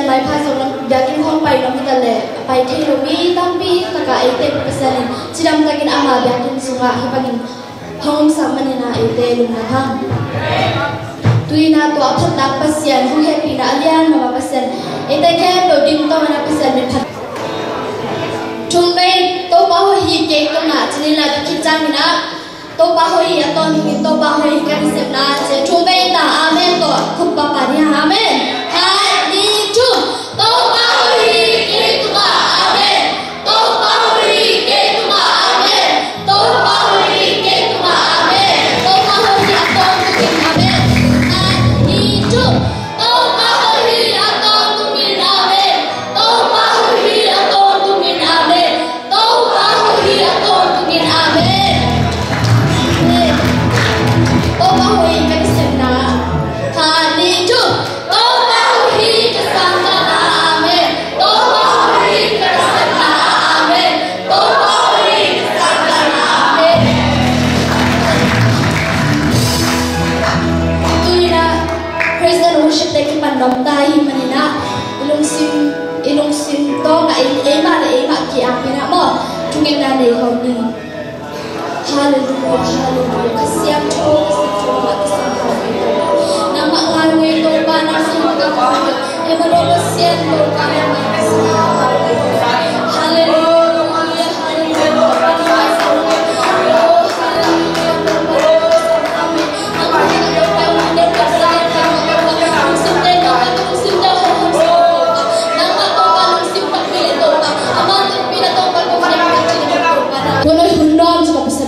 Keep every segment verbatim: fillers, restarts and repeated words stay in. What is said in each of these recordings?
Maipha zong lam biakinn khawng pai nuam hi ta leh, a pai thei lo mi tampi takah eite Pasian in cidam takin ama biakinn sungah hih bangin hong omsak manin ah eite lungdam hang. Tu-in ah tua a phatna Pasian, hong hehpihna a lian mama Pasian, eite khempeuh ding tawh in ah Pasian min phat. Thum vei, Topa hoih hi kei tungah, ci ni la, tu khit ciangin ah Topa hoih hi a tawntungin, Topa hoih hi ka nasepna, ci. Thum vei ta, amen tawh khut bang pha ni hang, amen. Khat, nih, thum. Topa hoih hi kei tungah, amen. Topa hoih hi kei tungah, amen. Topa hoih hi kei tungah, amen. Topa hoih hi a tawntungin, amen. Khat, nih, thum. Topa hoih hi a tawntungin, amen. Topa hoih hi a tawntungin, amen. Topa hoih hi a tawntungin, amen. Amen. Topa hoih hi ka nasepna. Khat, nih, thum. Topa hoih hi ka sangkahna, amen. Topa hoih hi ka nasepna, amen. Topa hoih hi ka sangkahna, amen. Tu-in ah praise and worship te kipan nuam ta ahih manin ah, i lungsim, i lungsim tawngah ei, eimah le eimah ki-apin ah maw, thungetna nei khawm ni. Halleluiah, halleluiah. Ka siangtho, ka siangtho, ka siangtho. Nangmah ngai ngei Topa, nangmah ngai ngei Topa. Emmanuel Pasian Topa, nangmah ngai ngei Topa. Halleluiah, halleluiah. Topa nangmah ngai ngei Topa. Oh, halleluiah, Topa nangmah ngai ngei Topa. Hun nuam, hun nuam, hun nuam.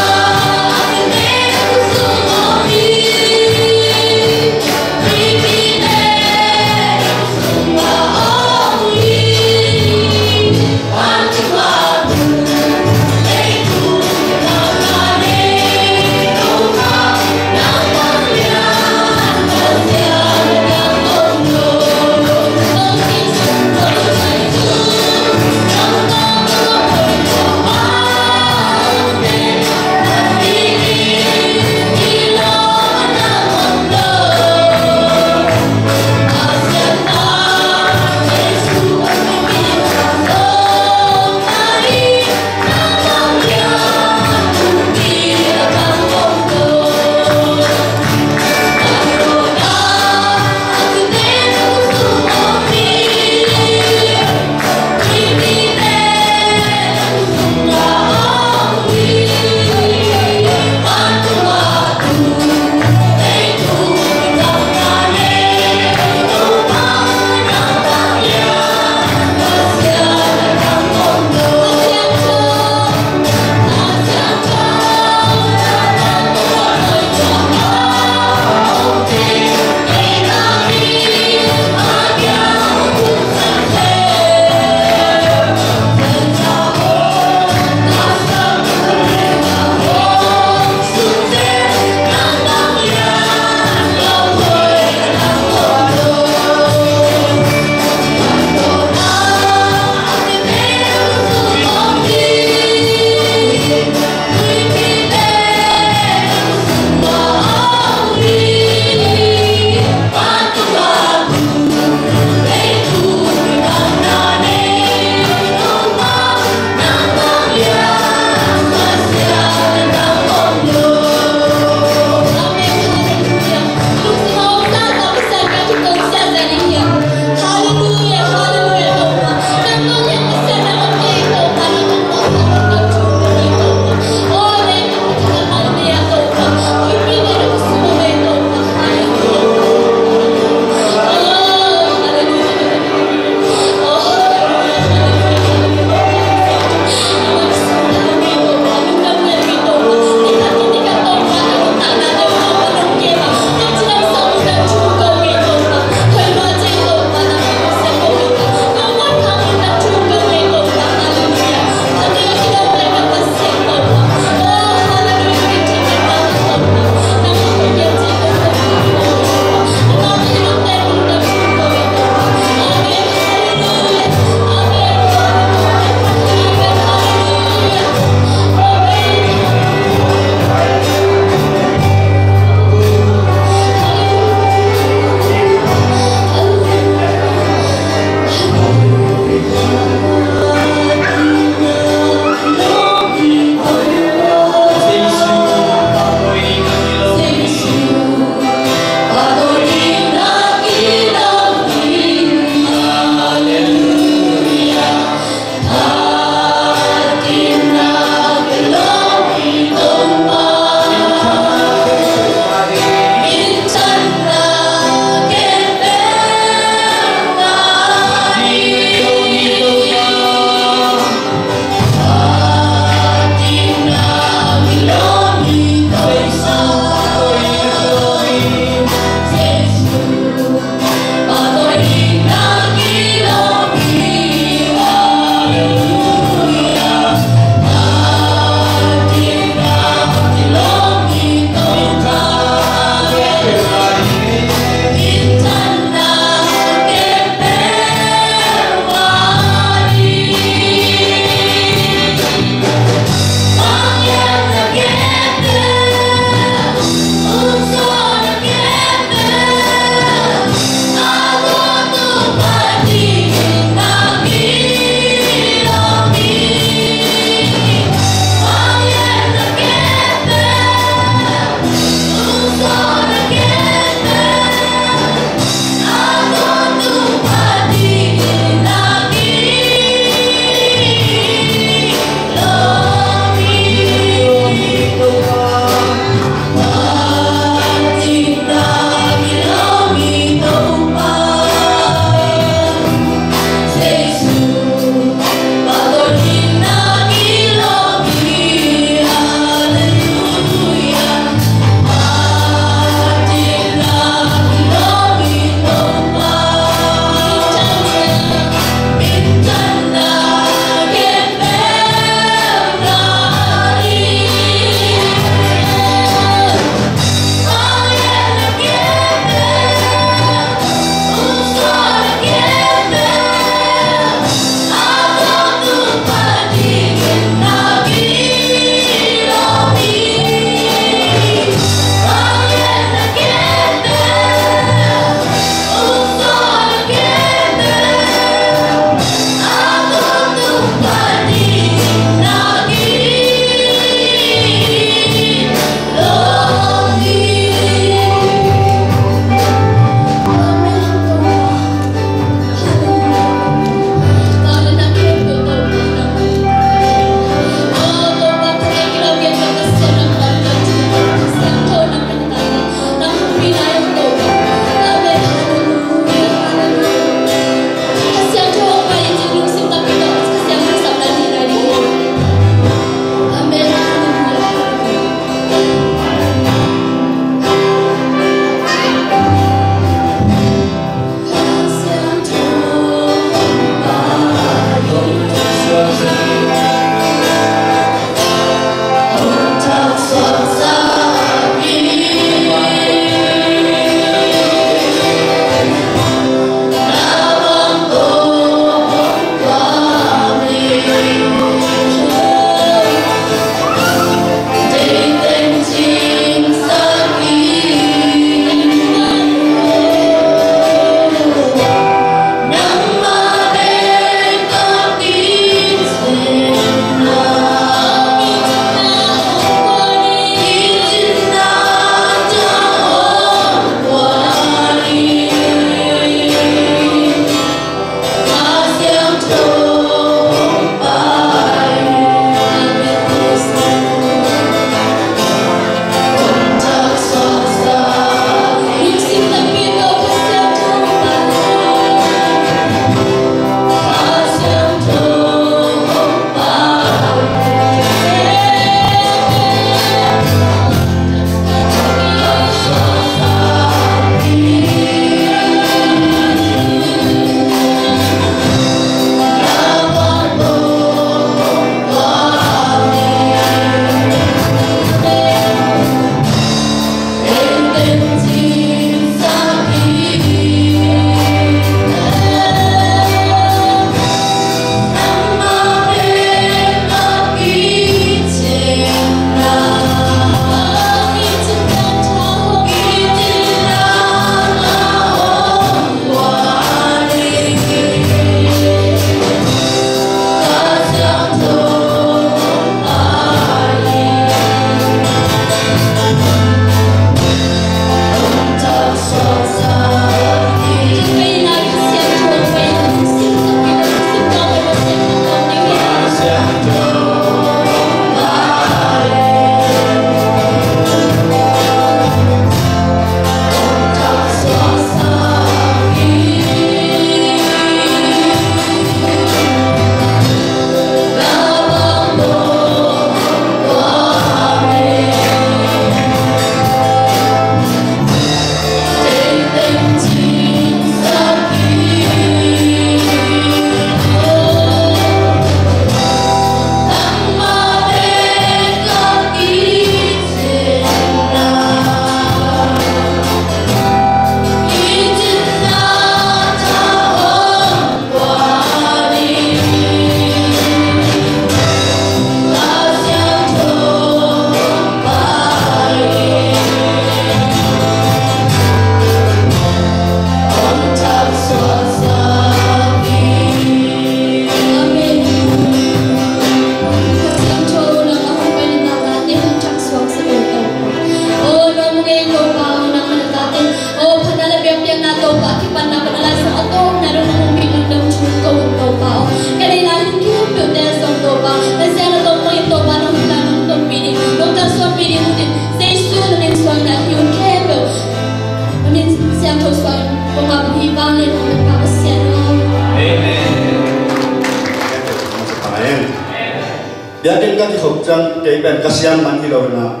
Biakinn ka kikhop ciang kei pen ka siam man hi lo in ah,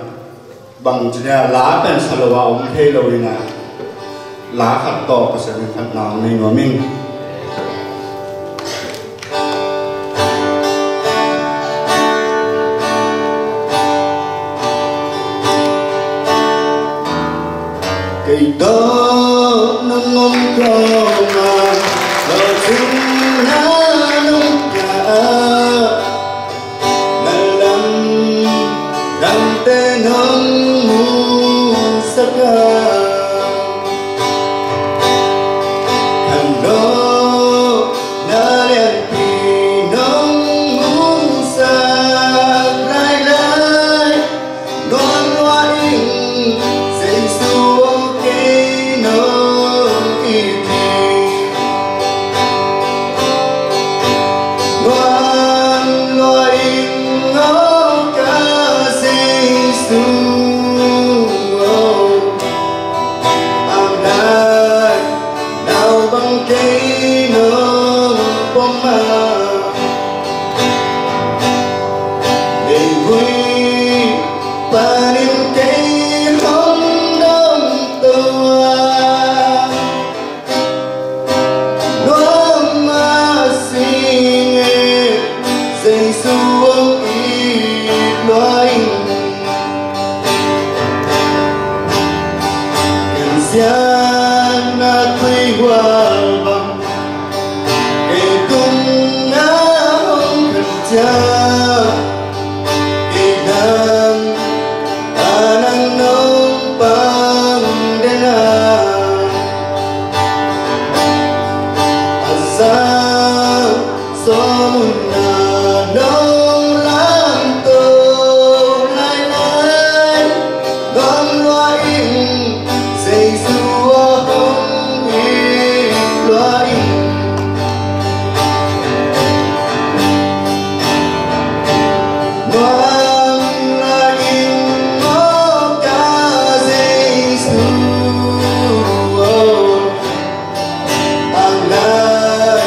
bang ci dia, la pen sa lo a om thei lo in ah, la khat tawh Pasian min phatna hong nei nuam ing. Kei tawh nong om khawm a, tawh cing na nong pia a, na lamdangte nong musak a, khanlawhna lianpi nong musak lailai. Nuam lua ing, Jesu aw, kei nong it hi. Nuam lua ing aw ka Jesu aw, a lai nau bang kei nong pom a, leivui panin kei hong dong to a, nuam mah sing e, Jesu hong it lua ing. Kan siatna tuihual bang kei tungah hong khan ciang, kei dam a nang nong pang den a, a sang sawm un a nong lamto lailai. Nuam lua ing, Jesu aw, hong it lua ing. Nuam lua ing aw ka Jesu aw, a lai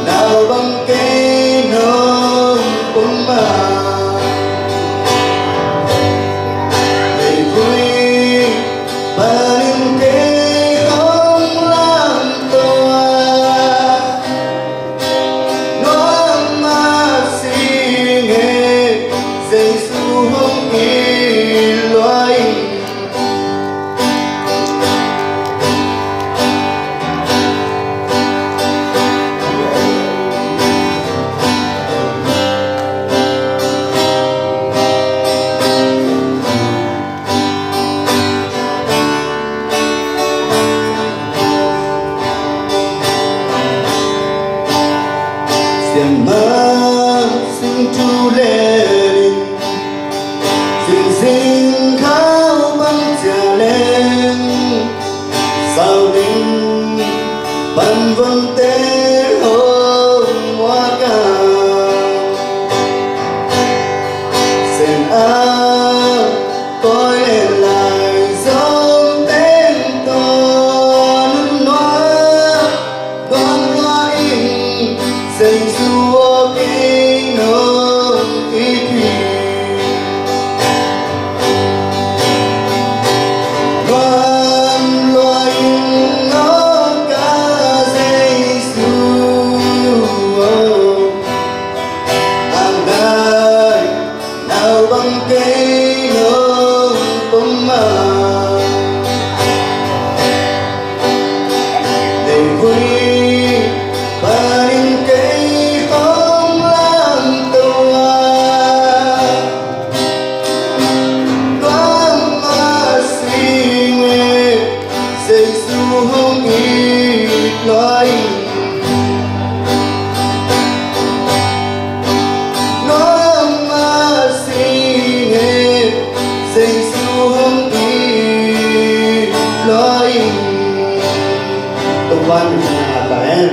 nau bang kei nong pom a, leivui panin kei hong lamto a, nuam mah sing e, Jesu hong it lua ing. Siamah sing thu le ling, zingzing khau bang cia leng, sau ding pan vonte hong muak a, sen a pawi le lai zong teng tawh nunnuam, nuam lua ing, Jesu aw, kei nong it hi. Nuam lua ing aw ka Jesu aw, a lai nau bang kei nong pom a, leivui panin kei hong lamto a, nuam mah sing e, Jesu hong it lua ing. Nuam mah sing e, Jesu hong it lua ing. Topa min thang ta hen.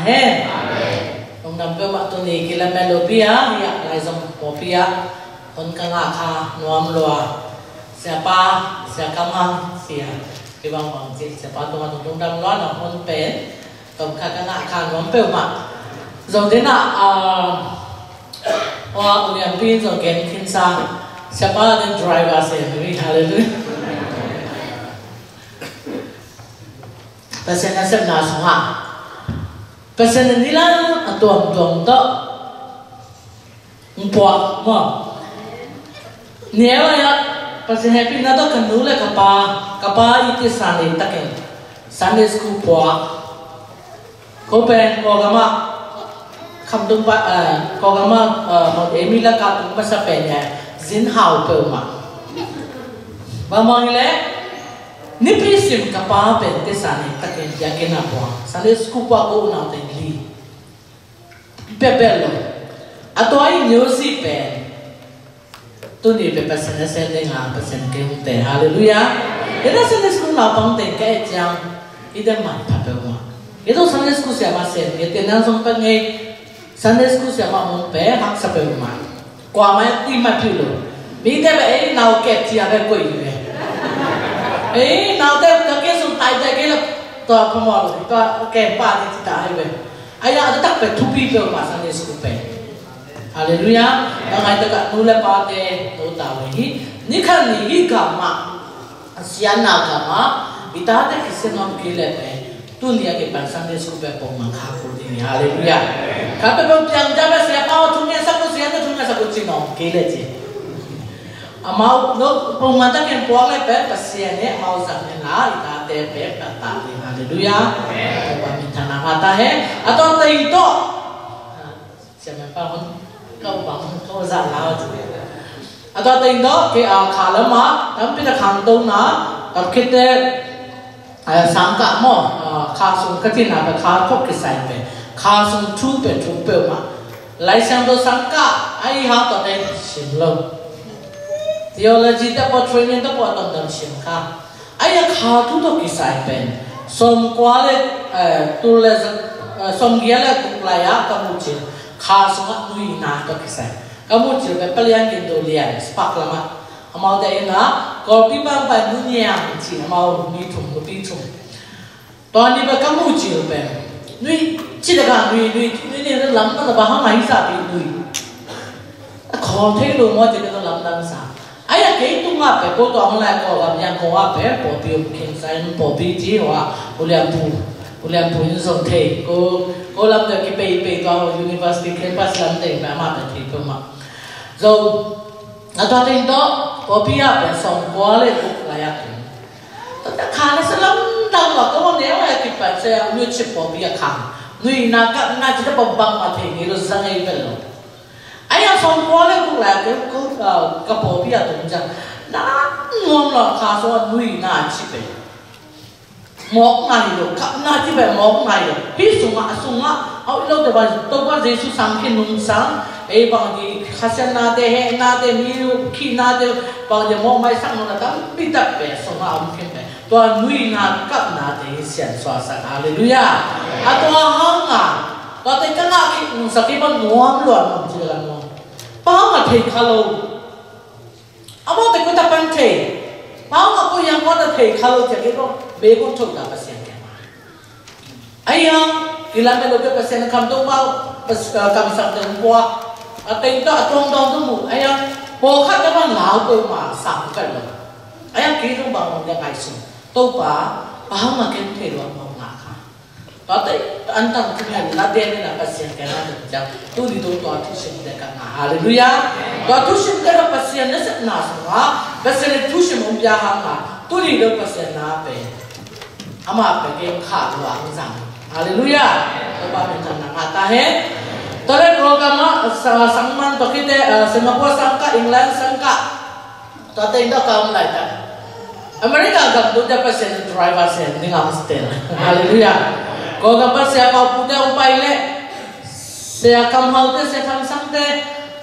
Amen. Lungdam peuhmah. Tuni kilamen lopi a, hiah Laizom pawlpi ah hong ka ngah kha nuam lua. Siapa, Sia Kam Hang, Sia, kibang bang cih Siapa tungah lungdam lua na hong pen. Tom khat ka ngah kha nuam peuhmah. Zong dena, ah, wa ulian pi zong gen khinsa. Siapa den driver se, hallelujah. Pasian nasepna sungah Pasian in nilam a tuamtuam tawh hong puak maw? Neu a, Pasian hehpihna tawh ka nu le ka pa, ka pa i tisa nei takin Sunday school puak. Ko pen Kawlgam ah, Khamtung pa, eh, Kawlgam ah, eh, Mount Emily lakah tung masa pen, eh, zin hau peuhmah. Bang bang hi leh, nipi sim ka pa pen tisa nei takin biakinn ah puak. Sunday school puak ko unau teng li. Pepel lo. A tua i neu si pen. Tuni pen Pasian nasem ding a, Pasian kei hong te. Hallelujah. Ina Sunday school naupang teng ka et ciang, i dem man pha peuhmah. I tua Sunday school siamah sem, i te nang zong pek ngei. Sunday school siamah mong pe, haksa peuhmah. Kuamah i ti mah peuh lo. Mite bek ei nau kep cia bek koih hi ve. Ei naute ka ke sung tai tai ke la, tua phamawh lo, tua kep pa ti ti ta hi ve. Ai a taktak pen thupi peuhmah Sunday school pen. Hallelujah. Ka ngai takah nu le pate, to ta ve hi. Ni khat ni hi gam mah. A sianna kama, i tate Khristian om kei leh pen, tuni a kipan Sunday school pen pongman kha kul ding hi, hallelujah. Kha pen pong piang ja pen siapa aw thungetsak uh, siapa thungetsak uh ci nong kei leh ci. Amau, no, pongman takin puak leh pen, Pasian he amau zang hen la, i tate pen, pen ta ding, hallelujah. Topa minthanna ngah ta hen. A tua teng tawh. Siamen pa hun, kau bang hun, kau zan lau. A tua teng dawh, kei a kha lamah, tampi tak khangtona, tamkhite, eh, sangkah maw, ah, kha sung ka tina pe kha khop kisai pe, kha sung thu pe thu peuhmah. Lai Siangtho sangkah, a i hang tua teng sim lo. Theology te pawh training te pawh a tawmdam sim kha. Ahi a kha thu tawh kisai pen sawmkua le, eh, tul le, eh, sawmgiat le guk lai-ah ka muhcil kha sungah nuihna tawh kisai. Ka muhcil pen Palian Gintu Lian, Spark lamah. Amaute in ah, Kawlpi bang pai Nu Niang ci, amau mi thum, nupi thum. Tua ni pen ka muhcil pen. Nui, ci le ka nui, nui, nui, nui, lam na ba hang a hi sa pi nui. A khawl thei lo maw ci le ka lam dang sa. Ai a kei tungah pen ko tua hong lai ko lam yang ko ah pen pawlpi um khin sa in pawlpi ci hua, ulianpu, ulianpu in zong thei. Ko, ko lam pen kipei pei tua university campus lam teng pen amah pen thei peuhmah. Zo, a tua teng tawh, pawlpi ah pen sawmkua le guk lai ah pen. Tua teh kha na sa lamdang lo, ka wan neu a kipan sa ya, nui chip pawlpi a khang. Nuihna kapna ci ta pawh bangmah thei ngei lo, za ngei vet lo. Ahi a sawmkua le guk lai a kei, ka, ka pawlpi a tung ciang. Na nuam lo kha sung a nuihna ci pen. Mawkna hi lo, kapna ci pen mawkna hi lo. Hih sungah, sungah, a ut lo te bang, Topa Jesu sang khin nungsang. Ei bang di, khasiatnate, hehnate, mi khihnate, bang di mawkmaisak nungna tampi tak pen, sungah a om khin pen. Tua nuihna kapnate hi siansuahsak. Halleluiah. A tua hanga, tuate ka ngah khit nungsak hi bang nuam lua nuam ci la nuam. Bang hanga thei kha lo. Amaute kua ta pan thei. Bang hanga kua hiang kua ta thei kha lo ci a kei kua, be kua thok ta Pasian kei ma. Ahi hang, kilamen lopi Pasian kamdong bang, pas-, ah, kamsang dong bua. A teng tawh a tuang dong dong mu. Ahi hang, pawlkhat na bang lau peuhmah sang khat lo. Ahi hang, kei dong bang bang ya ngai sung. Topa, bang hang a ken thei lo bang ngah kha. Tua tei, an tang tu ngai, la den na Pasian kei na dong jang. Tuni dong tua thusim de ka ngah. Halleluiah. Tua thusim de ka Pasian na sep na sung a. Pasian na thusim um ya hang a. Tuni dong Pasian na pe. Amah pen kei kha lua ang zang. Halleluiah. Topa minthanna ngah ta hen. Tua leh Kawlgam ah, sa-, sangman tua khit teh, eh, Singapore sangkah, England sangkah. Tua teng tua ka om lai ta. America gam tu teh Pasian driver sem ding a hostel. Halleluiah. Kawlgam ah Sia Pau Pu te hong pai leh. Sia Kam Hau te, Sia Kam Sang te.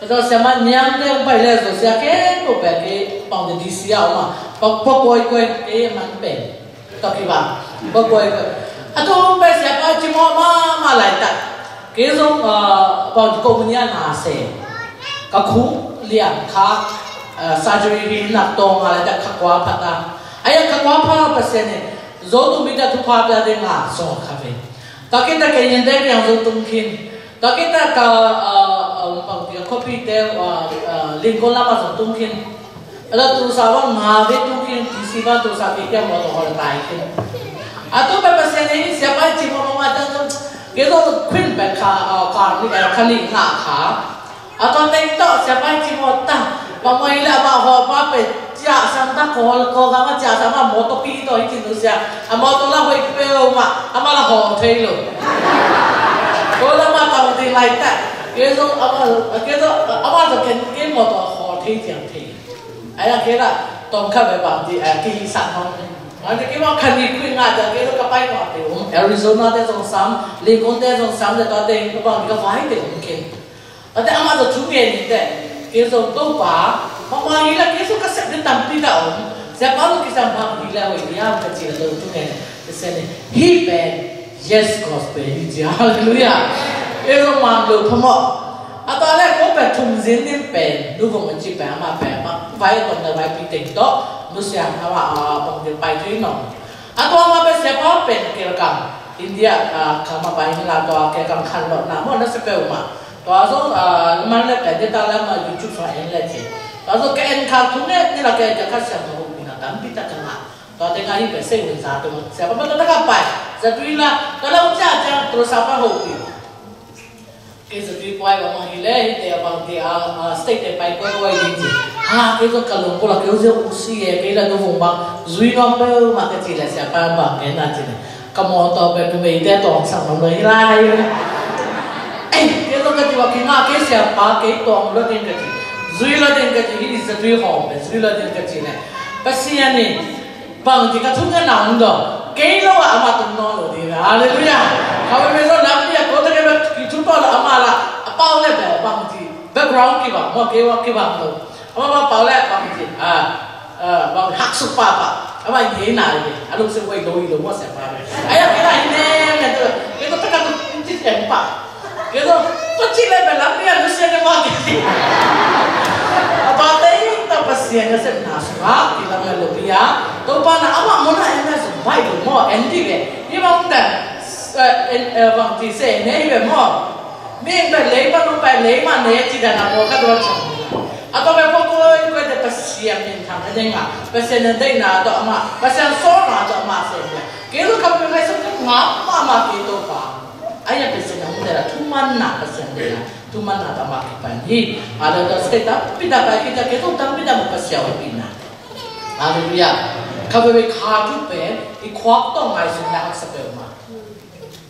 Tua Sia Ma Niang te hong pai leh. Tua sia khempeuh pen kei pang te D C a om a. Pa, pa koi koi kei man pen. Tua kiva. Tua koi koi. A tu pen siapa cimawh mahmah laitak. Kei zong, ah, bang ko mun ia na se. Ka khuk liang kha, ah, surgery hi nak tawng a laitak kha kua phat a. Aia kha kua phat a Pasian in zo tung bita thupha pia ding a song kha ve. Tua kita kei yin dek yang zo tung khin. Tua kita ka, ah, ah, bang ti ka khuapite, ah, ah, Lincoln lam a zo tung khin. A tu sa bang nga ve tung khin, ti si bang tu sa pi kia mawtaw hawl tai khin. A tu pen Pasian in siapa cimawh mahmah ta zong, kei zong khuin pen kha, ah, kha ni, eh, kha ni nga kha. A tua teng tawh siapa cimawh ta, bang mah hi leh amah hawh pa pen ciah sang ta kawl, kawl gam a ciah sang mah mawtaw pi tawh hi cin tu sia. A mawtaw la hoih peuhmah, amah la hawh thei lo. Kawl amah tawh ding laitak. Kei zong amah, kei zong amah zong ken, kei mawtaw hawh thei ciang thei. Ai a kei la tawm kha ve bang ti, eh, ki sang hong. Bang ti kei mawh khan ni khui nga ta kei zong ka pai mawh te um. Arizona te zong sam, Lincoln te zong sam te tua te ka bang ti ka vai te um ken. Ate amah zong thu ngen in te. Kei zong Topa, mahmah hi la kei zong ka sep ni tampi ta om. Siapa zong kisam bang hi la hoih diam ka ci la zong thu ngen. Ka sep ni, hih pen Yes Gospel hi ci a. Halleluiah. Kei zong mang lo phamawh. A tua le ko pen thum zin nin pen, nu vong a ci pen amah pen amah vai a tong na vai pi teng tawh, nu siang amah, ah, bang dil pai thei nong. A tua amah pen siapa pen kelkam India, ah, kha mah pai hin la tua kelkam khan lo na mawh na sa peuhmah. Tua zong, ah, man le pen dita le mah YouTube sa en le ci. Tua zong ka en khak thu ngen ni la ka en ka kha siang ka hopih na tampi tak ka ngah. Tua teng ah hih pen sei hun za tung. Siapa pen tua tak a pai. Zatui la, tua la um ciang ciang tua sa pa hopih. Kei zatui pua bang mah hi leh, hih te bang ti a, a, state te pai kua kua ding ci. Ha, kei zong ka lung ko la, kei zong u si e, kei la nu vong bang zui nuam peuhmah ka ci leh, siapa bang kei na ci leh. Ka mawtaw pen numei te tawng sang nuam lo hi lai. Ei, kei zong ka ci bang kei ngah kei siapa, kei tawng lo ding ka ci. Zui lo ding ka ci, hih zatui hawm pen, zui lo ding ka ci leh. Pasian in Bang ci ka thungetna hong dawng. Kei lo ah amah tung nawn lo ding. Halleluiah. Kha pen pen lo lampi ah ko ta kei pen kithupah lo amah la. A pau le pen bang ci. Background kibang maw kei ua kibang lo. Amah bang pau le bang ci. Ah, ah, bang haksuk pahpah. Amah ngei na le. A lungsim hoih lo hi lo maw siapa le. Ai a kei la hi ne ne tu. Kei ko ta ka tu ci teng pah. Kei zong, tua cih leh bel lampi ah Lucia ne mah kei. A pate in ta Pasian nasepna sungah kilamdang lo hi a. Topa na amah mun ah en a sung pai lo maw, en dih ve. Hih bang ta, eh, en, eh, bang ti se ne hi ve maw. Mi in bel lei pan, nong pai lei mah ne ci dan a maw ka duan cang. A tua bel pawh koi koi te Pasian minthang a ding a. Pasian na deihna tawh amah, Pasian sawlna tawh amah se ve. Kei zong ka pi ngai sung ka ngap mahmah kei Topa. Ahi a Pasian a hong dela thumanna Pasian dela thumanna tama kipan hi. A le tawh state tampi tak a kita kei tawh tampi tak mu Pasian a hong pina. Halleluiah. Kha veve kha thu pen i khuak tawh ngaihsun na haksa peuhmah.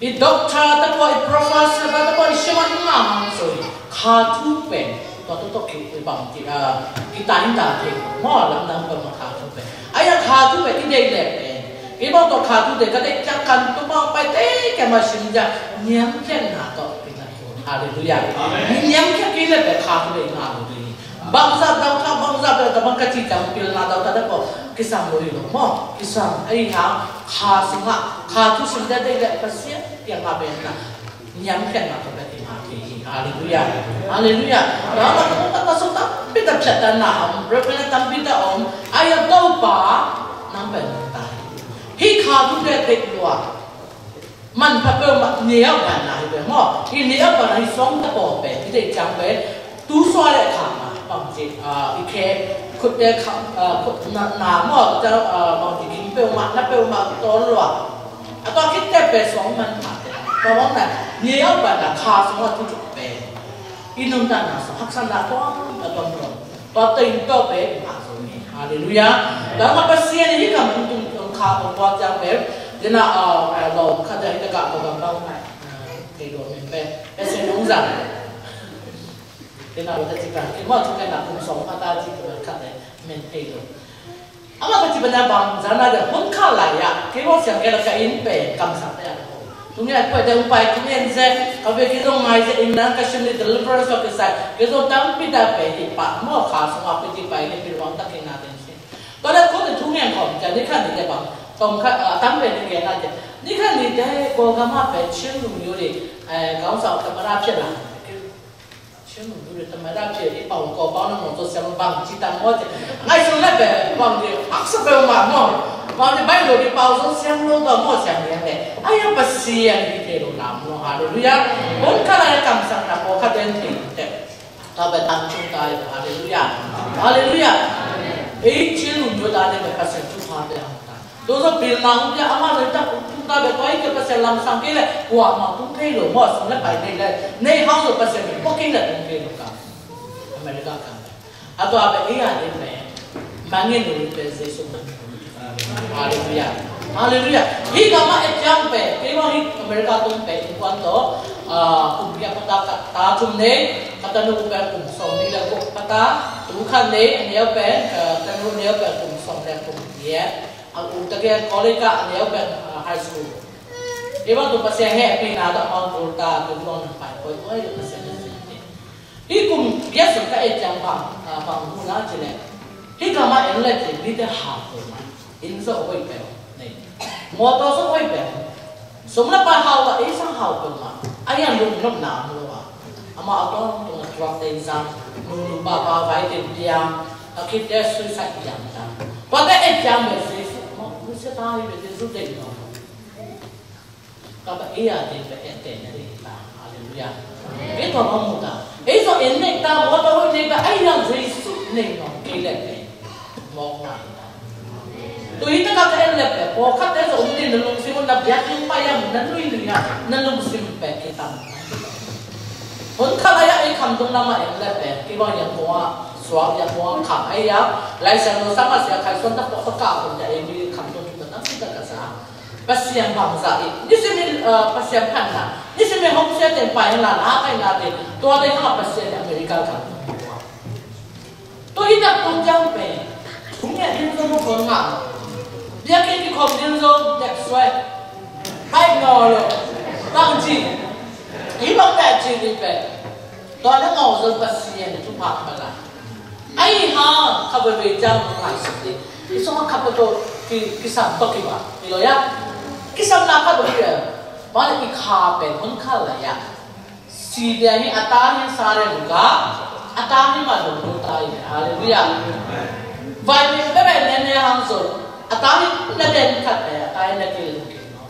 I doctor te pawh i professor te pawh i siaman nga hang so hi. Kha thu pen tua tawh tawh ki bang ki, ah, ki ta in ta thei maw lamdang peuhmah kha thu pen. Ahi a kha thu pen i deih leh pen. Kei bang tawh kha thu te ka deih ciang kan tu bang pai te kei mah sim ciang niamkhiatna tawh kei na thu. Halleluiah. Amen. Niamkhiat kei leh pen kha thu pen i ngah lo ding hi. Bangzah dauthah bangzah pen ka bang ka ci ciang pilna dauthah te pawh kisam lo hi lo maw. Kisam ahi hang kha sungah kha thu sim te deih leh Pasian piang ngah pen na. Niamkhiatna tawh bek i ngah thei hi. Halleluiah. Halleluiah. Tua na ka kong tak ka sung tampi tak phiatdanna om, reverend tampi tak om, ahi a Topa nang pen nang ta hi. Hih kha thu pen pek lua. Manpha peuhmah ni a banna hi pen maw. Hih ni a banna hih sawng ta pawh pen, hih deih ciang pen, tu sua le kha ma, bang ci, ah, i khe, khut te kha, ah, khut na, na maw, ta, ah, bang ci, ging peuhmah, na peuhmah, tawl lua. A tua khit teh pen suang man mah teh. Tua bang na, ni a ban na kha sung a thu thuk pen. I nuntakna sung haksatna tuam, a tuam tuam. Tua teh in tua pen i mah sung hi. Halleluiah. Tua mah Pasian in hih kam tung tung kha ong tua ciang pen. Dena, a, a, lawm khat a hih takah tua bang bang. A, kei lawm in pen. Pasian ong zang. Dena ong ta ci kan. Kei mah thuk ken a kum sawm khat a ci tua khat a. Men thei lo. Amah ka ci bana bang zana de hun kha lai ah kei bang siang kei la ka inn pen kamsang te ah ko. Tunge a koi de umpai tunge en ze ka ve kei zong ngai ze inn nan ka sim ni deliverance of kisai kei zong tampi da pe hi pa mo kha sung a pe ti pai ne pi wang ta kei na den si. Tua le ko de tunge khom ja ni kha ni de bang. Tom khat, a, tam pen ni gen a te. Ni khat ni te, Kawlgam ah pen Chin Lung Yu Li, eh, council tamada phiat la. Chin Lung Yu Li tamada phiat i pau ko pau na mo to siam bang ci tam mo te. Ngai sung le pen bang di haksa pen ma mo. Bang di bai lo di pau so siam lo to mo siam ni le. Ai a Pasian di te lo lam lo. Hallelujah. Bon kala ya kam sang na ko khat den te. Tua pen tangtung ta hi, halleluiah. Halleluiah. Ei Chin Lung Yu Li te pen Pasian thupha pia ta. Tua zong pilna hong pia, amah zong tak tung ta pen tua hi kei Pasian lamsang kei leh kuamah tung thei lo maw, sum le pai nei leh nei hang zong Pasian pen pua kei leh tung thei lo ka. America ka. A tua pen ei a ding pen mangin lo pen Jesu mangin lo. Halleluiah. Halleluiah. Hih gam ah et ciang pen, kei bang hih America tung pen innkuan tawh, ah, kum giat pha ta, ka ta thum nei, ka tanu pen kum sawmnih le guk pha ta, tu khat nei, a neu pen, ah, tanu neu pen kum sawm le kum giat, a u ta gen college ah, a neu pen, ah, high school. Kei bang tu Pasian hehpihna tawh hong kul ta, tu bang na pai koi, oi, Pasian hehpih. Hih kum giat sung ka et ciang bang, ah, bang mu na ci leh. Hih gam ah en leh ci mite hau peuhmah. Inn zong hoih peuh. Nei. Mawtaw zong hoih peuh. Sum le pai hau a, ei sang hau peuhmah. A ian lungnopna mu a. Amah a tawng tung a tuak te zang. Nunu papa vai te piang. A khit te suicide piang ta. Tua te et ciang bel Jesu. Mawh, mu sia ta hi bel Jesu te no. Kapa ei a ding pen en te na ding ta. Halleluiah. Ei tua bang mu ta. Ei zong en nek ta, mawtaw hoih nei ta, ei zong Jesu nei nong kei leh pen mawk ngai ta. Tu hi taka ka en leh pen, pawlkhat te zong om ding na lungsim un na biakinn pai a, na nuinui a, na lungsim pen kitam. Hun khat lai a ei khamtung lam a en leh pen, kei bang Yangon a suak, Yangon a kham ei a, Lai Siangtho sang a sia khai suan tak pawh ka kah hun ta ei mi khamtung tung ka tam tung ka sa. Pasian bangzah i, nisim i, uh, Pasian phatna, nisim i hong sia ten pai la, la kai la te, tua te hang Pasian America ka. Tua hi tak tung jang pe, tung ya din zo mo kong nga. Biakinn kikhop din zo, dek suai. Pai no lo, bang ci, hi bang pe ci ni pe. Tua na ngawng zong Pasian thupha ka la. Ahi hang kha veve ciang nong ngaihsut dih. I sungah kha pa tawh ki, kisam tawh kiba. Hi lo ya. Kisamna kha tawh kiba. Mah i kha pen hun kha la ya. Si dia hi a ta hi sa le luka. A ta hi mah lo lo ta hi. Halleluiah. Vai mi bebe ne ne hang zong. A ta hi na den khat le a ta hi na kil lo kil lo.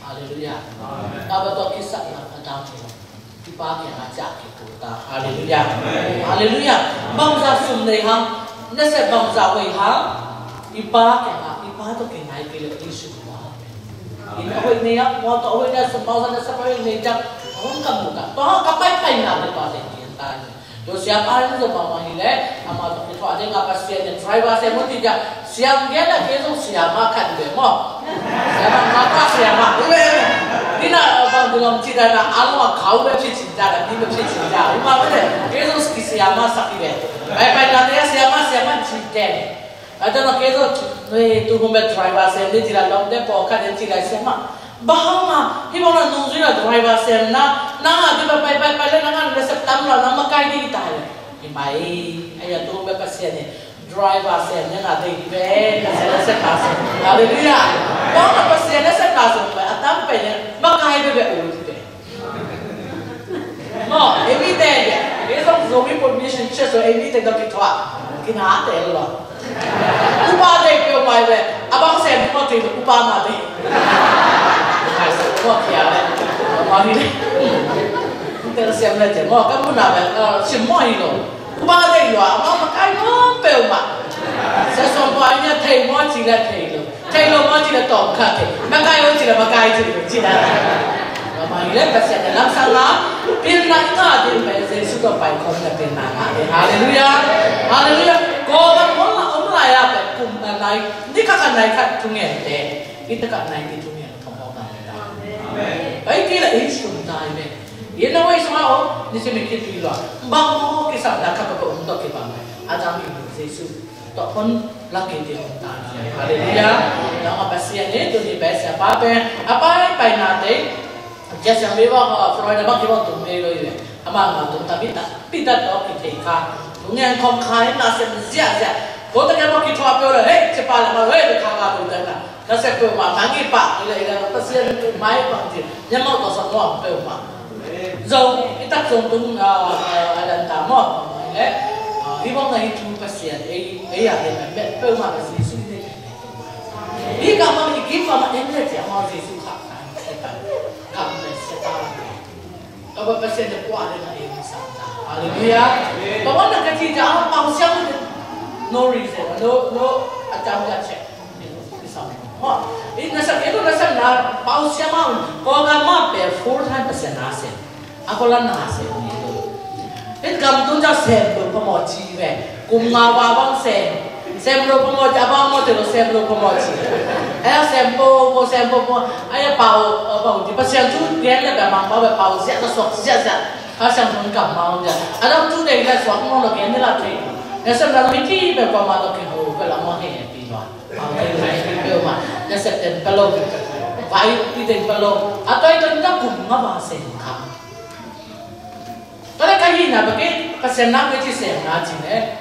Halleluiah. Amen. Tapa tawh kisakna a dang hi lo. I Pa kiangah ciah kik uh ta. Halleluiah. Amen. Halleluiah. Bangzah sum nei hang, nasep bangzah hoih hang, i Pa kiangah, i Pa tawh kingai kei le i sum hua. Amen. Inn a hoih nei hang, mawtaw a hoih nei hang, sum bangzah nasep a hoih nei ciang, hong kam uh ta. Tua hang ka paipaina le tua teng kian ta hi. Tua siapa in zong mahmah hi leh, amah tawh kithuah ding a Pasian in driver sem uh ti dia, siam gen a kei zong siama khat ve maw. Siama, mapa siama. Hi ve. Hi na, bang ding om ci dan a, a lo a khau ve ci cin dan a, ni ve ci cin dan. Hi mah ve le, kei zong ki siama sak hi ve. Pai, pai na te a siama, siama ci den. A dan a kei zong, noi, tu hun ve driver sem ni ci la, lawm te pawlkhat in ci la siama. Bang hang a, hih bang na nungzui na driver sem na, nang a, hih bang pai, pai, pai le, nang a, nasep tam lo, nang makai ding hi ta le. Hi mai, ai a tu bek Pasian in driver sem na nga ding hi ve, Pasian nasep na sem. Halleluiah. Bang a Pasian nasep na sem, a tam pai le, makai bek bek ul hi ve. Maw, ei mite, ei zong Zomi Baptist Church, ei mite dong kithuah, kinate lo. Upa deih peuhmah ve, a bang sem maw thei lo, upa mah deih. Hai, sem maw kia ve, a bang hi le. Tel sem le te maw, ka mun a ve, sim maw hi lo. Upa deih lo, a bang makai maw peuhmah. Sia suang pa ina thei maw ci le thei lo. Thei lo maw ci le tawm kha thei. Makai lo ci le makai ci le ci dan. Mah hi le Pasian na lamsang a pilna i ngah ding pen Jesu tawh pai khawm na pilna ngah ding. Halleluiah. Halleluiah. Kawlgam hong la om lai a pen kum na nai, ni khat khat nai khat thungen te. I takah nai ni thungen khawm awk a. Pai kei la i sum tai ve. Inn a hoih sungah aw, ni sim i khitui lua. Bang maw kisapna khat pen om tawh kibang. A dang i Jesu tawh hong la kei ding om ta. Halleluiah. Nang a Pasian hi, tuni pen siapa pen a paipaina te. Cia siang mi bang, ah, Florida bang kibang tung mi lo hi ve. Amah ngah tung ta, Peter, Peter tawh kithei kha. Tung ngen khawm kha hi na sem ziahziah. Ko ta kei mah kithuah peuh le, hei, ci pa le mah, hei, kha ka tu te na. Na sep peuh mah, nang i pah, i le, i le, Pasian tu mai pah ci. Nya mah tawh sa nuam peuh mah. Zong, i tak zong tung, ah, ah, a dan ta maw. Eh, ah, hi bang na hi thu Pasian, ei, ei a, ei, met peuh mah, Jesu ni. Hi ka mah, i kim mah, mah, en le ci a mah, Jesu kha, kha, kha, kha, kha, Tawh Pasian te puah le na ei hong sang ta. Halleluiah. Tawh na ka ci ta, pau siam le no reason, no, no, a tam ka check. I sang. Ho, i na sang, i na sang na, pau siam a, ko ka ma pe full time Pasian na se. A ko la na se ni to. Hih gam tu ja sem lo phamawh ci ve. Kum nga va bang sem. Sem lo phamawh ci, a bang mawh te lo sem lo phamawh ci. Ai a sem po, po sem po po. Ai a pau, a pau ci. Pasian thu gen le bia mang pau bia pau ziah, ka suak ziah ziah. Kha Siangtho in kammal ziah. A dang thu dei le suak mawh lo gen ni la thei. Ngia sem la lo hi ci bia pau ma to ki ho bia la mawh he pi lo. Pau te lo he pi bia ma. Ngia sem ten pa lo. Vai pi ten pa lo. A toi ton ka kum nga va sem kha. Tua leh ka hihna bek hi, Pasian na bek hi sem na ci leh,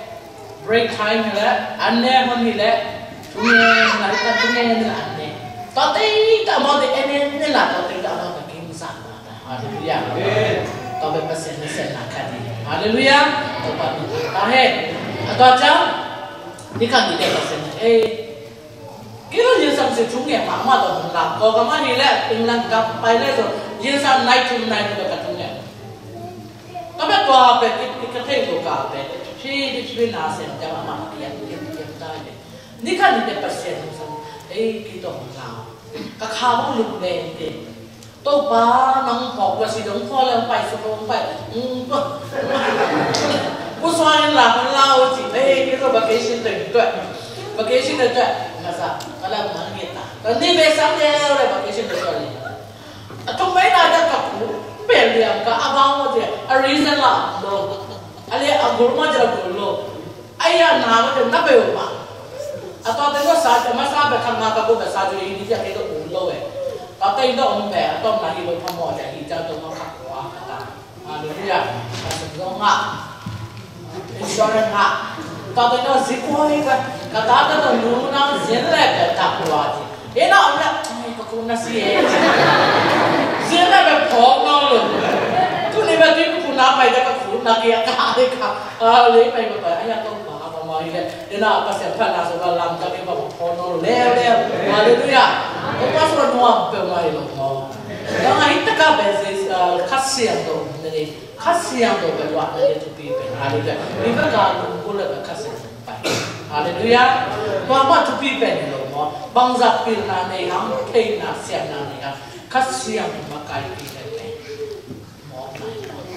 break time hi leh, an ne hon hi leh, thungen hi leh, thungen hi leh an ne. Tua tei ta amau te en en ne la, tua tei ta amau te kim sa na ta. Halleluiah. Amen. Tua bek Pasian na sem na khat hi. Halleluiah. Tua pa mi ta hen. A tua ciang, ni khat ni te Pasian na, eh, Kei lo Zingsang sih thungen mahmah tawh hong lam. Kawlgam ah hi leh, England gam pai leh zong, Zingsang nai thum nai thum ka thungen. Ka bek tua bek i, i ka thei lo ka bek. Thei di thei na sem ta mahmah kiam, kiam, kiam ta hi. Ni khat ni te Pasian hong sam. Ei, kei tawh hong lam. Ka kha bang luk leng te. Topa, nang phawk la si dong, khua le hong pai, suk hong pai. Pu Suan in la hong la o ci, ei, kei zo vacation te tuai. Vacation te tuai. Nga sa, ka la mang nge ta. Ka ni ve sang le le vacation te tuai. A thum mai na da ka ku, pel liam ka, a bang o ci, a reason la lo. A le a gul ma ci la gul lo. Ai a na ma te na pe u ma. A tua te ko sa te ma sa pe khang ma ka ko pe sa ju i ni ja ke ko u lo e. Tua te i do ong pe a tua na hi lo pha mo ja hi ja to ma kha ko a ka ta. Hallelujah. Ka su lo nga. Insurance nga. Tua te ko zi ko i ka. Ka ta ta to nu na zin le pe ta ko a ji. E na ong na. Ai ka ku na si e. Zin le pe pho no lo. Tu ni ba ti ku na pai da ka ku na ke ka ai ka. A le pai ba pai ai a to ba. Mama hi le, ina Pasian phatna sung a lamdang i va phaw nawn leuleu. Halleluiah. Topa sung a nuam peuhmah hi lo maw. Nang a hi takah pen Kha Siangtho na ding, Kha Siangtho pen luahna ding thupi pen. Halleluiah. Mi va ka lungkul le pen Kha Siangtho pai. Halleluiah. Tua mah thupi pen hi lo maw. Bangzah pilna nei hang, theihna siamna nei hang, Kha Siangtho makaih pi le pen.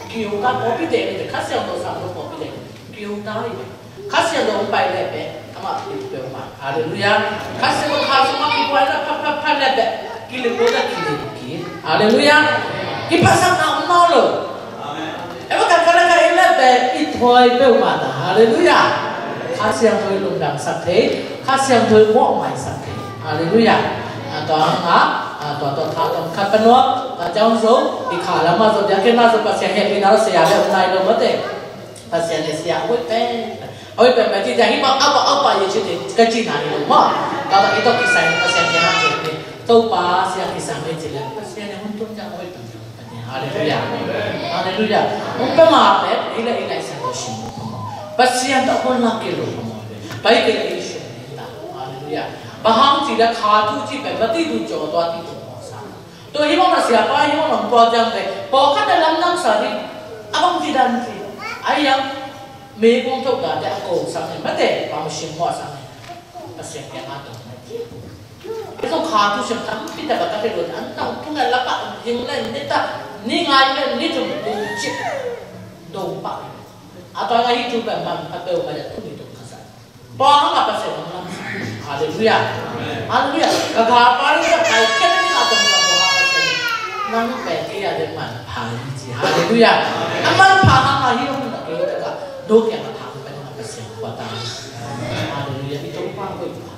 Kiu ta pawlpi te ni, Kha Siangtho sang lo pawlpi te ni. Kiu ta hi. Kha Siangtho hong pai le pe, amah kiu peuhmah. Halleluiah. Kha Siangtho kha sungah kibuai na phat phat phat le pe. Kilim lo na kilim ki. Halleluiah. Kiphatsakna om nawn lo. Amen. Eva ka kala ka i le pe, i thoi peuhmah ta. Halleluiah. Kha Siangtho i lungdam sak thei. Kha Siangtho i mawhmai sak thei. Halleluiah. A tua hang a, a tua tua tha tawm khat panuam, a ciang zo, i kha lam a zo, dia kena zo Pasian hehpihna lo sia le um nai lo mate. Pasian le sia, oi pen. Oi pen, pen ti dia hi bang, apa, apa, ye chi te, ka chi na hi lo ma. Ka ba i tok ki sai, Pasian ke ha ke te. Topa sia ki sang le chi le, Pasian le hun tun dia, oi pen. Halleluiah. Halleluiah. Hong pia mah pek, i le, i le, i sang lo sim lo phamawh. Pasian tawh hong lak kei lo phamawh. Pai kei le i sim lo ta. Halleluiah. Bang hang ci le kha tu ci pen, va ti tu jaw tua ti tu mawh sa. Tua hi mawh na sia pa, hi mawh nong tua ciang te. Pawlkhat le lamdang sa ding. A bang ci dan ci. A yang, mei kong thok da te a ko sang ne, mate, bang sim mawh sang ne. Pasian kiang a tong ne. Kei zong kha tu siam tampi tak a ka thei lo, an tang tu ngai lak ah, zing le ni tak, ni ngai le ni thum tu cip do pah. A tua ngai hi tu pen man a peu ngai le tu ni tu kha sa. Tua hang a Pasian hong lam sa. Halleluiah. Halleluiah. Ka ga pa ni ka pai ken ni ka tong ka bo ha Pasian. Nang pen kei a le man pha hi ci. Halleluiah. A man pha hang a hi hong na kei tak a do kiang a thang pen a Pasian kua ta. Halleluiah. I Topa ko i pa.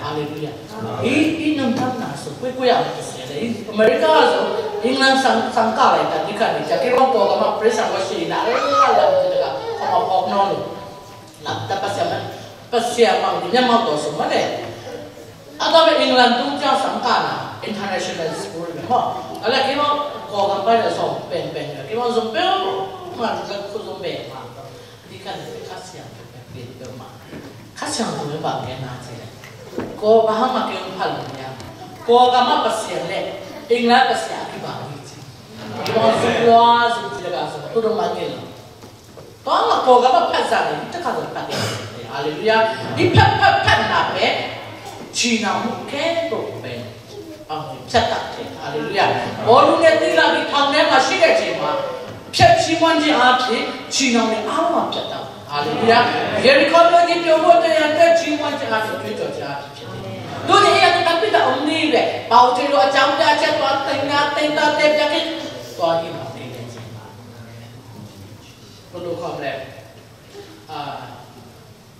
Halleluiah. I, i nuntakna sung, kuikuai a Pasian le, i America zong, England sang, sang ka lai ta, ni khat ni ciang, kei bang Kawlgam ah praise and worship in a, la, la, la, la, ka ma phawk nawn lo. Lam ta Pasian man, Pasian mang di niam mang to sung mah le. A tua bek England tung ciang sang ka na international school bek maw. A le kei maw Kawlgam pai le sawm penpen le kei maw zong peuhmah le khu zong bek mah. Di kan le Kha Siangtho bek pil peuhmah. Kha Siangtho bek bang gen na ci le. Kawlgam mah kei hong phal lo nia. Kawlgam mah Pasian le England Pasian a kibang hi ci. Kei maw zong lua zong ci le ka zong tu dong mah ngil. Tua mah Kawlgam a phat zah in, takah zong phat in. Halleluiah. I phat, phat, phatna pen, cina mu khempeuh pen, a mu phiat tak te. Halleluiah. Aw, lu ne ti la, i thang ne ma si ne ci ma. Phiat ci muan ci a ci, cina mu a ma phiat tak. Halleluiah. Jericho ne ti pio mo te yan te ci muan ci a ci, ci to ci a ci. Tu ni ya te tapi ta om ni ve. Pau te lo a cam te a ci tua te na te ta te pia ki. Tua hi ma te ne ci ma. Ko lo khom le. Ah,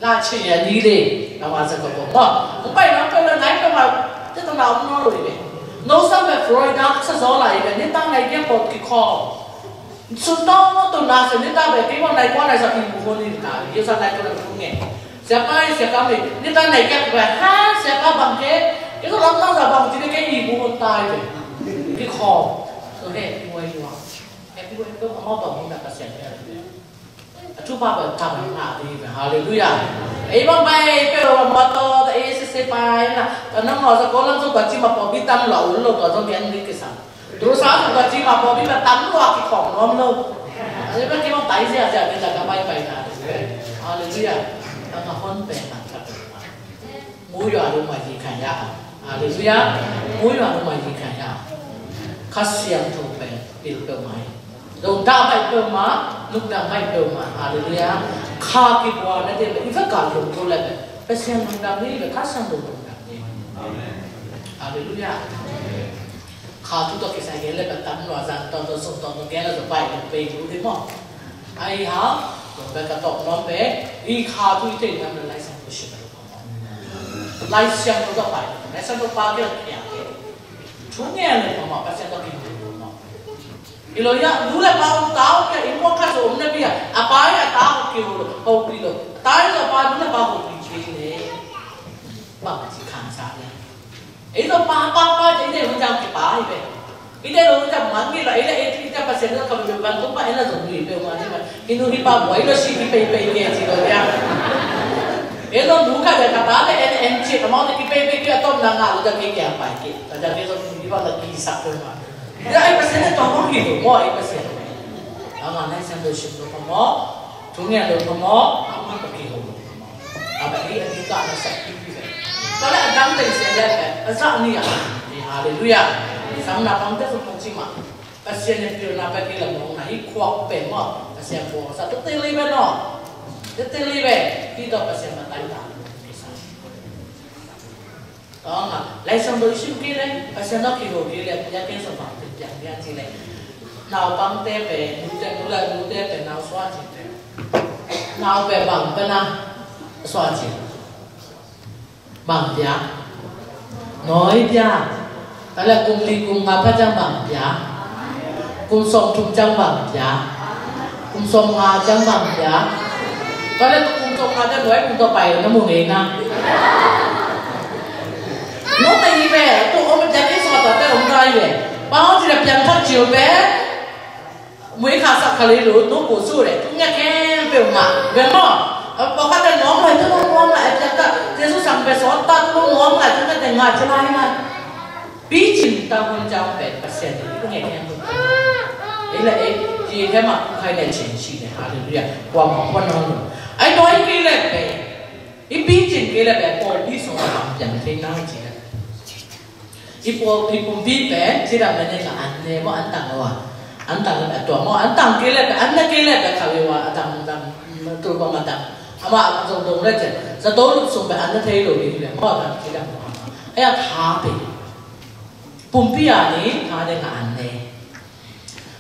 la chi ya ni le, la ma sa ko ko. Mo, ko pai na ko la nai ko ma, te to na um no lo le. No sa me Florida sa zo la le, ni ta nai ke pot ki ko. Sun to mo to na se ni ta be ki mo nai ko nai sa ki bu ko ni ta. Yo sa nai ko la bu nge. Sia pai sia ka mi, ni ta nai ke ko ha, sia ka bang ke. Ke ko lam na sa bang ti ke i bu ko ta le. Ki ko. So he, mo yo. He, mo yo, mo ba mo na ka sia ke. A thupha pen tang ngah ding hi ve. Halleluiah. Ei bang pai peuh a mawtaw ta ei sese pai na. Ka nang ngawh sa ko lam zong ka cim a pawlpi tam lo lo ka zong gen ding kisam. Tulsa zong ka cim a pawlpi ka tam lo a kikhawm nuam lo. A ei bang ki bang tai zia zia ding ta ka pai pai na. Halleluiah. Ka ka hon pen na ka pen na. မူရွာတို့မှာ နေထိုင်ရအောင်။ Halleluiah. မူရွာတို့မှာ နေထိုင်ရအောင်။ Kha Siangtho pen pil peuhmah hi. Lungdam baih peuhmah, lungdam baih peuhmah. Halleluiah. Kha kibuan na te pen i va ka lungdam le pen Pasian lungdam ni le Kha Siangtho lungdam ni. Halleluiah. Kha thu tawh kisai gen le pen tam lua zan tawh tawh sung tawh tawh gen le tawh baih lo pei lo ding maw. Ai ha, tawh pen ka tawh nuam pen i kha thu i theih nuam le Lai Siangtho sim lo. Lai Siangtho tawh pai lo, Lai Siangtho pa kia kia kia. Thu ngen lo mah, Pasian tawh kiho lo mah. Hi lo ia, nu le pa om ta om kia, i muak khat zong om na pi a, a pa i a ta ho kiho lo, hopih lo. A ta i lo pa, nu le pa hopih kei le. Bang ci khang sa ia. Ei lo pa, pa, pa, ei le hun jam ki pa i ve. I te lo ta man mi la, i te, i te Pasian lo ka lo ban tung pa, i la zong mi pe ma ni ma. I nu hi pa bua, i lo si ki pei pei ke ci lo ya. I lo nu ka ja ka ta te, en, en ci ka mau te ki pei pei ki a tom na nga lo ja ki kia pai ki. Ka ja ki lo nu hi pa la ki sa pe ma. Ya, i Pasian to mo hi lo mo, i Pasian. Ama nai san lo sim lo pa mo. Thu ngen lo phamawh, amah ka kiho lo phamawh. A bek hi a dikah na sak hi hi ve. Tua leh a dang teng se leh a zah ni a. Hi, halleluiah. Sang naupangte zong kong ci mah. Pasian in pilna bek hi lam mawkna hi khuak pen maw. Pasian bawl sa tuk tek li ve no. Tek tek li ve. Hi tawh Pasian matai ta. Ong a, Lai Siangtho i sim kei leh, Pasian tawh kiho kei leh, bia kei sawm bang pen piang bia ci leh. Naupangte pen, nute, nu le nute pen nau suah ci pen. Nau pen bang pen a suah ci. Bang pia. Nawi pia. Tua leh kum li kum nga pha ciang bang pia. Kum sawm thum ciang bang pia. Kum sawm nga ciang bang pia. Tua leh kum sawm nga ciang nuai kum tua pai na mu ngei na. No te hi ve, tu om ciang i sawt tua te om tua hi ve. Pau ci leh piang thak ciu ve. Mui kha sak kha lei lo, tu ku su leh, tu ngia khempeuh mah. Ve maw. Pau kha te nuam lai, tu nuam lai, piang ta. Jesu sang ve sawt ta, tu nuam lai, tu ngia te nga ci lai na. Picin ta hun ciang pen Pasian in i ngen hen hun. Ei la ei, ci hem a, kung khai le cin ci le, halleluiah. Kuamah kuan nang lo. Ai doi kei le pen. I picin kei le pen, pawlpi sung a bang piang thei nang ci le. I pawl, i pumpi pen, ci dam le nei ka an ne maw, an tang lo a. An tang le pen, tua maw, an tang kei le pen, an ne kei le pen, kha ve wa, a tang, tang, tu bang a tang. Amah a zong dong le cin. Zato lup sung pen, an ne thei lo ding le maw, a tang ci dam lo a. Ai a tha pen. Pumpi a ni, kha ding a an ne.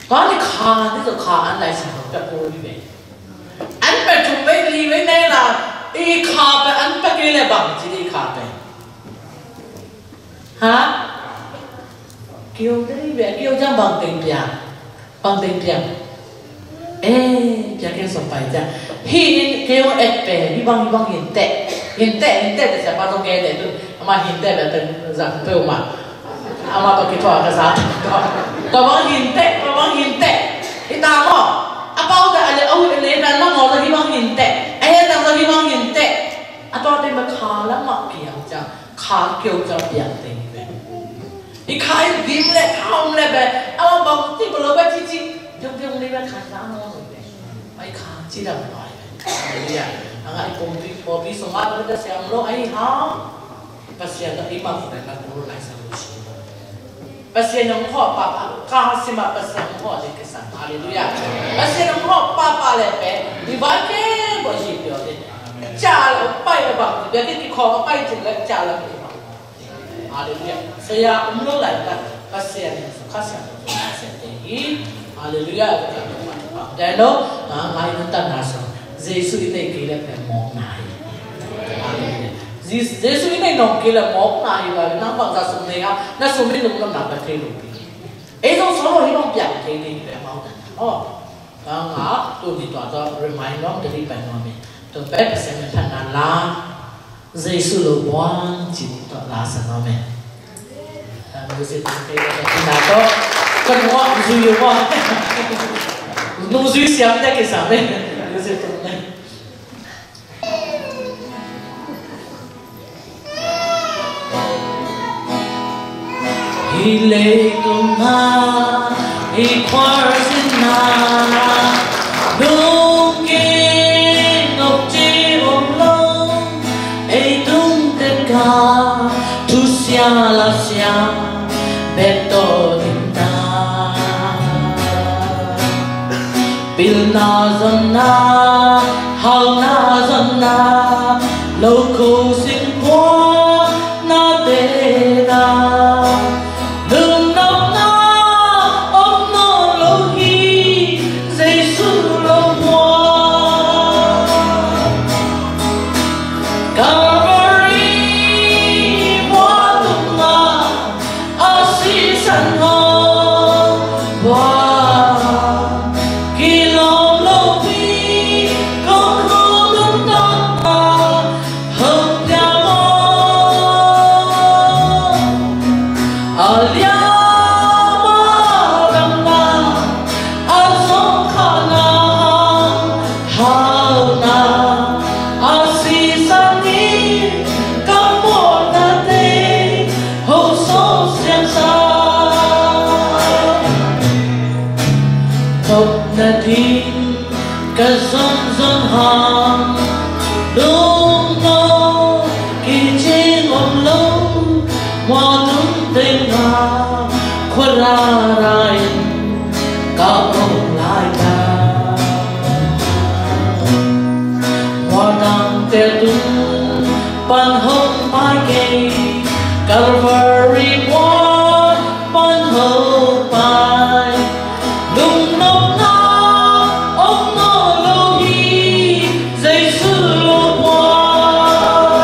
Kha ni kha ni zo kha an lai sa ho ta ko ni ve. An pe thum ve li ve ne la, i kha pe an pe ke le bang ci i kha pe. Ha? Kio de li ve, kio jang bang teng pia. Bang teng pia. Eh, pia ke so pai ja. Hi in kio et pe, hi bang, hi bang hin te. Hinteh, hinteh, te siapa tawh gen leh tu, amah hinteh beh teng zang peuhmah. Amah tawh kithuah ka sa tawh. Tua bang hinteh, tua bang hinteh. Hi ta maw? A pau teh a le, a hui a le, dan mah ngaw tawh hih bang hinteh. A he tang tawh hih bang hinteh. A tua teng beh kha lam mah kiang ciang, kha keu ciang piang teng hi ve. I kha i dim leh, kha om leh beh, a bang ti ko lo beh cici. Diong diong ni beh kha sa maw hi ve. Ai kha ci dam lo hi ve. Hallelujah. A ngai pawlpi, pawlpi sung ah beh ka siang lo ai ha. Pasian tawh i mak leh na kul lai sa lo si. Pasian hong hawh papa, ka sim ah Pasian hong hawh ding kisam. Hallelujah. Pasian hong hawh papa leh pen, i vai ke bo hi pio ding. Ca lo pai a bang, bia ki ki khawng a pai cin leh ca lo ki bang. Hallelujah. Saya um lo lai ta, Pasian in sukha siang lo Pasian te hi. Hallelujah. Dai lo, ah, ngai nun ta na so. Jesu i nei kei leh pen mawkna hi. Hallelujah. Jes-, Jesu i nei nong kei leh mawkna hi lai, nang bangzah sum nei a, na sum in lungdamna pia thei lo pi. Ei zong solo hi nong piang thei ding pen mawkna. Oh. Nang a, tu ni tua tua remind nong te di pen nong mi. Tu pen Pasian min phat na la. Jesu lo buang ci ni tua la sa nong mi. Ah, music tu kei tua tua na tua. Kan wa zui wa. Nung zui siam te kisam e. Music tu na. Hih leitung ah i khuar sin ah lungkim nop ci om lo, ei tung teng ah thusia lasia bek tawh ding ta. Pilna zonna, halna zonna, lo kho sing puakna te na. Lungnopna om nawn lo hi, Jesu lo puak. Calvary mual tung ah a sisan hong buak. Kilawm lopi kong khut nuntakna hong pia maw. A liam a damna a zawngkhakna hauhna a sisan in ka mawhnate hong sawh siamsa. Thawpna ding ka zonzon hang lungno kicing om lo, mual tung teng ah khua rara in ka om lai ta. Mual dangte tung pan hong pai kei, Calvary mual pan hong pai. Lungnopna om nawn lo hi, Jesu lo puak.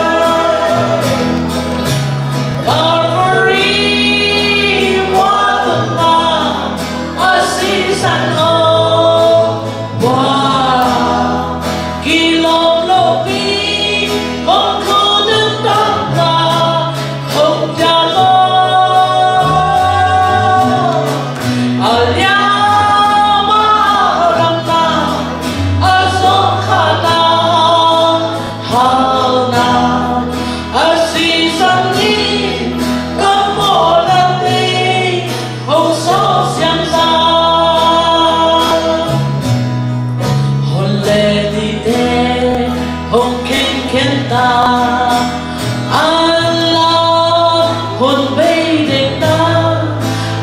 Calvary mual tung ah a sisan hong buak. Kilawm lopi kong khut nuntakna hong pia maw. A liam a damna a zawngkhakna hauhna a sisan in ka mawhnate hong sawh siamsa. Hun le nite hong khenkhen ta, an la hun bei dek ta,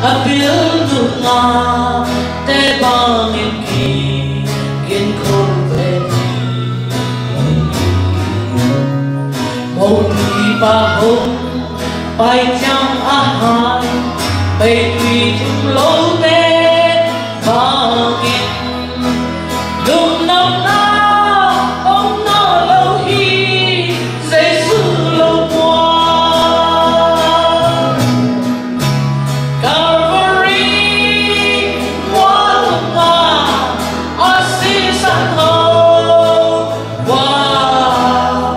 a pil nunga te bangin kikin khol ve ni. Mopi pa hong pai ciang a hai, peipi thum lote bangin lungnopna om nawn lo hi, Jesu lo puak. Calvary mual tung ah a sisan hong buak.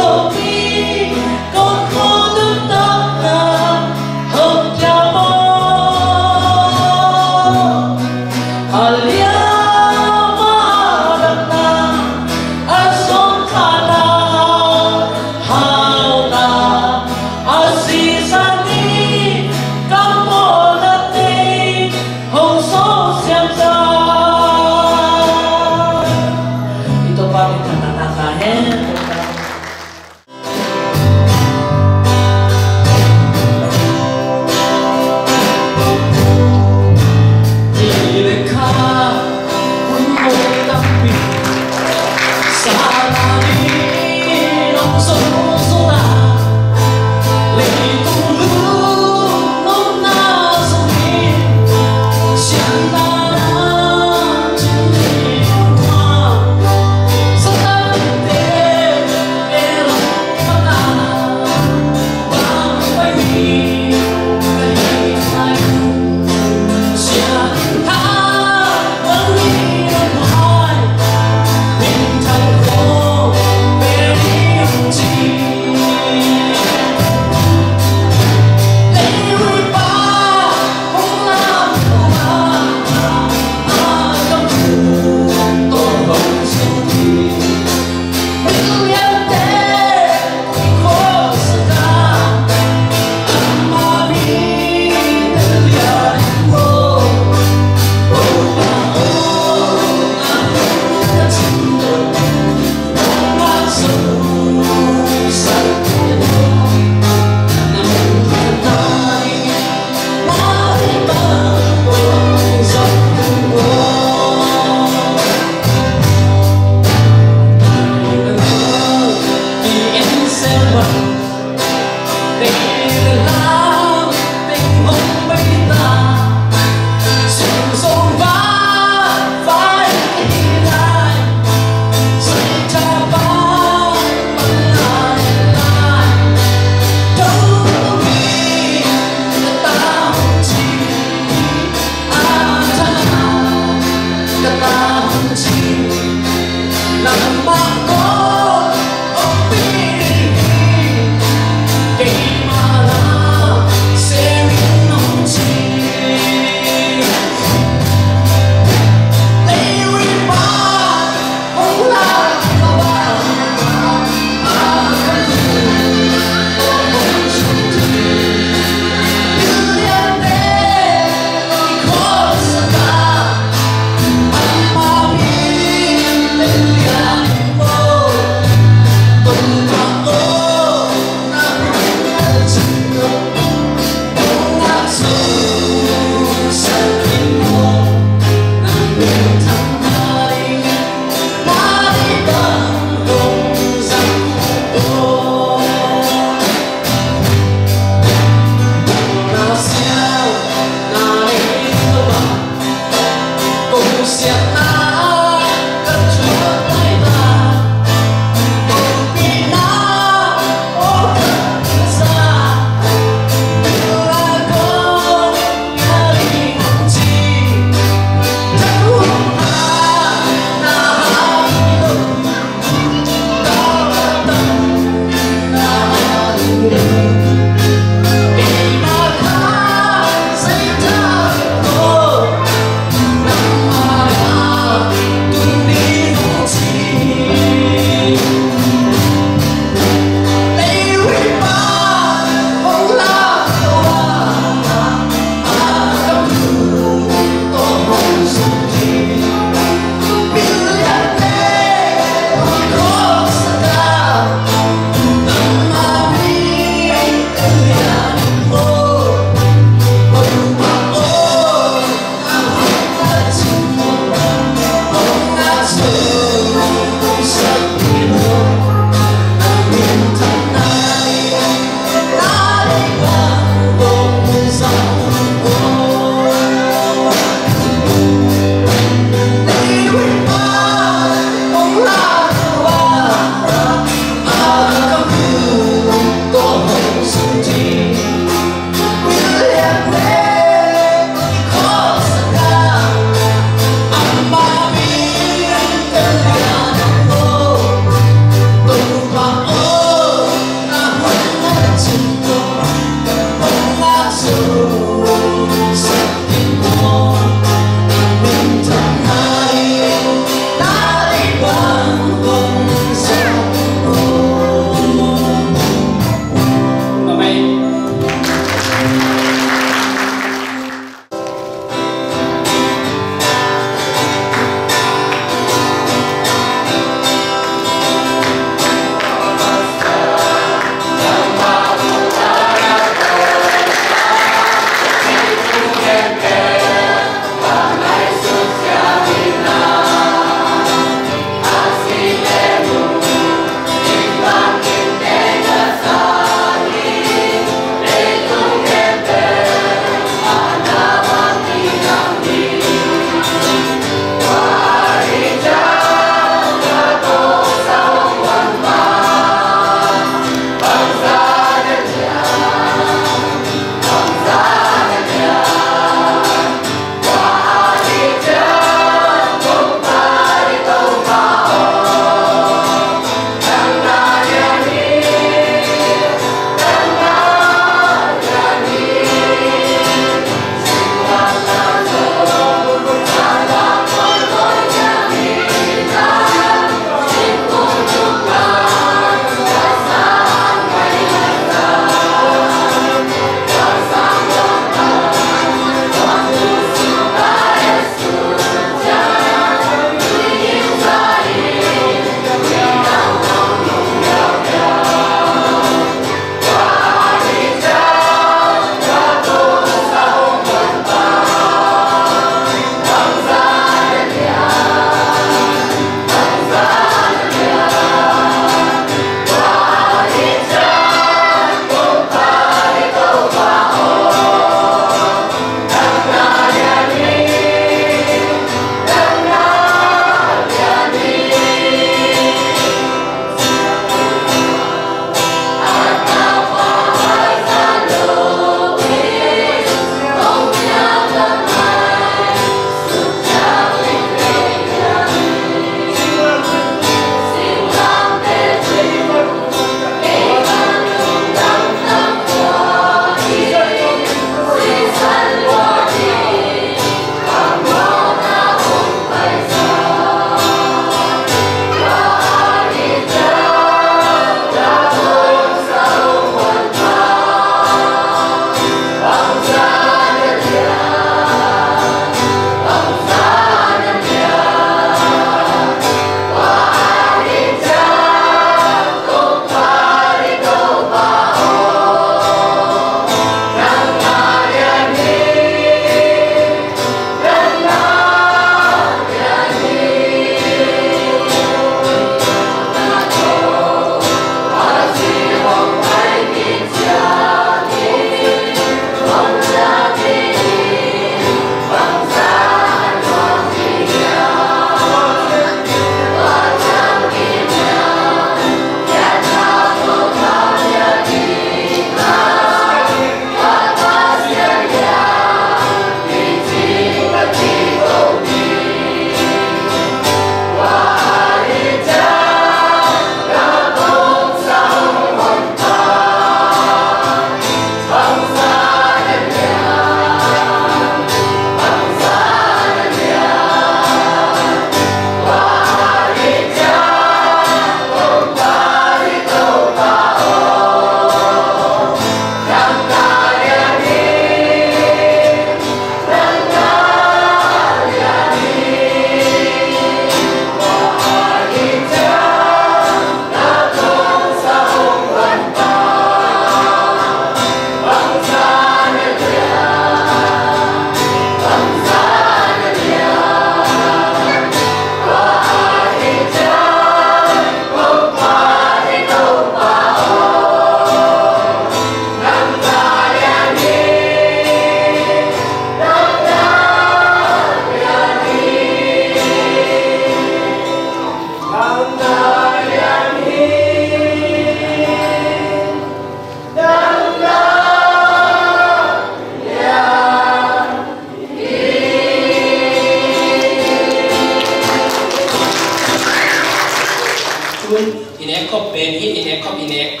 Tun i nek khop pen hi, i nek khop i nek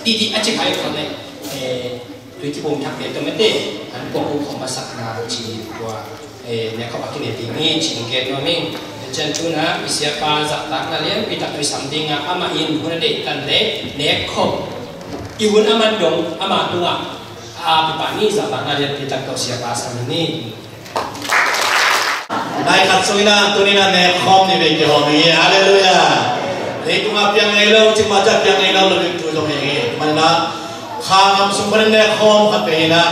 titi a ci khai khol ne. Eh, tui ci pum thak te to mete an pok u khom masak na ci tua. Eh, nek khop a kine ti mi ci gen no ming. Chan tuna i siapa zahtakna lianpi tak tui sam dinga ama in hun a deih tan le nek khop i hun a man dong ama tunga a pipa ni zahtakna lianpi tak tawh siapa sam ni. Nai khat sungina tunina nek khawm ni vei kihawm hi. Halleluiah. Leitungah piang ngei lo, cikmah ciah piang ngei lo, lo ding thu zong hi hi. Manina kha ngam sung panin nek khawm khat vei hina,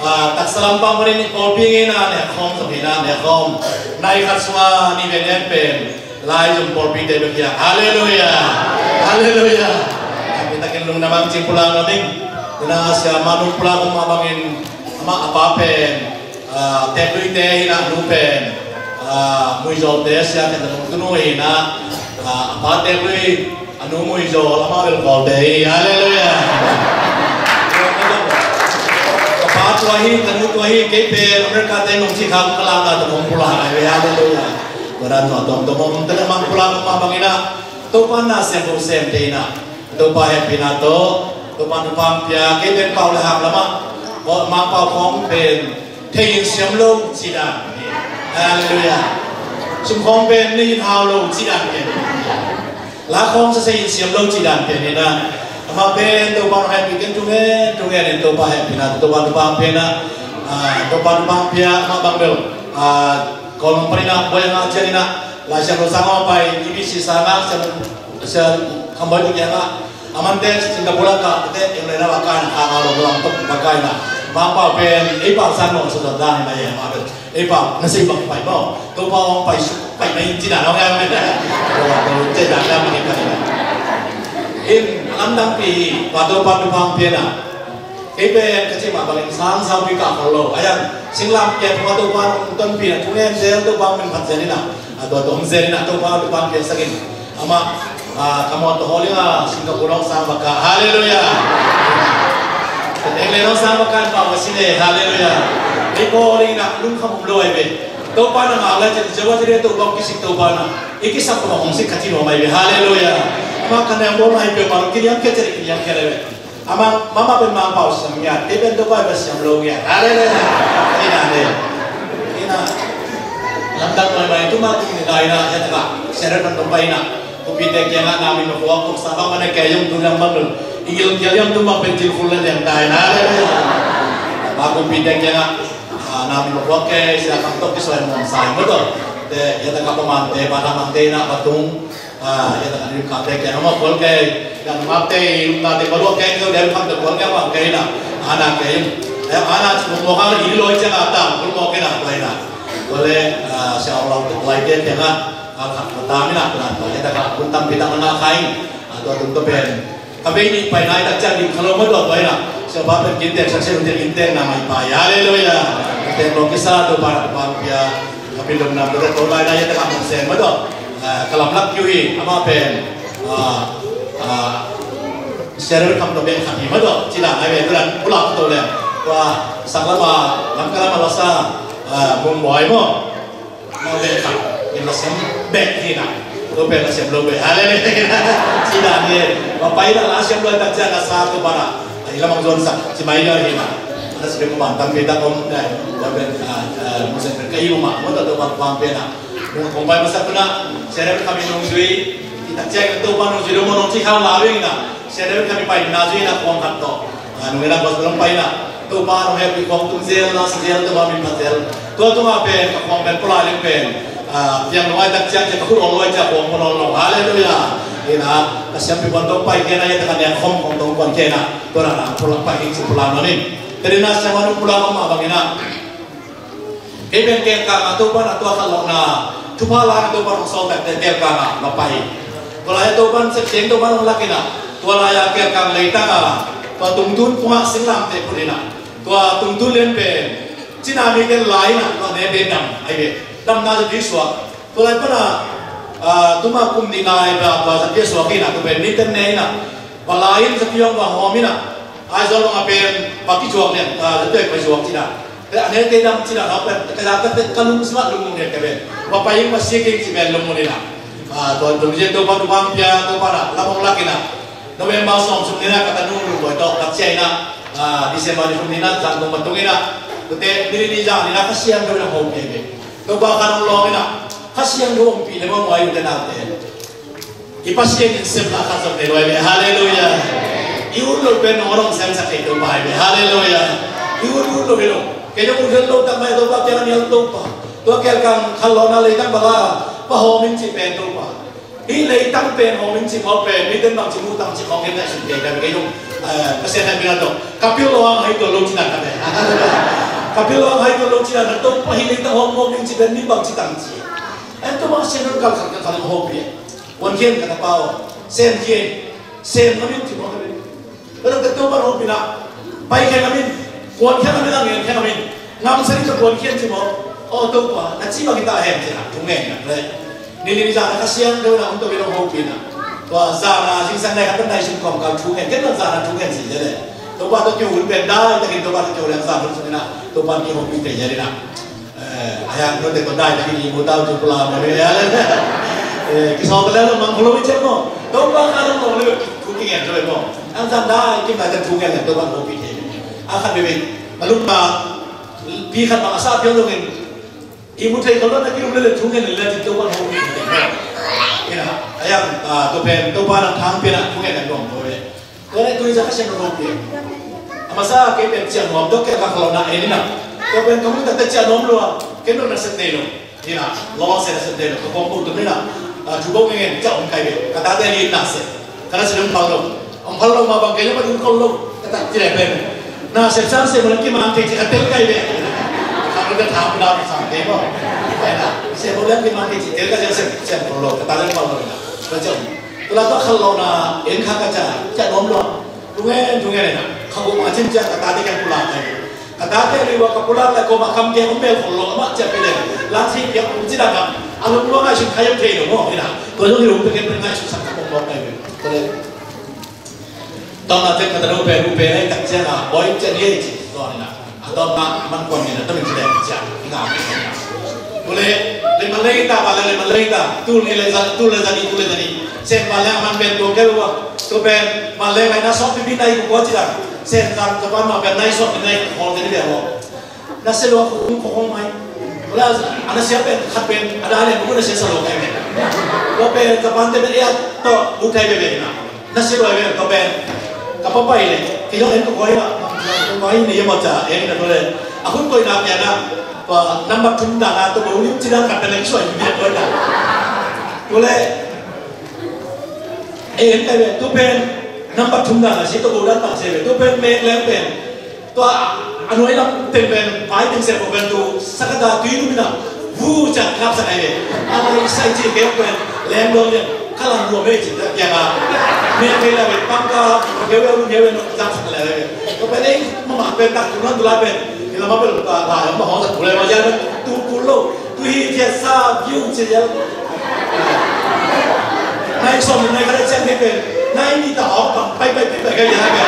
ah, taksa lampang panin pawlpi ngeina nek khawm zong hina, nek khawm. Nai khat sunga ni vei nek pen lai zong pawlpite bek hiang. Halleluiah. Halleluiah. Pitakin lungdam ang cing pulak na ding. Tuna sia manu pulak um abangin ama apa pen ah, tekluite hina, a nu pen, ah, muizawlte sia ken tanu tunu hina, ah, a pa teklui, a nu muizawl, ama bel kawlte hi. Halleluiah. A pa tua hi, tanu tua hi, kei pen America te nong ci kham ka lak na tanu pulak ai ve. Halleluiah. Tua dan tua tuamtuam om tena mang pulak ma bangina Topa na sem bo sem te hina. Topa hehpihna tawh Topa thupha pia, kei pen pau le hak lamah Mangpau khawng pen thei in siam lo cih dan. Halleluiah. Sum khawng pen nei in hau lo cih dan pen. La khawng sa sei in siam lo cih dan pen hi na. Amah pen Topa hehpih ken thungen thungen in Topa hehpihna Topa thupha pia na. Ah, Topa thupha pia mah bang bel. Ah, Kawlgam panin ah buai a ngah ciangin ah Lai Siangtho sang a pai, E B C sang a siang, siang khamboi tu kiang ah a mante Singapore a kah tete, England a kah na kha ngah lo, lam tok ba kai na. Mangpau pen ei pau sang lo sa zat dan hi na, ei ma pen ei pau na sei bang pai maw. Topa hong pai su pai mai ci na nong yang pen. Topa to ce dan dan mai pai na. In lamdang pi hi, pa Topa thupha pia na. Kei pen ka cih mah bangin sang saupi kah khol lo. A yang singlam kiang thung a Topa hong tonpih na, thungen zel Topa min phat zel in a, a tua tom zel in a Topa thupha piaksak in. Amah, ah, ka mawtaw hawl in a Singapore hong sang bak kah. Halleluiah. England hong sang bak kah in pau a si le. Halleluiah. Ei pawl in a lungkham om lo ai ve. Topa na ngak lai cin Jehovah Jireh Topa hong kisik Topa na i kisap Topa hong sik kha ci nuam ai ve. Halleluiah. Amah ka neng bawl na hi peuhmah lo kiliam khia cin kiliam khia lai ve. Amah, mama pen Mangpau siam ngiat, kei pen Topa pen siam lo ngiat. Halleluiah. Ina le. Ina. Lamdang maimai, tuma kum ni dai na, ya taka. Seret man Topa ina. Kupi te kiang a na mi ma kuak tuk sa bang mana kei yung tu lam bang dun. Igil kial yung tu bang pen jil full le liang dai na. Halleluiah. Ma kupi te kiang a, ah, na mi ma kuak kei, sia kam tok ki soi mong sai mo to. Te, ya taka paman te, pa ta man te na, patung. Ah, ya taka ni ka te kiang a ma kual kei. Yang map te, yung ta te, paluak kei, kei, dai kam te kual kei, wang kei na. Ana kei. Eh, ana, mo ka, i loi kiang a ta, mo kei na, kei na. Kole, ah, sia ong lau te, lai te kiang a. Ah, ka, ka ta mi na, ka na, ya taka, kun tam pi ta na kai. Ah, tua tung to pen. Ka bei nih pai nai tak ciang dim kha lo maw tua tua ina. Siapa pen kin teng sak sia ung teng in teng na mai pai. Halleluiah. Teng lo kisa Topa na Topa pia. Ka pi lung nam tua tua lai na ya ta ka mong sen maw tua. Ah, ka lam lak kiu hi. Amah pen. Ah, ah, Seret kam tua pen khat hi maw tua. Ci dan ai ve tua dan. Pulak tua le. Tua sak lama lam ka lama la sa. Ah, mong buai maw. Mawh bek khat, in la siam bek hi na. Tua pen la siam lo bek. Halleluiah. Ci dan hi. Wa pai na la siam lo tak ciang la sa tua bana. Ai la mang zon sak. Ci mai lo hi na. La siam ko ban tam pe ta kom dai. Tua pen, ah, ah, musen pen kai ma. Mo ta tua ban pang pe na. Mo kong pai masak na. Seret kami nung zui. Kita ciang tua ban nung zui lo mo nung ci khau la wing na. Sia David kami pai na zui na kuang khat tawh. Ah, nung ina gospel hong pai na. Topa nong hehpih kuang tung zel na sa zel Topa min phat zel. Tua tunga pen ka kuang pen pulak ling pen. Ah, piang nong ai tak ciang ciang ka khut ong luai ciang kuang pun ong long. Halleluiah. Ina ka siampi kuan tong pai kena ya taka nek khom kong tong kuan kena. Tua na na pulak pai king si pulak na min. Teri na siama nung pulak ma bang ina. Kei pen kelkang a Topa na tua khat lawhna thupha la na Topa hong sawltakte kelkang a va pai. Tua lai a Topa sep keng Topa hong lak ina tua lai a kelkang leitang a tua tungtun pungah singlamte phut ina tua tungtun lian pen cina mite lai ina tua ne pen dam ai ve damna zat ding suak. Tua lai pana Ah, tuma kum nih nai ba, ba zapi a suak in ah, tu pen ni ten ne in ah, va la in zapi hong va hawm in ah, Aizawl bang a pen va kizuak lian, ah, zapi a va zuak ci in ah. Te a ne te dam ci in ah, ka pen, ka la ka te, ka lung sima lung mun lian ka pen. Va pai in va sik in ci pen lung mun in ah. Ah, tua, tua, Topa, Topa hong pia, Topa na, lam hong lak in ah. November sawm sung ni in ah, ka tanu lungdawi tawh, ka cia in ah, ah, December ni sung ni in ah, zan kong patung in ah. Tute, ni ni zan ni in ah, Kha Siangtho in ah hong pia ve. Topa kha nong lawng in ah, Kha Siangtho hong pi le maw, maw, i u te nau te. I Pasian in sem la khat zong nei lo hi ve. Halleluiah. I ut lo pen nong hong semsak thei Topa hi ve. Halleluiah. I ut ut lo hi lo. Kei zong ut ut lo tak mai Topa kiang a nial Topa. Tua kial kang khan lo na leitang bang a, pa hawm in ci pen Topa. Hih leitang pen hawm in ci mawk pen, mi ten bang ci mu tang ci mawk in ngaihsun kei ka ve kei zong, eh, Pasian hai mi na tawh. Ka pil lo ang hai tua lo ci na ka ve. Ka pil lo ang hai tua lo ci na ka Topa hih leitang hawm mawk in ci pen mi bang ci tang ci. En Topa Pasian hong kal khat ka kal hawm pi. Kuan khian ka tapa aw. Sem khian. Sem na min ci mawk ka ve. Ka dang ka Topa hong pi na. Pai khian na min. Kuan khian na min, a ngen khian na min. Ngam sa ding ka kuan khian ci maw. Aw Topa, na ci bang hi ta hen ci na, thu ngen na le. Ni ni zan a Kha Siangtho na hong to bi nong hong pi na. Tua zan a zingsang nai khat nai sin kawm kal thu ngen. Ken zan a thu ngen si le le. Topa to kiu hun pen dai, takin Topa to kiu leng zan hun sung na. Topa ki hong pi te ya na. Eh, a yang no te ko dai, takin i mu tau tu pula ma le ya le. Eh, ki sa ta le mang ko lo mi che mo. Topa ka lo mo le, thu ki ngen to le mo. Ang zan dai, ki ma ta thu ngen le, Topa hong pi te. A khat bebe, malum ma, pi khat bang a sa piang dongin, i mu thei kholh na ki um lele thu ngen lele, Topa hong pi. Ina, a yang, ah, tua pen, Topa na thang pen a thu ngen a dong ko e. Tua le tui za ka sian hong pi. A masa kei pen ciang nuam dok kei ka kholh na e ni na. Tua pen ka mu ta ciang nuam lua, kei no na set nei lo. Hina, lawng se na sem te lo, ka kawm bu tum hina, ah, thu bo ngen ngen, ca om kai ve, ka tate li na se, ka na se dum phal lo, om phal lo ma bang kei lo ma dum kol lo, ka tak ti le pen. Na se sang se mo ki mang kei ci ka tel kai ve. Ka mo ka tham na sang kei mo. Ai na, se mo le ki mang kei ci tel ka se se kol lo, ka tate phal lo na. Ka ca om. Tu la ka khal lo na, en kha ka ca, ca nom lo. Tungen, tungen na, kha bu ma cin ca ka tate ka pulak kai. Ka tate liwa ka pulak lai ko ma kam ke om bel khol lo ma ca pi le. Lang si piak um ci da ka. A lum lo ngai sin khai am thei lo mo ina. Ko lo lum pe ke pe ngai su sak ka pom lo kai be. Ko le. Tawm na tek ka ta lo pe bu pe lai tak cia na. Boi cia ni ci. Ko ina. A tawm na man ko ni na ta min ci le cia. Ina. Ko le. Le ma le ta ba le ma le ta. Tu ni le za, tu le za ni, tu le za ni. Sen ba le man ben ko ke wa. Tu ben ma le ngai na so pi pi nai ko ci da. Sen zan ka ban ma pen nai sawt pen nai khol te ni bia lo. Na sia lo khong khong mai. Wala a na sia pen khat pen a da le mu na sia sa lo kai pen. Lo pen ka pan te pen ya to bu kai pen na. Na sia lo pen to pen. Ka pa pai le. Ki lo en ko koi na. Mai ni ya ma cha en na to le. A hun koi na pia na. Pa number thum da na to bu lim chi na ka pen le soi ni ya to na. To le. E en kai pen to pen. Number thum da na si to bu da ta se pen. To pen me le pen. Tua a nuai lam teng pen vai teng se ko pen tu sakata tui nu mina vu cha klap sa kai ve. A lai sai chi ke pen lem lo le ka lam lo me chi ta pia ma. Me ke la ve pang ka ke ve lu ke ve no cha sa le ve. Ko pen ei ma ma pen tak tu nan tu la pen. Ni la ma pen ta la ma ho ta tu le ma ya tu ku lo. Tui hi thiat sa viu ci lial. Nai sawm nai khat a ciang hi pen nai ni ta awk bang pai pai pai pai ka ya ka.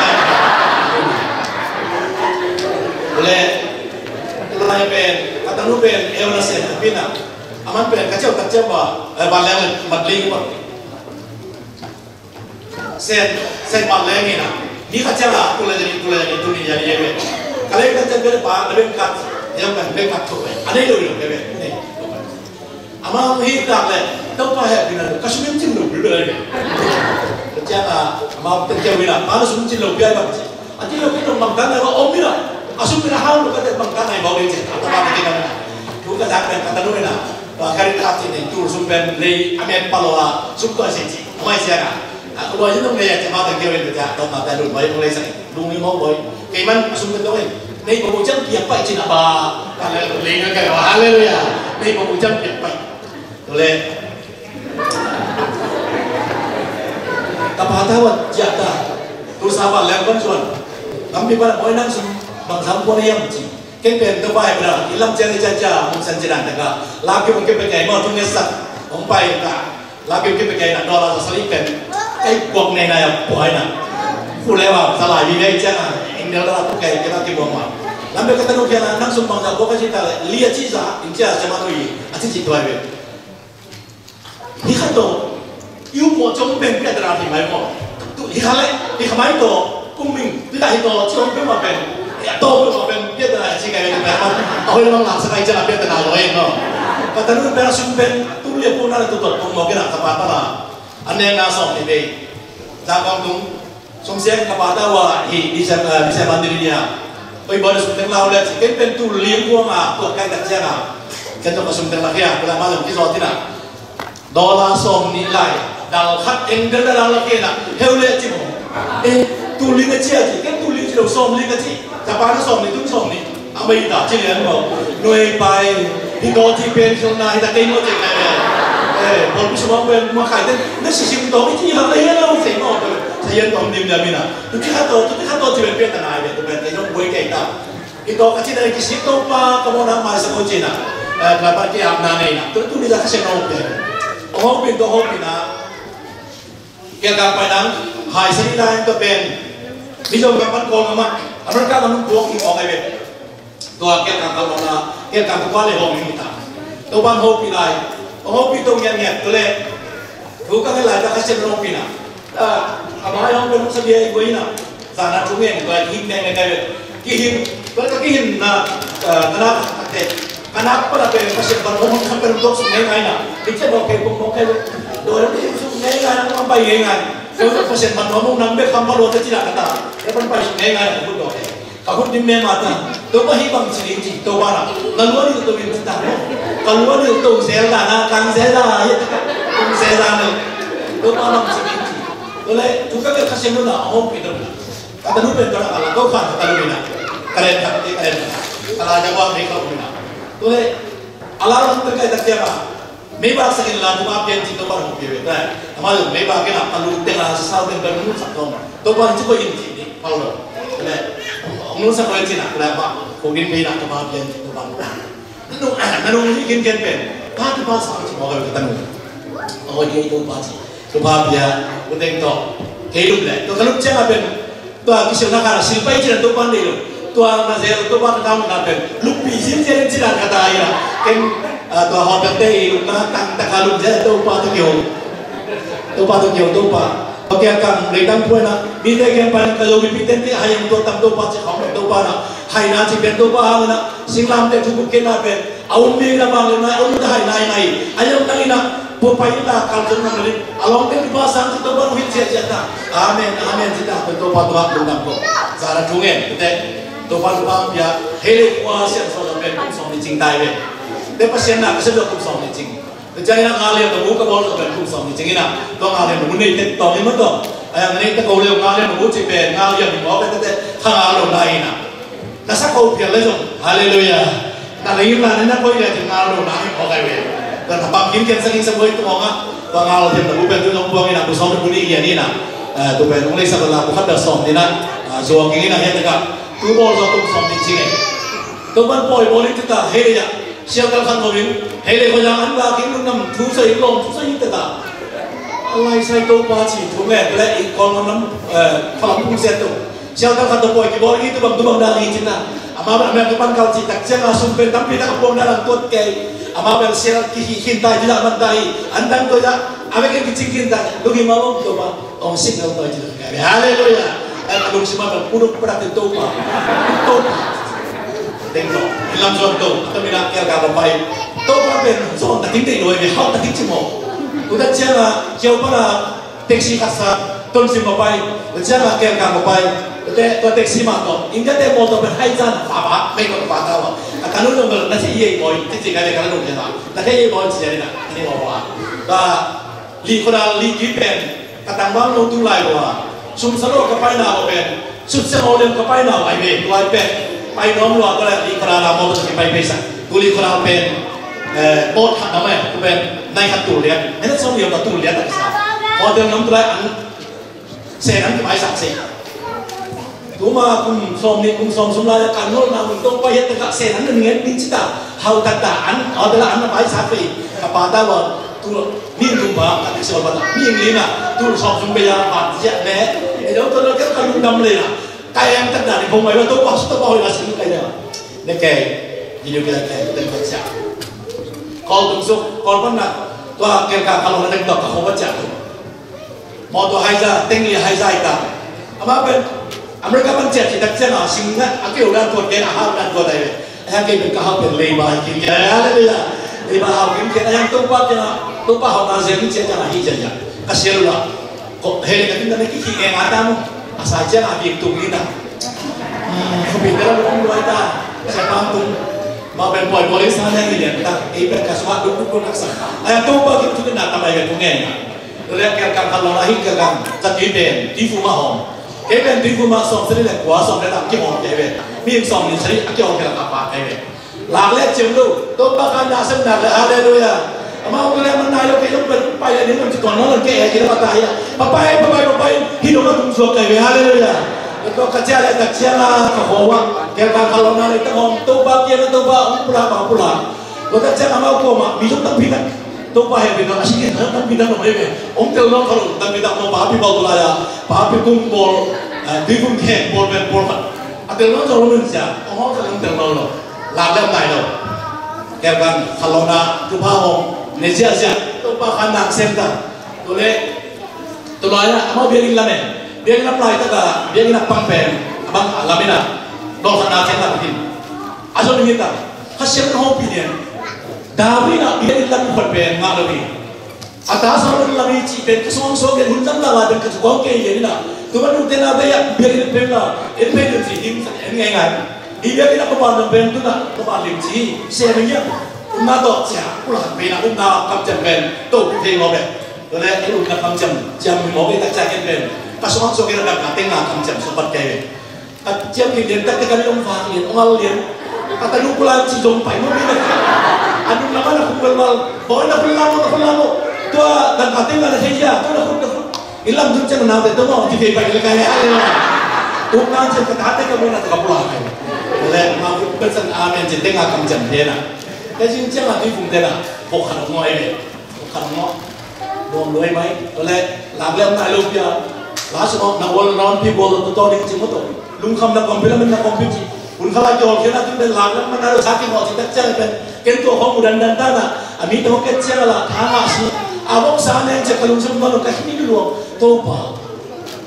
Le lai pen ka tanu pen eu na sen ka pina. A man pen ka ciau tak ciau ba, eh, ba leng mat ling ba. Sen, sen pa leng ina. Ni ka ciang a, tu le ni, tu le ni, tu ni ya ni ya ni. Ka leng ka ciang bel pa, leng ka, ya ka leng ka tu. Ane lo lo bel ni. Ama hi ta le, tau pa he bina, ka sum cin lo bel ni. Ka ciang a, ama ta ciang bina, pa sum cin lo bel ba. A ti lo ki lo mang kan na om bina. A sum bina ha lo ka te mang kan na ba ni. A ta ba ni ka. Tu ka ta ka ta lo na. Ba ka ri ta ti ni tu sum ben ni, a men pa lo a, sum ko se ti. Mai sia na. A ko boi nong nei a cama tang keu in ta, tong ma ta lun boi nong nei sang. Lung ni mo boi. Kei man a sum ka tong in. Nei ko boi cang piak pai cin a ba. Ka le lung ni ka ba. Haleluya. Nei ko boi cang piak pai. To le. Ka pa ta wa ja ta. Tu sa ba le kon suan. Kam pi ba boi nang sum. Bang sam ko ni yam ci. Ken pen to bai bra. Ilam cang ni ca ca. Mung san cin an ta ka. Lap ke bang ke pe kai mo tu ngesak. Ong pai ta. Lapiu kipe kei na dollar za sali pen kai kuak nei na ya puai na. Fu le wa za lai bi nei ciang a, England dollar pu kei kei na kibuang wa. Lam be ka tanu kia na nang sum bang za buak ka ci ta le li a ci za in cia cia ma tui a ci ci tuai be. Hi kha to, iu mo cong pen pia tana hi mai mo. Tu hi kha le, hi kha mai to, kum ming, tu ta hi to, cong pen ma pen. Ya to pen ma pen pia tana ci kai pen ma. A hoi lamang lang sa kai ciang a pia tana lo e no. Ka tanu pen a sum pen tu lia pu na le tu tot kong mo kina ka pa ta la. An ne na song ni bei. Za kong tung. Sum siang ka pa ta wa hi, December, December ni nia. Oi, boy, sum teng lau le ci, ken pen tu ling kuang a, tua kai tak ciang a. Ken tu ka sum teng la kia, kula ma zong ki zot ina. Dollar sawm nih lai, dal khat eng dal dal la kia na, heu le ci mo. Eh, tu ling a ci a ci, ken tu ling ci lo sawm nih ka ci. Ka pa na sawm nih, tung sawm nih. A mai ta ci lian mo. Nuai pai, hi ko ci pen sawm na, hi ta kei mo ci kai le. Eh, bol bu sawm pen, ma kai ten, na si sim to, i ci ha, na hian lo ci mo. Sa hian to, dim dim ina. Tu ci kha to, tu ci kha to ci pen pen ta nai pen, tu pen kei no buai kei ta. I to ka ci na ki si to pa, ka mo na mai sa ko ci na. Eh, ka pa ki ap na nei na. Tu tu ni la ka se no pen. O ho pen, to ho pen na. Kia ka pai nang, hai sa ni na to pen. Mi zong ka pan ko ma. America ka mun ko ki ko kai pen. Tua kia ka ka na, kia ka ko le ho mi ta. To ban ho pi lai. Ho pi to ngiat ngiat to le. Thu ka ngai lai ta ka sem long pi na. A, a mai hong pen sa bia i guai na. Sa na thu ngen guai hing neng neng ngai. Ki hing, guai ka ki hing na, a, ka na ka te. Ka na pa na pen ka sem ban hong ka pen dok su ngai ngai na. Di che bok ke bok bok ke. Doi hong su ngai ngai na, hong pai ngai ngai. Doi ka sem ban hong nang be kam pa lo te ci na ka ta. Ke ban pai su ngai ngai na ka bu dok ke. Ka hun dim me mata, Topa hi bang ci ding ci, Topa na, na lua ni to in ci ta, ka lua ni to zel da na, kang zel da, ye ta ka, kang zel da ni, Topa bang ci ding ci. To le, tu ka ke ka sem na, hong pi to na. Ka ta nu pen to na, ka la, to ka, ka ta nu na. Ka len ka, ka len ka. Ka la ja wa ni ka na. To le, ala la tu ka ta ke ma. Maybach sak in la, Topa pian ci, Topa hong pia ve ta. Ama lo Maybach ke na, a lu teng a sa teng pen mun sak tong. Topa ci ko in ci ni, pau lo. Le, hong lu sak ko in ci na, le ba, ko in pe na, Topa pian ci, Topa. Nanu, nanu ni kin ken pen. Pa Topa sa ci mo ka ta nu. O ye Topa ci. Topa pia, u teng to. Kei lu le. To ka lu ciang a pen. Tua kisialna kha na silpai cih na Topa nei lo. Tua na zel Topa na kau na pen. Lukpi zin zin cih na ka ta ina. Ken, ah, tua hotel te i lukna tang taka luk zel Topa to kio. Topa to kio Topa. Tua kia kam lei tang puai na. Mi te kiang pan ka lo mi pi ten ti hai yang tua tam Topa cih khong Topa na. Hai na cih pen Topa hang na. Singlam te thubuk ken na pen. A um mi na bang le na, a um ta hai nai nai. A yam nang ina, pu pai ta kal zong nang le. A long te tu pa sang tu Topa hin cia cia ta. Amen, amen, ci ta, Topa tu ha tu nang ko. Zara tu ngen, te. Topa tu pa pia, hele kua sian so na pen kum song ni cing tai ve. Te pa sian na, ka sian kum song ni cing. Te cia ina nga le ka bu ka bol so pen kum song ni cing ina. To nga le bu nei te to ni ma to. A yang nei te ko le nga le bu ci pen, nga le ni mo pen te, ka nga lo na ina. Na sa ko pian le zong. Hallelujah. Na le yin la na ko yin le tin na lo na hi ko kai we. Na ta bang kin ken sa kin sa boi tu ma. Ba nga lo tin na bu pen tu zong buang ina bu song bu ni yin ina. Eh, tu pen ung le sa la bu khat da song ni na. Ah, zo kin ina ya ta ka. Tu bol zo tu song ni cing e. Tu ban poi bol ni ta he ya. Sial kal khan lo yin. He le ko ya an ba kin nam tu sa yin long tu sa yin ta ta. Lai sai Topa ci tu me le i ko nam, eh, khalam tu se tu. Sial kal khat tawh pawi kibawh i tubang tubang dan hi cin na. Amah bel America pan kal cih tak ciangin sum pen tampi tak a puang dan an tuat kei. Amah bel sial kihi khin tai cin a man tai. An dang tuai ah a vek in kicing khin tai. Lungkim a om Topa. Ong sik lo tuai cin a kai. Halleluiah. Ai ka lungsim a bel puduk padak in Topa. Topa. Teng lo. Lam zon to. Tami na kial ka pai. Topa pen zon takin tei lo ai ve hau takin cimo. Uta ciangin kiau pana Taxi khat sa, ton sim ma pai, ciang a kel kang ma pai, te, tua taxi ma to, India te mo to pen hai zan, pa pa, mei ko pa ta wa. A kanu lo na ci ye boy, ci ci ka le kanu ke na. Na ke ye boy ci ya na, ni mo wa. Ba, li ko da li ki pen, ka tang bang lo tu lai wa. Sum sa lo ka pai na wa pen, sum sa lo lem ka pai na wa ai be, wa ai pen. Pai nom lo ka la li ko da la mo to ki pai pe sa. Tu li ko da pen, eh, bot khat na mai, tu pen, nai khat tu lian. Hena song lian ta tu lian ta sa. Hotel nam tu lai an, Sen an ki maisak sei. Tuma kum sawm nih, kum sawm sung lai kan ngol na kum tong pai het ka sen an ngen ning cita. Hau kata an, au tala an maisak sei. Ka pa ta wa tu Ning tum ba ka ti sol ba ta. Ning lina tu sawm tum be ya ba ya ne. E dong to lo ka lungdam le na. Ka yang tak dari pong mai lo to ba su to ba hoi la sing ka ya. Ne ke. Video ke ke te ba cha. Kol tung su kol ban na. Tua ke ka ka lo na dek to ka ho ba cha. Mawtaw haiza, tengli haiza i ta. Amah pen America pan ciah cih tak ciangin a sing a keu dan tuat kei a hau dan tuat ai ve. A hiang kei pen ka hau pen leiba hi kei. Halleluiah. Leiba hau kei kei a hiang Topa kei a Topa hau na zel ciah ciangin a hi ciah ciah. Ka sia lula. Ko hei ka tin na ki ki nge nga ta mu. A sai ciangin a bik tung ni ta. Ko bik ta la mu tung luai ta. Sia pang tung. Ma pen poi poi sa ne ni lian ta. Ei pen ka suak duk duk duk nak sa. A hiang Topa kei tu na ta mai ve tung nge nga. Tua leh a kialkang khat lawng a hi kialkang ka tui pen tuiphum ah hawm. Kei pen tuiphum ah sawmsagih le kua sawm le tam kihawm kei ve. Mi in sawmnih sagih a kihawm kei la ka pa kei ve. Lak le cim lo Topa khan na sem nak le halleluiah. Amau kei le man nai lo kei lo pen pai le ning lam ci tuan lo lam kei e kei le pa tai a. Pa pai pa pai pa pai hi lo ma tum suak kei ve halleluiah. Tua ka cia le ka cia la ka hawm ah kialkang khat lawng na le ta hawm Topa kiang Topa hong pulak hong pulak. Tua ka cia amau kuamah mi zong tampi tak Topa hehpihna a si kei tampi tak nong hei ve. Hong tel nawn kha lo tampi tak nong papi bau tu lai a papi tung bawl, eh, tuiphum khek bawl pen bawl khat a tel nawn zong lo nun sia hong hong khat hong tel nawn lo. Lak lem nai lo. Kel kan khalona tupa hong ne ziahziah Topa khan nang sem ta. Tua leh tua lai ah amau biakinn lam e. Biakinn lam laitak ah biakinn a pang pen a bang a lam in ah dawngkhatna khek lam in a zon in hi ta. Kha siang na hong pi lian. David in ah biakinn lam in khuat pen ngah lo hi. A ta Solomon lam hi cih pen ka suang suak lian hun zam lak lai pen ka thu kawng kei lian in ah. Tuma nungte na bei ah biakinn pen la en pen lim cih him sak en ngei ngai. Hi biakinn a ka ban lam pen tuna ka ban lim cih sem in hiam. Umna tawh cia kula pen a umna kamciam pen to thei ngawp e. Tua leh i umna kamciam ciam mi mawk i takciang in pen ka suang suak in a dangka teng a kamciam sawmpat kei ve. Ka ciam kik lian tak te ka ni om vak lian om al lian. Ka tanu kula ci zong pai mawk in a. A nung lam a na khuk velval bawi na khun lam mawk na khun lam mawk. Tua dangka teng a na thei hia tua na khuk na khuk. I lam zun ciang na te tua mawk ci kei pai le kai le a le. Umna ciang ka tate ka mawk na te ka kula kai. Le ma khuk pen san amen ci teng a kamciam te na. Ka zing ciang a tuiphum te na. Khuk khan ngawh ai ve. Khuk khan ngawh. Nuam luai mai. Tua leh lak lem nai lo pia. La sungah na wal na wan pi bawl lo tawh ding ci maw tawh. Lungkham na kawmpi lam in na kawmpi ci. Hun khala kiawl khian a tun pen lak lem man nai lo sa kingawh ci tak ciang pen. Ken tua khawng mu dandan ta na. A mi tawh ken ciang a la tha ngah si. A vok sa neng ciang ka lungsim man lo ka himi luang. Topa.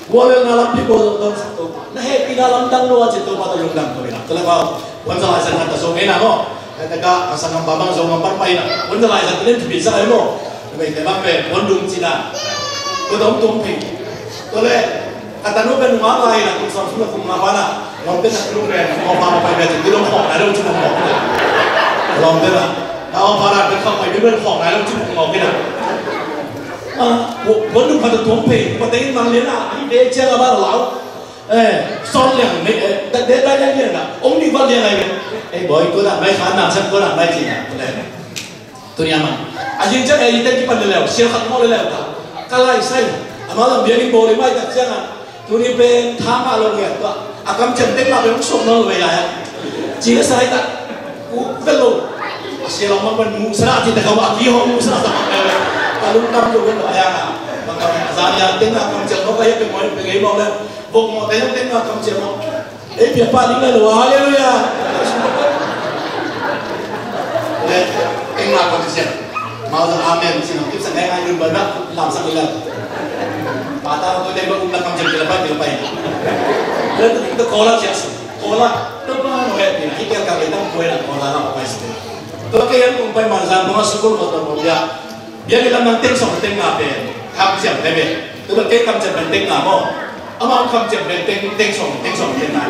Wal na lampi bawl lo tawh sa Topa. Na hehpihna lamdang lo a ci Topa tawh lungdam ko ina. Tua leh bang. Wan za lai sa na ta so ngeina maw. Kata ka a sanggam pa bang zong a pan pai na. Wan za lai sa tulen thupi sa ai maw. Mei te bang pen wan dung ci na. Tua dong tung pi. Tua leh ka tanu pen nung a lai na tung sam sung na tung ma pa na. Wan pen na tung pen nung a pa ma pai pen ci tung khawng na dong ci tung khawng. Long pen na. Na wan pa na pen khawng pai pen khawng na dong ci tung khawng pen na. Wan dung pa tung pi. Pa te in mang lian na. Hi pe cia la ba lau. Eh, sawt liang, eh, deadline liang na, om ding val liang ai. Eh, boy, ko na mai khan na, san ko na mai ci na. Tuni a man. A zing ciang eh, i te ki pan le leu, sia khat mo le leu ta. Ka lai sai. Ama lam biakinn bawl i mai tak ciang a. Tuni pen tha ngah lo ngiat tua. A kamciam teng mah pen hong suak nawn lo vei lai a. Ci le sai ta. U vel lo. A sia lo mah pen mu sa na ci ta ka wa ki hong mu sa na ta. Ka lungdam lo vel lo ai a. Bang ka zan liang teng a kamciam lo ka ya pe mo pe ngei mo le. Bok mawh te zong teng ngah kamciam mawh. Ei piapa ding lai lo, halleluiah. Le teng ngah kamciam. Mau zong amen ci nong kipsak ngai ngai dun bai bak lamsak ni lai. Pata ko teng bak umna kamciam kila pai kila pai. Le tu tu kola ciak su kola tu pa no he pina hi kial kang le tang kuai na kola la pai su. Tu la ke yan kung pai manzan kung a sukul ko tu ko ya. Biakinn lam nang teng sawm teng nga pen kamciam pen pen. Tu pen kei kamciam pen teng nga maw. Amah kamciam pen teng teng sawm teng sawm teng nga.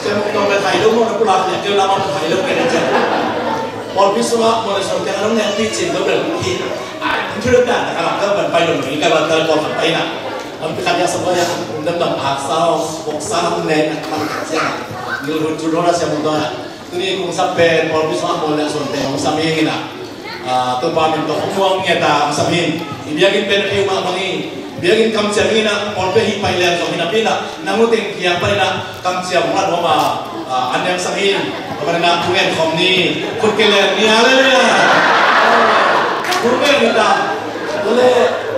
Sia muk tawng pen hai lo maw na pulak nia keu lam a hai lo pen ciam. Pawlpi sungah maw le sawm teng a nong nek pi cin lo pen hi. Ai, thu le dan na ka lam ka ban pai lo ni ka ban ka ko ka pai na. Am pi khat ya sa maw ya. Dam dam ak sao, bok sa ne na ka lam ka ciam. Ngil hun chu lo na sia muk tawng na. Tuni kong sam pen pawlpi sungah maw le suante hong sam hi ing ina. Topa min tawh hong muang ngiat a hong sam hi. I biakinn pen a keu mah bang hi. Biakinn kamciam ing ina pawlpi hi pai leng zong hi napi ina nang uteng kiang pan ina kamciam hong lat hong a an neng sam hi. Tua pan ina thungen khawm ni khut ke leng ni halleluiah. Kum e ni ta. Ule,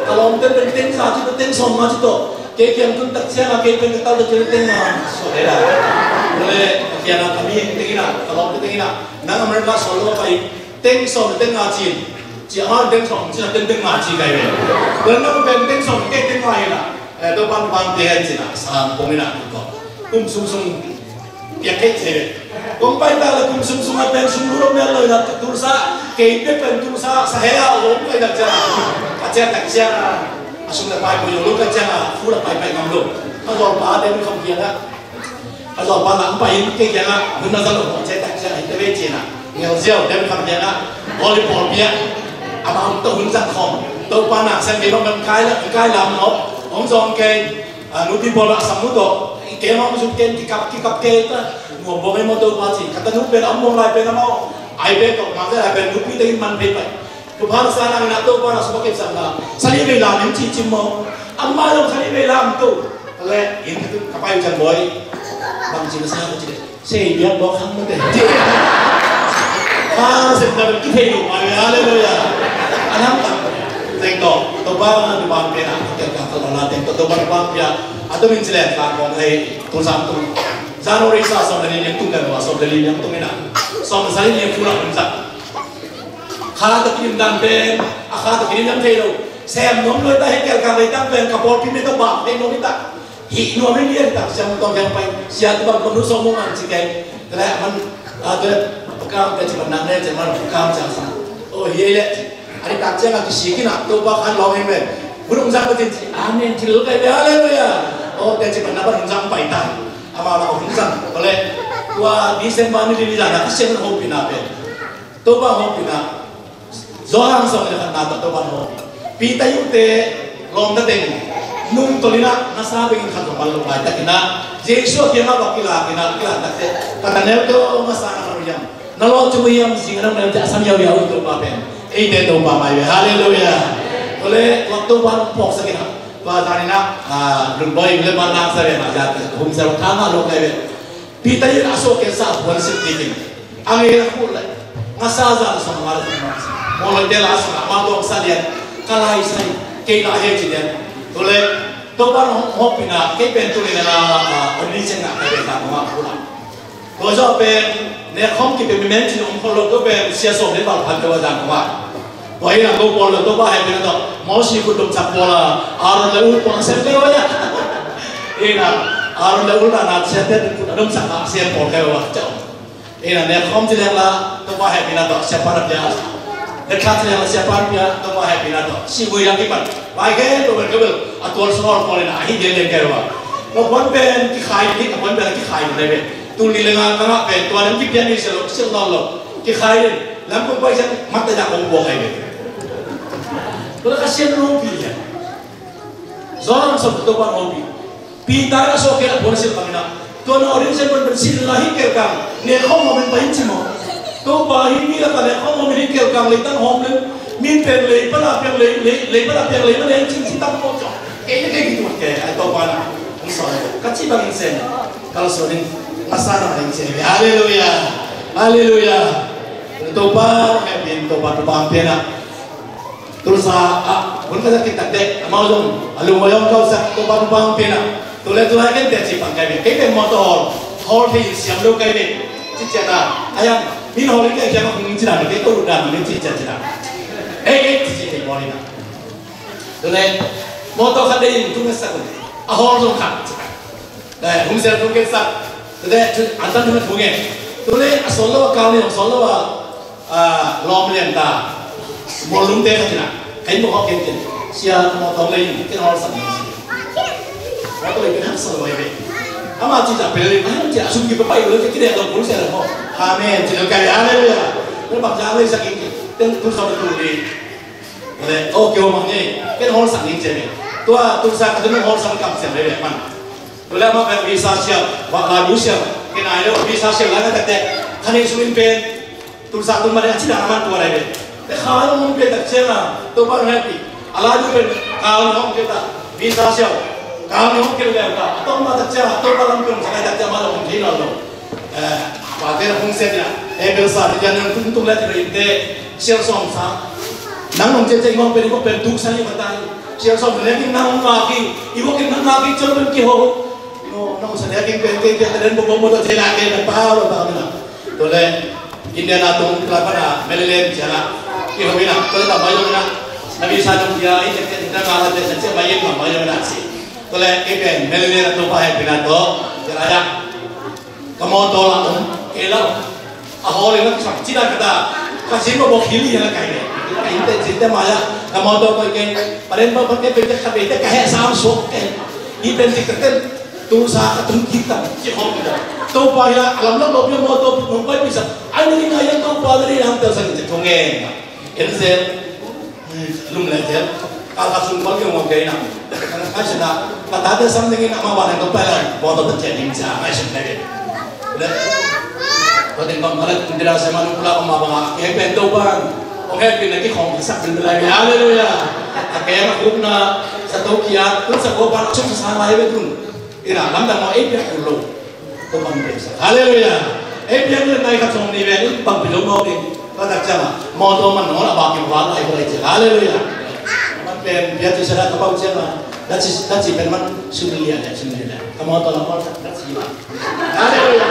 ka lawmte pen teng za ci to, teng sawm nga ci to. Kei kiang tun tak ciang a kei pen ka tal to ci teng nga. So de da. Ule, ka kiang a ka mi teng ina, ka lawmte teng ina. Nang America solo pai teng sawm teng nga ci. Ci a teng sawm ci na teng teng nga ci kai ve. Ule, nang pen teng sawm kei teng nga ina. Eh, to pan pan te hen ci na sang pong ina ko. Kum sung sung. Piak kei thei ve. Kong pai ta le kum sung sung a pen sung lu lo mel lo ina Tulsa, kei pia pen Tulsa, sa he a lo kai tak ciang. A ciang tak ciang. A sung le pai ko yo lo kai ciang a, fu la pai pai ngam lo. A lo pa te mi kham kiang a. A lo pa la pai in kei kiang a, hun na sa lo, a ciang tak ciang, hi te ve ci na. Ngel ziau, te mi kham kiang a. Volleyball pia. A ma to hun sa khom. To pa na sen kei ba man kai la, kai lam lo. Hong zong kei. A, nupi pawl a sam uh tawh, i kem a hong zuk ken kikap, kikap kei ta, nuam bawng ei maw Topa ci. Ka tanu pen a hong bawng lai pen amau, ai pen tawh, mangte lai pen nupi tengin man phei pai. Topa na sa nang ina Topa na sum a kepsak na, sali vei lam in ci cim maw. Amah zong sali vei lam to. Le, in ka pai uh ciang bawi. Bang ci na sa ka ci le. Sei biak bawk hang mate. Ha, sem na bel kithei lo mai, haleluya. Anam tak. Teng to, to ba, to ba pia na, teng ka ka la teng to, to ba, to ba pia. Atu min sile ka kong hei, tu sam tu. January sa som le ni tung kan wa, som le ni tung ina. Som sa ni fu la tung sa. Kha ta kidim dan pen, a kha ta kidim dan thei lo. Sem nom lo ta hei kel ka le tang pen, ka por pi me to ba, hei nom ta. Hih nuam hi lian tak siam tawm hiang pai. Sia tu bang ko nu sawm mung an ci kei. Tele man, ah, tele pakam te ci man nang ne ci man pakam ci sang. Oh, hi le. Ani tak ciang a kisi kina Topa khan lawng hi men. Bunung zang patin ci. Amen. Thil kai be haleluya. Oh, te ci man na bunung zang pai ta. Ama ma bunung zang. Tole. Tua December ni li li zang na kisi man hopina pe. Topa hopina. Johan sawm le khatna tawh Topa hong. Peter yute lawmta teng nungtolh ina na sa bengin khat zong man lo laitakin ah Jesu a kiangah va kilak ina kilak takte ka ta neu tawh na sa na lo hiam, na lawh cung hiam, zing a nang neu te a sa miau hiau Topa pen eite Topa mai ve. Halleluia. Tole tua Topa hong phawksak ina tua zan ina lutboi le man lang sa ve na zate hum sa lo tha ngah lo kai ve. Peter in a suahkhiatsa a puan silh dingin a ngei a khut le ngasa zan sawm nga le thum mawlawite la sungah amah tawh sa lian ka lai sai kei la he ci lian. Tule Topa hong hopina kei pen tuni na a ni cengna ka pen ta mama khula. Tua zawh pen ne khawm kipe mi men cin hong khol lo tua pen sia sawm le val phan tua zan khawma. Tua hi a ko pawl lo Topa hehpihna tawh Mosi khut domsak pawl a Aaron le Ur pawl a sem kei ua ia. Ina Aaron le Ur na na siate khut a domsak a sem pawl kei ua. Ina ne khawm ci leng la Topa hehpihna tawh siapa na pia. Ne khat ci leng la siapa na pia Topa hehpihna tawh. Si vui yang kipan. Bai ke to bel ke bel a tual sawal pawl ina a hi dia leng kei ua. Ka puan pen kikhai ni ka puan pen kikhai ni le pen. Tuni le nga ka ngah pen tua nem kipian ni selo selo lo. Kikhai ni. Lam kong pai siang mat ta jak kong buak ai ve. Tua ka sian lo pi ya. Zong sawm Topa hong pi. Peter a sawh kei a puan sil bangin ah. Tua na audience pun pen sil la hi kel kang. Ne khawm hong min pai ci maw. Topa hi mi la ka ne khawm hong min hi kel kang le tan hong len. Min pen le pa la piang le le le pa la piang le ma le cing ci tam ko cok. Kei le kei ki tuat kei ai Topa na. Hong sawh ka ci bangin sen. Kal sawh ding. Masa na ding ci. Halleluia. Halleluia. Topa hehpih in Topa Topa hong pian ah. Tulsa ah hun ka zak kik tak dek amau zong a lungmawh hong kau sak Topa Topa hong pian ah. Tule tulai ken te ci pang kai ve kei pen mawtaw hawl hawl thei in siam lo kai ve. Ci ciat ah a yang min hawl in kai siam a hong ci dan kei to dan min ci ciat ci dan. Ei ei ci ci thei bawl in ah. Tule mawtaw khat dei in tung sak un a hawl zong khat. Hong siam tung ken sak. Tule an tan tung tung e. Tule a sawl lo a kau ni hong sawl lo a. Ah, lawm lian ta. Mual lum te khat ina. Kain bawk hawk ken ken. Sia mawtaw lei in ken hawl sak ning sia. Mawtaw lei ken hak sa lo mai ve. Ama ci ta pel lei, ah, ci a sum ki pa pai lo, ci ki dek lo kul sia lo. Amen. Ci lo kai, hallelujah. Lo bak ja lei sak ing ken. Ten tu sa tu lei. Le, oh, kei hong mang ni. Ken hawl sak ning sia ve. Tua, tu sa ka tu hawl sak kam sia ve man. Tua le ama pen visa siam, va la bu siam. Ken ai lo visa siam la ka tek tek. Khan ei sum in pen. Tulsa tung mah ding a ci dan a man tua lai ve. Te kha hong hong pia tak ciang a Topa hong hehpih. A lai pen kha hong hong pia tak visa siau. Kha hong hong pia tak a tong mah tak ciang a Topa lam pen sa kai tak ciang mah hong thei nawn lo. Eh, pa te hong sia ding a. Eh, bel sa te jan hong tung tung lai te in te siau sawm sa. Nang nong ciancian ngawng pen i vok pen tuk sa i va tai. Sial sawm na nekin nang ngak hi. I vok in nang ngak hi ciang pen kiho. No, nong sa nekin pen kei pen talen bok bok mo to cina kei pen pa lo ta na. Tole India na tung kela pana Maryland ciang a kiho ina. Tole ta mai lo ina. Na visa tung dia i cek cek na ngala cek cek mai in ta mai lo ina si. Tole kei pen Maryland na tung pa he pina to. Kela ya. Ka mawtaw la om kei la om. A hawl in a kisak cina ka ta. Ka sin ma bawk hil hi a la kai le. Ka in te cin te ma ya. Ka mawtaw koi kei. Paren ba ba kei pe te ka pe te ka he sa suak kei. I pen tik ten. Tu sa ka tung kik ta. Ci hawm ta. Topa hi la a lam lam lo pi mawtaw pi nong pai pi sa. Ai ni ngai Topa la ni lam ta sa ni te thong e. En zel. Lum le zel. Ka ka sung bal yong ong kei na. Ka na kai sena. Ka ta te sam ding in ama ba na ko pa la. Bo to te ding sa. Kai sen le. Le. Ko ding bang mala kun dira se ma nung pula ko ma ba. Ke pen to ba. Ong he pin na ki khong sa pin la. Hallelujah. A ke ma kup na sa to kia. Kun sa ko ba sung sa lai be kun. Ina lam ta mo e pia kun lo. Topa min pe sa. Hallelujah. Ei piang le nai khat sawm ni ve ni bang pi lo mawk ding. Ka tak ciang a mawtaw man nawn a bak in wan lai ko lai ciang. Hallelujah. Man pen piang ci sa la ka bang ciang a. That's it, that's it pen man sumilian le sumilian le. Ka mawtaw la mawtaw that's it. Hallelujah.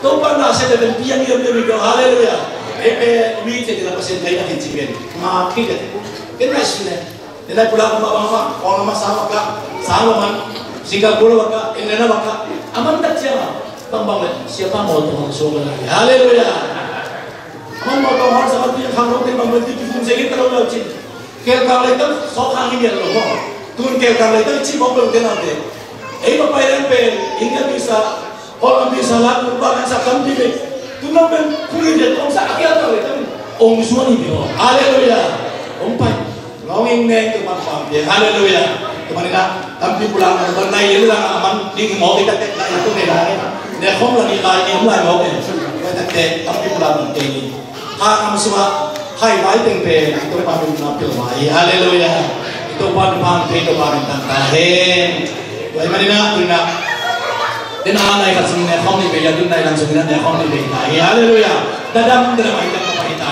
Topa na se le pen piang yom yom yom. Hallelujah. Ei pe wi ce la pasen kai na kin ci pen. Ma ki le. Ken na sile. Ina pula ko ma bang ma, ko ma sa ma ka, sa ma man, Singapore ma ka, England ma ka, aman tak cia ma, bang bang le, siapa mau tu ma so ma. Haleluya. Aman mau tu ma sa ma ti khang lo te bang bang ti ki fung se ki ta lo lo cin. Kel kang le ta so khang ni lo mo. Tun kel kang le ta ci mo lo te na te. Ei ma pai len pen, India bisa, Holland bisa la, Cuba bisa, tampi be. Tun na pen, kuli de, ong sa, akia ta le ta. Ong suan ni be. Haleluya. Ong pai. Longing neng tu man pang dia. Haleluya. Tu man ina tampi pulang tu man nai ila aman ding mo kita tek nai tu nai nai. Ne khom la ni lai ni om lai mo ke. Kita tek tampi pulang tu ni. Ha am sua hai vai teng pe tu pa min na pil vai. Haleluya. Tu pa min pang pe tu pa min tang ta hen. Vai man ina tu ina. Ina nai ka sung ne khom ni pe ya tu nai lang sung ina ne khom ni pe ta. Haleluya. Dadam dadam ai ta pa ta.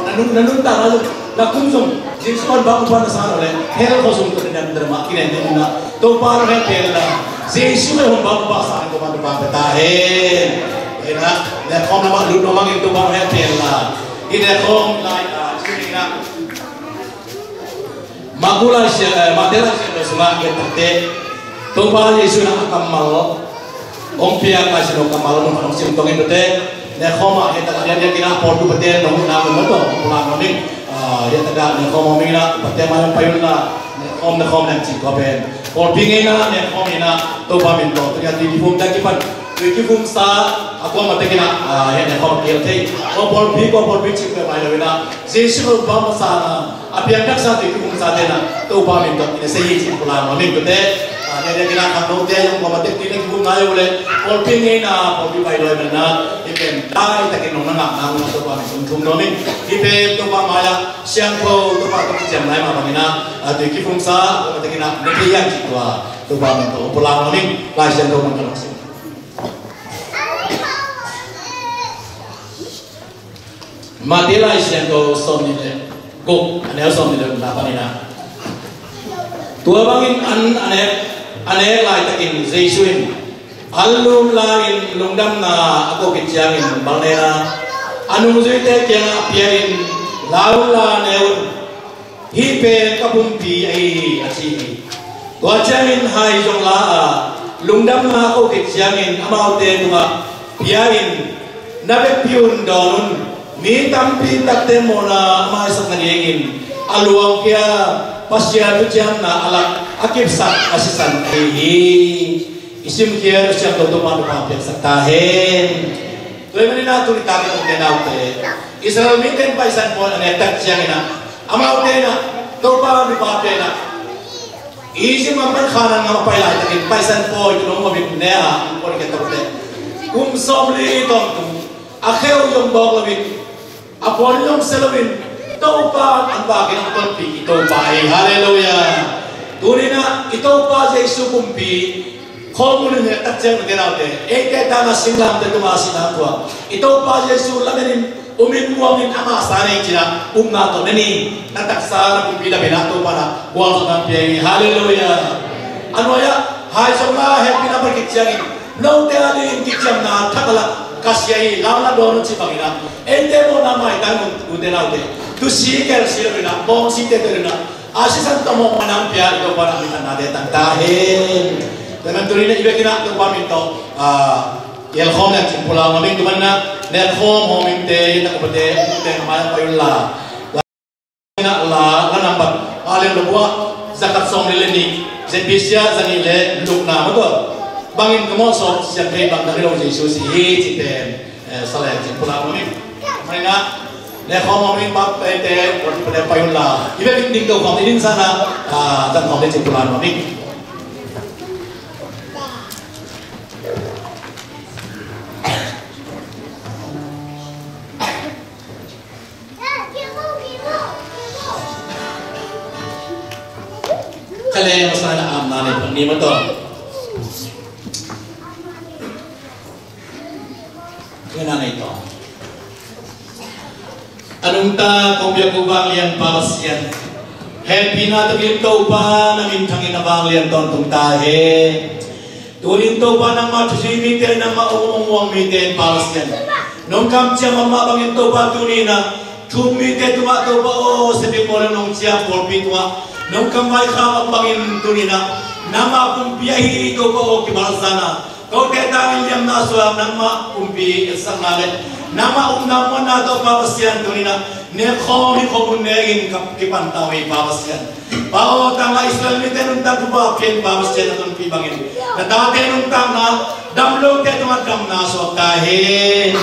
Nanun nanun ta lalu. Na kum zong Jesu hong bang pa na sa lo le hell ko zong ko na dam dam ma kine ne na Topa lo he pel na Jesu he hong bang pa sa ko ma Topa pe ta he. He na ne khom na ma lu no ma ngin Topa lo he pel na. I ne khom lai a ci na. Ma ku lai sia ma te lai sia lo suma ke ta te. Topa Jesu na kammal lo. Ong pia ka sino kammal lo nong sim tong in te. Ne khoma he ta dia dia kina por tu pate nong na mo to pula no ni. He ta ka ne khoma mi na pate ma pa yun na. Ne khom ne khom ne ci ko pen. Por pi ngai na ne khom ina Topa min to. Tu ya ti di phum ta ki pan. Tu ki phum sa a ko ma te kina. He ne khom ki te. Ko por pi ko por pi ci ko ma na. Jesu ko ba ma sa na. A piang taksa tu i kihum sa te na Topa min tawh i na sei hi cih pulak nuam ing tute. A, nia nia kina khang note a yong kua ma tek tu i na kihum ngai uh le pawlpi ngeina pawlpi pai luai man na i pen dai takin nong na ngak nang na Topa min tung thum nuam ing. I pen Topa mai-ah siangtho Topa tawh kiciam lai mah bangin ah, a, tu i kihum sa kua ma tek in ah na thei hiam cih tua Topa min tawh pulak nuam ing. Lai Siangtho man ka lak sin. Matthai Lai Siangtho sawmnih le guk, a neu sawmnih le guk na panin ah. Tua bangin an a nek, a nek laitakin Jesu in an lum lai-in lungdamna a ko khit ciangin bang ne na a nungzuite kiangah a pia in, "La un la ne un, hih pen ka pumpi ahi hi," a ci hi. Tua ciangin hai zong la a, lungdamna a ko khit ciangin amaute tungah pia in, "Na vekpi un dawn un, mi tampi takte mawhna a maisak nadingin a luangkhia Pasian thuciamna a lak a kipsak a sisan ahi hi." I simkhiat Siangtho Topa nupa piaksak ta hen. Tua hi manin ah tuni tak i tungte naute Israel mite in Paisan Pawi a nek tak ciangin ah amaute in ah Topa nupa pen ah Egypt gam pan Khanaan gam a pai laitakin Paisan Pawi tun hong om in ne a, hong pawt i khe tawh te. Kum sawmli tawntung a kheu zong bawk lo in a puan zong sia lo in Topa an vakin a tonpih i Topa hi. Halleluiah. Tuni in ah i Topa Jesu kumpi khawlmun in heh tak ciang nute naute eite tangah singlamte tungah a sihna tua i Topa Jesu lamen in Umin muangin ama sa nei cina, umna tawh ne ni, na taksa na pumpi dapina Topa na gualzawhna pia hi. Halleluiah. A nuai-ah hai zong la hehpihna pai khit ciangin note a dingin kiciamna thak a la ka sia hi, lau na dawn un ci bangin ah eite mawhna maitang nung ute naute, tusi kelsi lo in ah, bawngsi tete lo in ah, a sisan tawh mawhmaina hong pia i Topa na minthanna te tang ta hen. Tua man tuni in ah i biakinn ah Topa min tawh, ah, Yelkhawm le Cin Pulak Nuam in, tu man in ah Yelkhawm hawm in te, i tak upate, ute na mai a pai un la. La, la nambat, a lian lo bua, za khat sawm le le ni, Z B C a za nih le lukna ma tua. Bangin ka mawh sawm siam thei bang na hi lo Jesu si hi ci pen, eh, sa le Cin Pulak Nuam in. Mai na, Yelkhawm hawm in bak te te, ute pai un la. I biakinn ding to khawm, i ding sa na, ah, zang khawm le Cin Pulak Nuam in. Ka leng masa na amna nei pan ni ma tawh. Ka na nei tawh. A nungta kong biak uh vanglian Pa Pasian, hehpihna takin Topa na minthangin a vanglian tawntung ta hen. Tunin Topa nangmah thuzuih mite, nangmah ong ong muang mite in Pa Pasian, nong kamciam mahmah bangin Topa tunin ah thu-um mite tungah Topa aw, sepik maw le nong ciam pawlpi tungah nong kamvai khak bangin tunin ah nangmah pumpi ahi Topa aw, kimalzahna, kote tangin liamna suak nangmah pumpi etsakna le nangmah upna muanna tawh Pa Pasian tunin ah ne khawm hi khawm un ne in ka kipan ta uh hi Pa Pasian. Pa aw, tangah Israel mite nuntak thupha pia in Pa Pasian, na tonpih bangin na tate nuntakna, damlote tungah damna suak ta hen.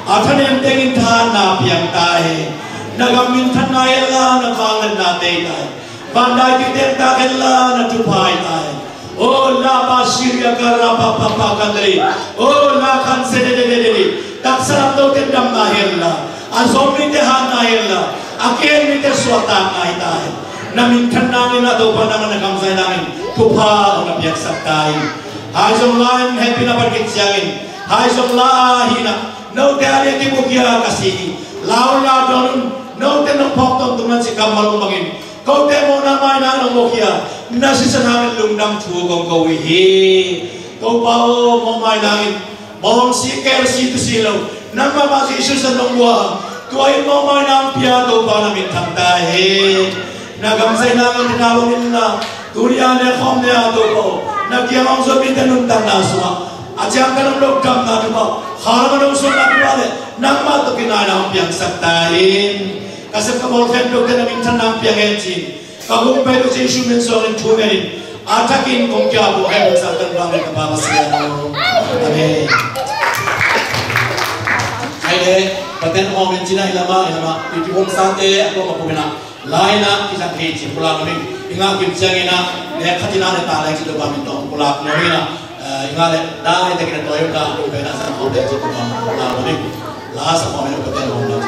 A thanem tengin thahatna piang ta hen. Na gam minthanna hi hen la, na vangliatna tei ta hen. Vandaitui teng tak hen la, na thupha hi ta hen. O la ba Syria ka ra pa pa pa kan dei. O la kan se de de de de de. Taksa lam lote damna hi hen la, a zawm mite hatna hi hen la, a kihel mite suahtakna hi ta hen. Na minthanna ngen a Topa nangmah na kamzai nangin thupha hong na piaksak ta in. Hai zong la in hehpihna pai khit ciangin, hai zong la ahi na, note a ding kibukia ka si hi. Lau la dawn un, note nong phawk tawntung nan ci kammal hong bangin kote mawhna maina nong mawhkhia, na sisan hangin lungdam thu kong ko uh hi. Topa aw, mawhmaina in bawngsi kelsi tusi lo, nangmah mah Jesu san nong bua, tua in mawhmaina hong pia Topa na minthang ta hen. Na kamzaina ngen na bangin la, tuni a ne khawm ne a Topa aw, na kiang hong zuan mite nuntakna sungah a ciangtan hong lok damna thupha, khalam a nong suanna thupha le nangmah tawh kinaina hong piangsak ta in. Ka sep ka bawl khempeuhte na minthanna hong piang hen ci-in ka hong pai uh Jesu min suangin thu ngen in a thakin kong kiap uh hehpihna satan bang ka Pa Pasian aw. Amen. Ai le, paten hawm in cina hi lamah, hi lamah i kihong sate a kuamah kumin ah laina kizang thei cin pulak nuam in, i ngah kim ciangin ah ne khatin ah ne ta lai cin Topa min tawh pulak nuam in ah, eh, i ngah le dai takin a tawi uh ka, i pen ah sang khawm le cin Topa min pulak nuam in. La sa khawm in a paten hawm in.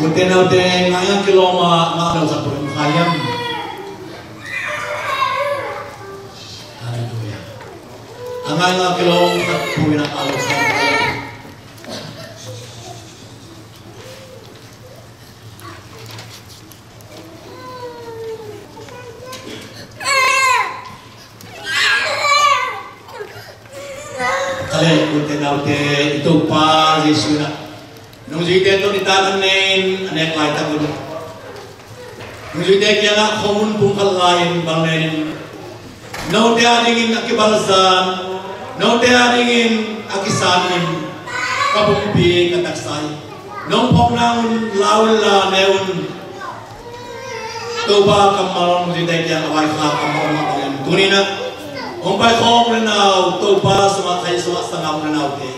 Ute naute, ngai a kilawm a ngah lo sak pulin kha hiam? Halleluia. A ngai a kilawm sak pulin a lo sak. Kale, ute naute, i Topa Jesuh in a nungzuite tawh nitak an ne-in a nek laitak un, nungzuite kiangah khawm un, pumkhat lai-in bang ne-in, note a dingin a kibalzan, note a dingin a kisanin ka pumpi ka taksa hi. Nong phawk nang un, la un la, ne un. Topa kammal hong zite kiang a vaikhak a om mah bangin tuni-in ah hong paikhawm u le nau, Topa sungah, Khrih sungah sanggam u le naute,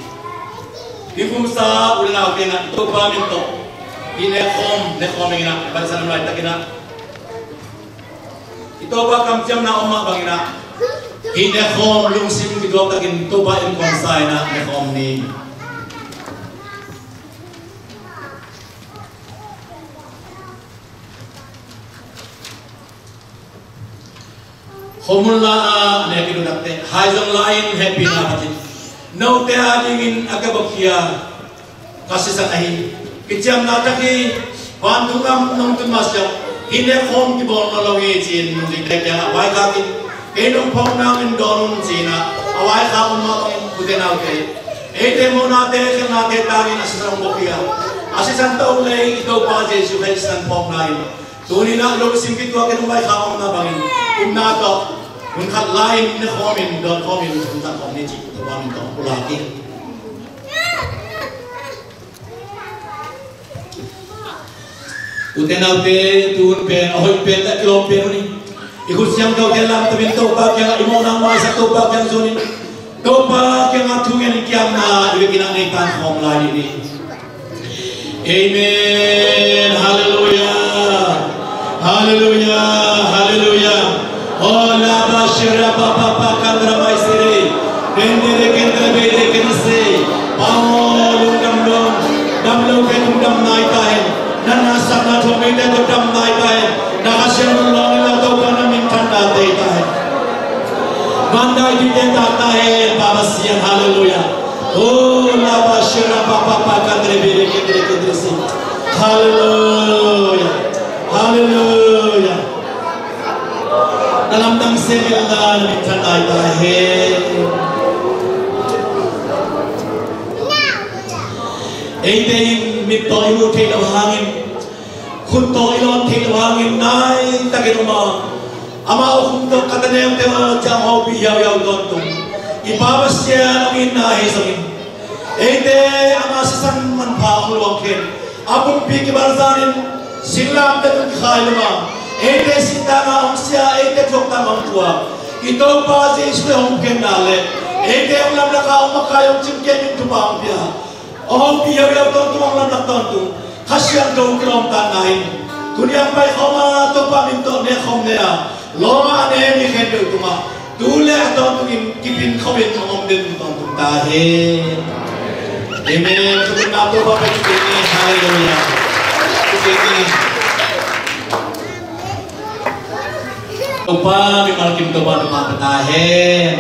hih khumsa u le naute in ah Topa min tawh hih nekhawm, nekhawm in ah, bangsan laitakin ah i Topa kamciamna om mah bangin ah hih nekhawm lungsim kituak takin Topa innkuan sa in ah nekhawm ni. Khomun la-a nek i nuntakte hai zong la-in hehpihna phat in, note a dingin a ka buakhia ka sisan ahi, kiciamna tak hi. Vantung gam nong tun mah siang hih nekhawm kibawl nawn lo hi ci-in nungzuite kiangah vaikhak in, kei nong phawk nang un dawn un ci-in ah a vaikhak uh mah bangin, ute naute, eite mawhnate, khelhnate tangin a sisan hong buakhia, a sisan tawh lei i Topa Jesuh Khrih sisan phawkna in tuni-in ah lungsim kituakin hong vaikhak omna bangin, upna tawh hun khat la-in nekhawmin, dawnkhawmin, hun khat khawm ni cih Topa min tawh hong pulak hi. Ute naute, tuhun pen a hoih pen, a kilawm pen uh ni. I khut siangthote lamtamin Topa kiangah i mawhna maisak, Topa kiang zuanin, Topa kiangah thungen, kiamna i vekin ah nei tan khawm lai dih ni. Amen. Halleluia. Halleluia. Halleluia. Oh, laba shira pa pa pa kandra mai siri. Kendere kendere bede kendese. Pamo lungdam dong. Dam lo ke lungdam nai tahen. Na na sakna thomite to dam nai tahen. Na ka siang lung long la Topa na minthanna tei tahen. Mandai di tei tahen. Baba sian. Halleluia. Oh, laba shira pa pa pa kandre bede kendere kendese. Halleluia. Halleluia. Na lamdang se mil na, na minthan nai tahen. Eite in mit tawh i muh theih loh hangin, khut tawh i lawn theih loh hangin, nai takin om a, amau khum tawh ka ta neute aw ciang hopih hiauhiau tawntung i Pa Pasian hong itna hi zongin, eite ama sisan manpha hong luang khin, a pumpi kibalzanin singlamteh tawh kikhai lum a, eite sih tangah hong sia, eite thuak tangah hong tua i Topa Jesuh hong pianna le Eite hong lamlak a hong makai hong cimciam in thupha hong pia, hong hopih hiauhiau tawntung, hong lamlak tawntung Kha Siangtho kilawmtatna in tuni a hong paikhawm a Topa min tawh nekkhawm ne a, lawm a a ne mi khempeuh tungah tu le a tawntungin kipin khawmin hong om den tawntung ta hen. Amen. Thupha Topa pen kipin ni. Halleluiah. Kipin ni. Topa mimal kim Topa mimal pia ta hen.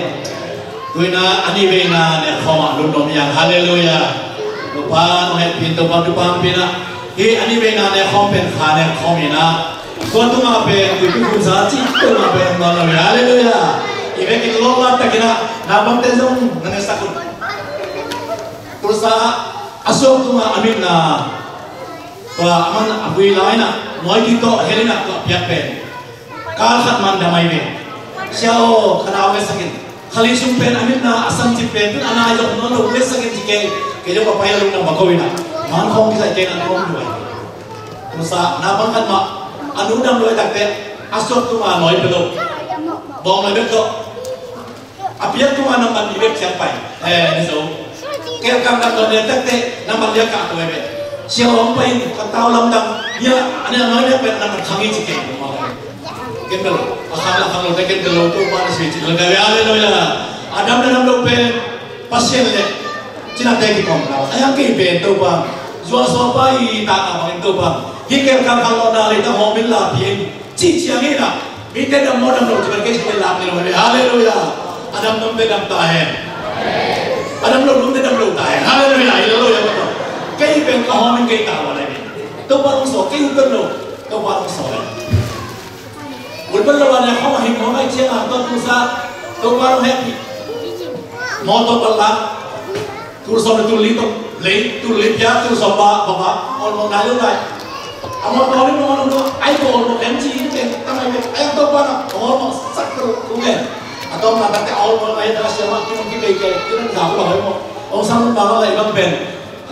Tu-in a nih veina nekkhawm ah lungnop hi hang. Halleluiah. Topa nong hehpih in Topa thupha hong pia in a, hih a nih veina nekkhawm pen kha nekkhawm hi in a, tua tungah pen tuipi khunsa cih tungah pen hong nawn lo hi. Halleluiah. Hih vekin lawmman takin a naupangte zong na nesak un. Tulsa ah a suak tungah a mitna, tua a man a vui lai in a, nawi kik tawh hel in a, tua piak pen kal khat man dam ahi ve. Sia aw, ka nau vesak in. Kha li sung pen a mitna a san cip pen tun a nai zong nawn lo vesak in ci kei. Kei zong ka pai a lungdam va ko in a, man khawng kisai kei in a nuam duai. Tulsa naupang khat mah a nu dam lo ahi takte, a suak tungah nawi pia lo, bawng nawi bek tawh. A piak tungah nambat li bek ciang pai. Eh, ni zo. Kelkam nambat lian takte nambat lian kah tua bek. Sia aw, hong pai in, ka tau lamdang. Bia a nih a ngai lian pen nambat khang hi ci kei. Ken bel a khang la khang lo te ken bel lo, Topa na sui ci lo ka bia. Halleluiah. A dam na dam lo pen Pasian le cinate kikawm lau. A yang kei pen Topa, zuak sawpa i ta a bangin Topa, hih kelkam khanglawhna leitang hawm in la pia in cih ciangin a, mite dam maw dam lo ci bang kei ci pen lak ni lo hi ve. Halleluiah. A dam nuamte dam ta hen. A dam lo nuamte dam lo ta hen. Halleluiah. Hi lo lo hi a, kei pen ka hawm in kei ta lo lai ve. Topa hong sawl, kei ut pen lo. Topa hong sawl lai. Ut pen lo a ne hawm a hing hawm ai ciang a, tua tulsa Topa hong hehpih. Mawtaw palh la. Tul sawm le tul li tawh lei, tul li pia, tul sawm ba, ba ba, awlmawh nai lo nai. A mawtaw li mawh lo, ai ko awlmawh em ci in teng tamai ve, ai ang Topa na awlmawh sak lo, tu nge. A tawm na takte awlmawh nai ta siama, tu nong ki bei ke, tu nong za ko ba awlmawh. Ong sam ba la lai bang pen.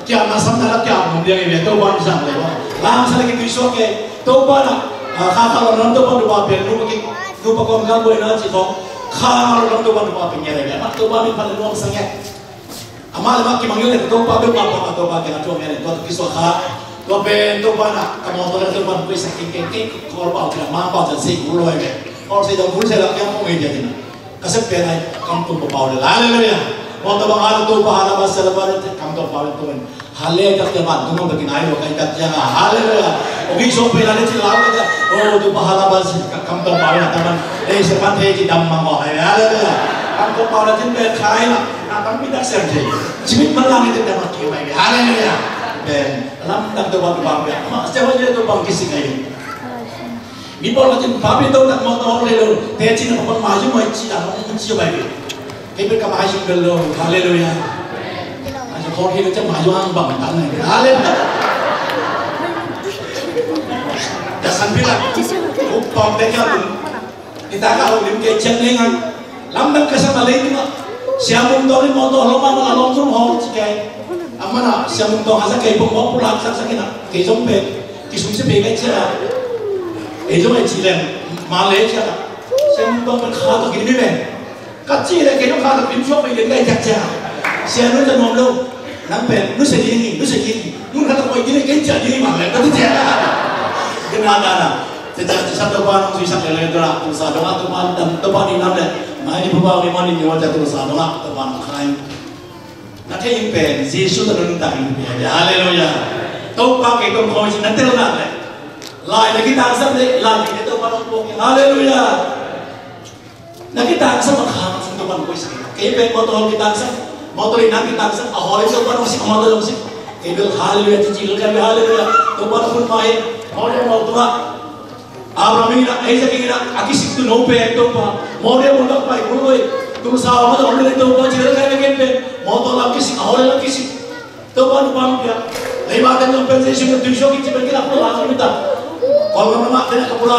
Kiam na sam na la kiam nong diang i ve, Topa na sang le ba. Lam sa le ki tui suak ke, Topa na, a, kha kha lo nong Topa Topa pen, nu pa ki, nu pa kom kam boi na ci kong. Kha lo nong Topa Topa pen nge le ve, ma Topa min pan lo sang nge. Amah le mah kimangngilh le Topa bek mah pah a, Topa kiangah thu a ngen in tua tawh kisuak kha. Tua pen Topa na ka mawtaw le Topa na koihsak kei kei kei, Kawl pau kei, Mang pau ciang sei kul lo ai ve. Kawl sei dong kul sei la kiang kong ei dia kina. Ka sep pen ai kam tum pau le. Halleluiah. Mawtaw bang a le Topa hala ba sela ba le kam tum pau le tum. Hallelujah, tak te ban tung bek in ai lo kai tak ciang a. Halleluiah. O ki so pe la le ci lau ka. O Topa hala ba si kam tum pau le ta ban. Ei se pan thei ci dam mang o. Halleluiah. Kam tum pau le cin pe khai la. Na tam pi tak sem thei. Cimit man lang i te dam a kiu mai ve. Halleluiah. Pen lamdang Topa Topa ve. Ma se wa ye Topa kisik ai. Mi pawl khat in papi to tak mawtaw hong lei lo. Teci na papan maizu mai ci a hong ci mai ve. Kei pen ka maizu bel lo. Halleluiah. Maizu khawng hi lo ciang maizu hang bang tan nai ve. Halleluiah. Ka san pi la. Uk pawng te kia kum. Ni ta ka hong lim kei ciang nei ngang. Lamdang ka sa ma leitungah. Sia Mung Tawng in mawtaw hong lawm mahmah a lawm tum hong ci kei. A man a Sia Mung Tawng a sa kei pong mawk pulak sak sak in a. Kei zong pen kisung sia pei kei cia. Kei zong a ci leng ma le cia. Sia Mung Tawng pen kha tawh kei mi pen. Ka ci le kei zong kha tawh kei mi suak pei kei kei ciak cia. Sia nun ta nuam lo. Nang pen nusia ding hi, nusia ding hi. Nun kha tawh koi ding hi, kei cia ding hi ma le ka ci cia. Kei na na na. Cia cia cia Topa nong zuisak lel lel tua la, Topa dong a, Topa dam, Topa ni nam le. Mai ni Topa ni mawni ni wa cia Topa dong a, Topa nong khai. Na thei in pen Jesu ta nuntak in pen. Halleluiah. Topa kei tong khawng ci na tel nak le. Lai le kitangsam le, lai le Topa nong puak in. Halleluiah. Na kitangsam a khang sung Topa nong koihsak in. Kei pen mawtaw kitangsam, mawtaw le nang kitangsam, a hawl in Topa nong sik, a mawtaw nong sik. Kei bel halleluiah ci ci lo kei bel halleluiah. Topa nong hun mai, mawtaw mawtaw a. Abraham in a, Isaac in a, a kisik tu no pen Topa. Moria mun bang pai kul loi. Tulsa a ma dong le Topa ci le kai le ken pen. Mawtaw lam kisik, a hawl lam kisik. Topa nu pam pia. Lei ma ten lam pen Jesu pen tui suak ki ci pen ki la pula la mi ta. Kol lam ma ten ka pula.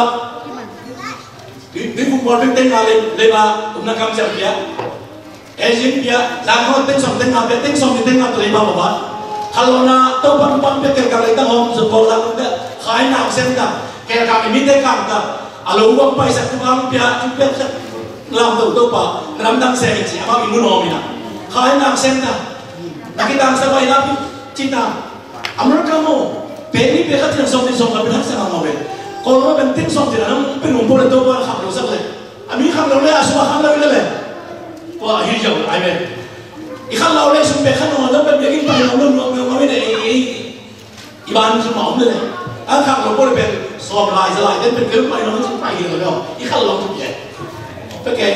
Tui, tui kum kol pen ten ka lei, lei ma um na kam jam pia. Ezin pia, zang hot teng sawm teng nga pia, teng sawm ni teng nga tawh lei bang bang. Khalona Topa bang pia, kelkang leitang hawm zong kawl zang pia. Khai nau sem ta, kelkang i mite kang ta. A lo bang paisak tu bang pia, tu pia sak. Lam to, Topa na lamdang sem in ci, amau inn mun hawm in a. Kha in nang sem ta. Na kitang sa vai na pi cita. America maw, pek ni pek khat ciang sawm ni sawm khat pen haksa mahmah ve. Kawlgam pen teng sawm cih na pen hong pua le Topa khak lo sak le. A mi khak lo le, a sum a khak lo le le. Tua hi ziau ai ve. I khak lo le sum pek khat nong lo pen biakinn pai lo lo lo lo lo le. I ban sum a om le le. A khak lo pua le pen sawm lai za lai den pen kel pai lo cih pai hi lo lo. I khak lo tu pia. Pek ke.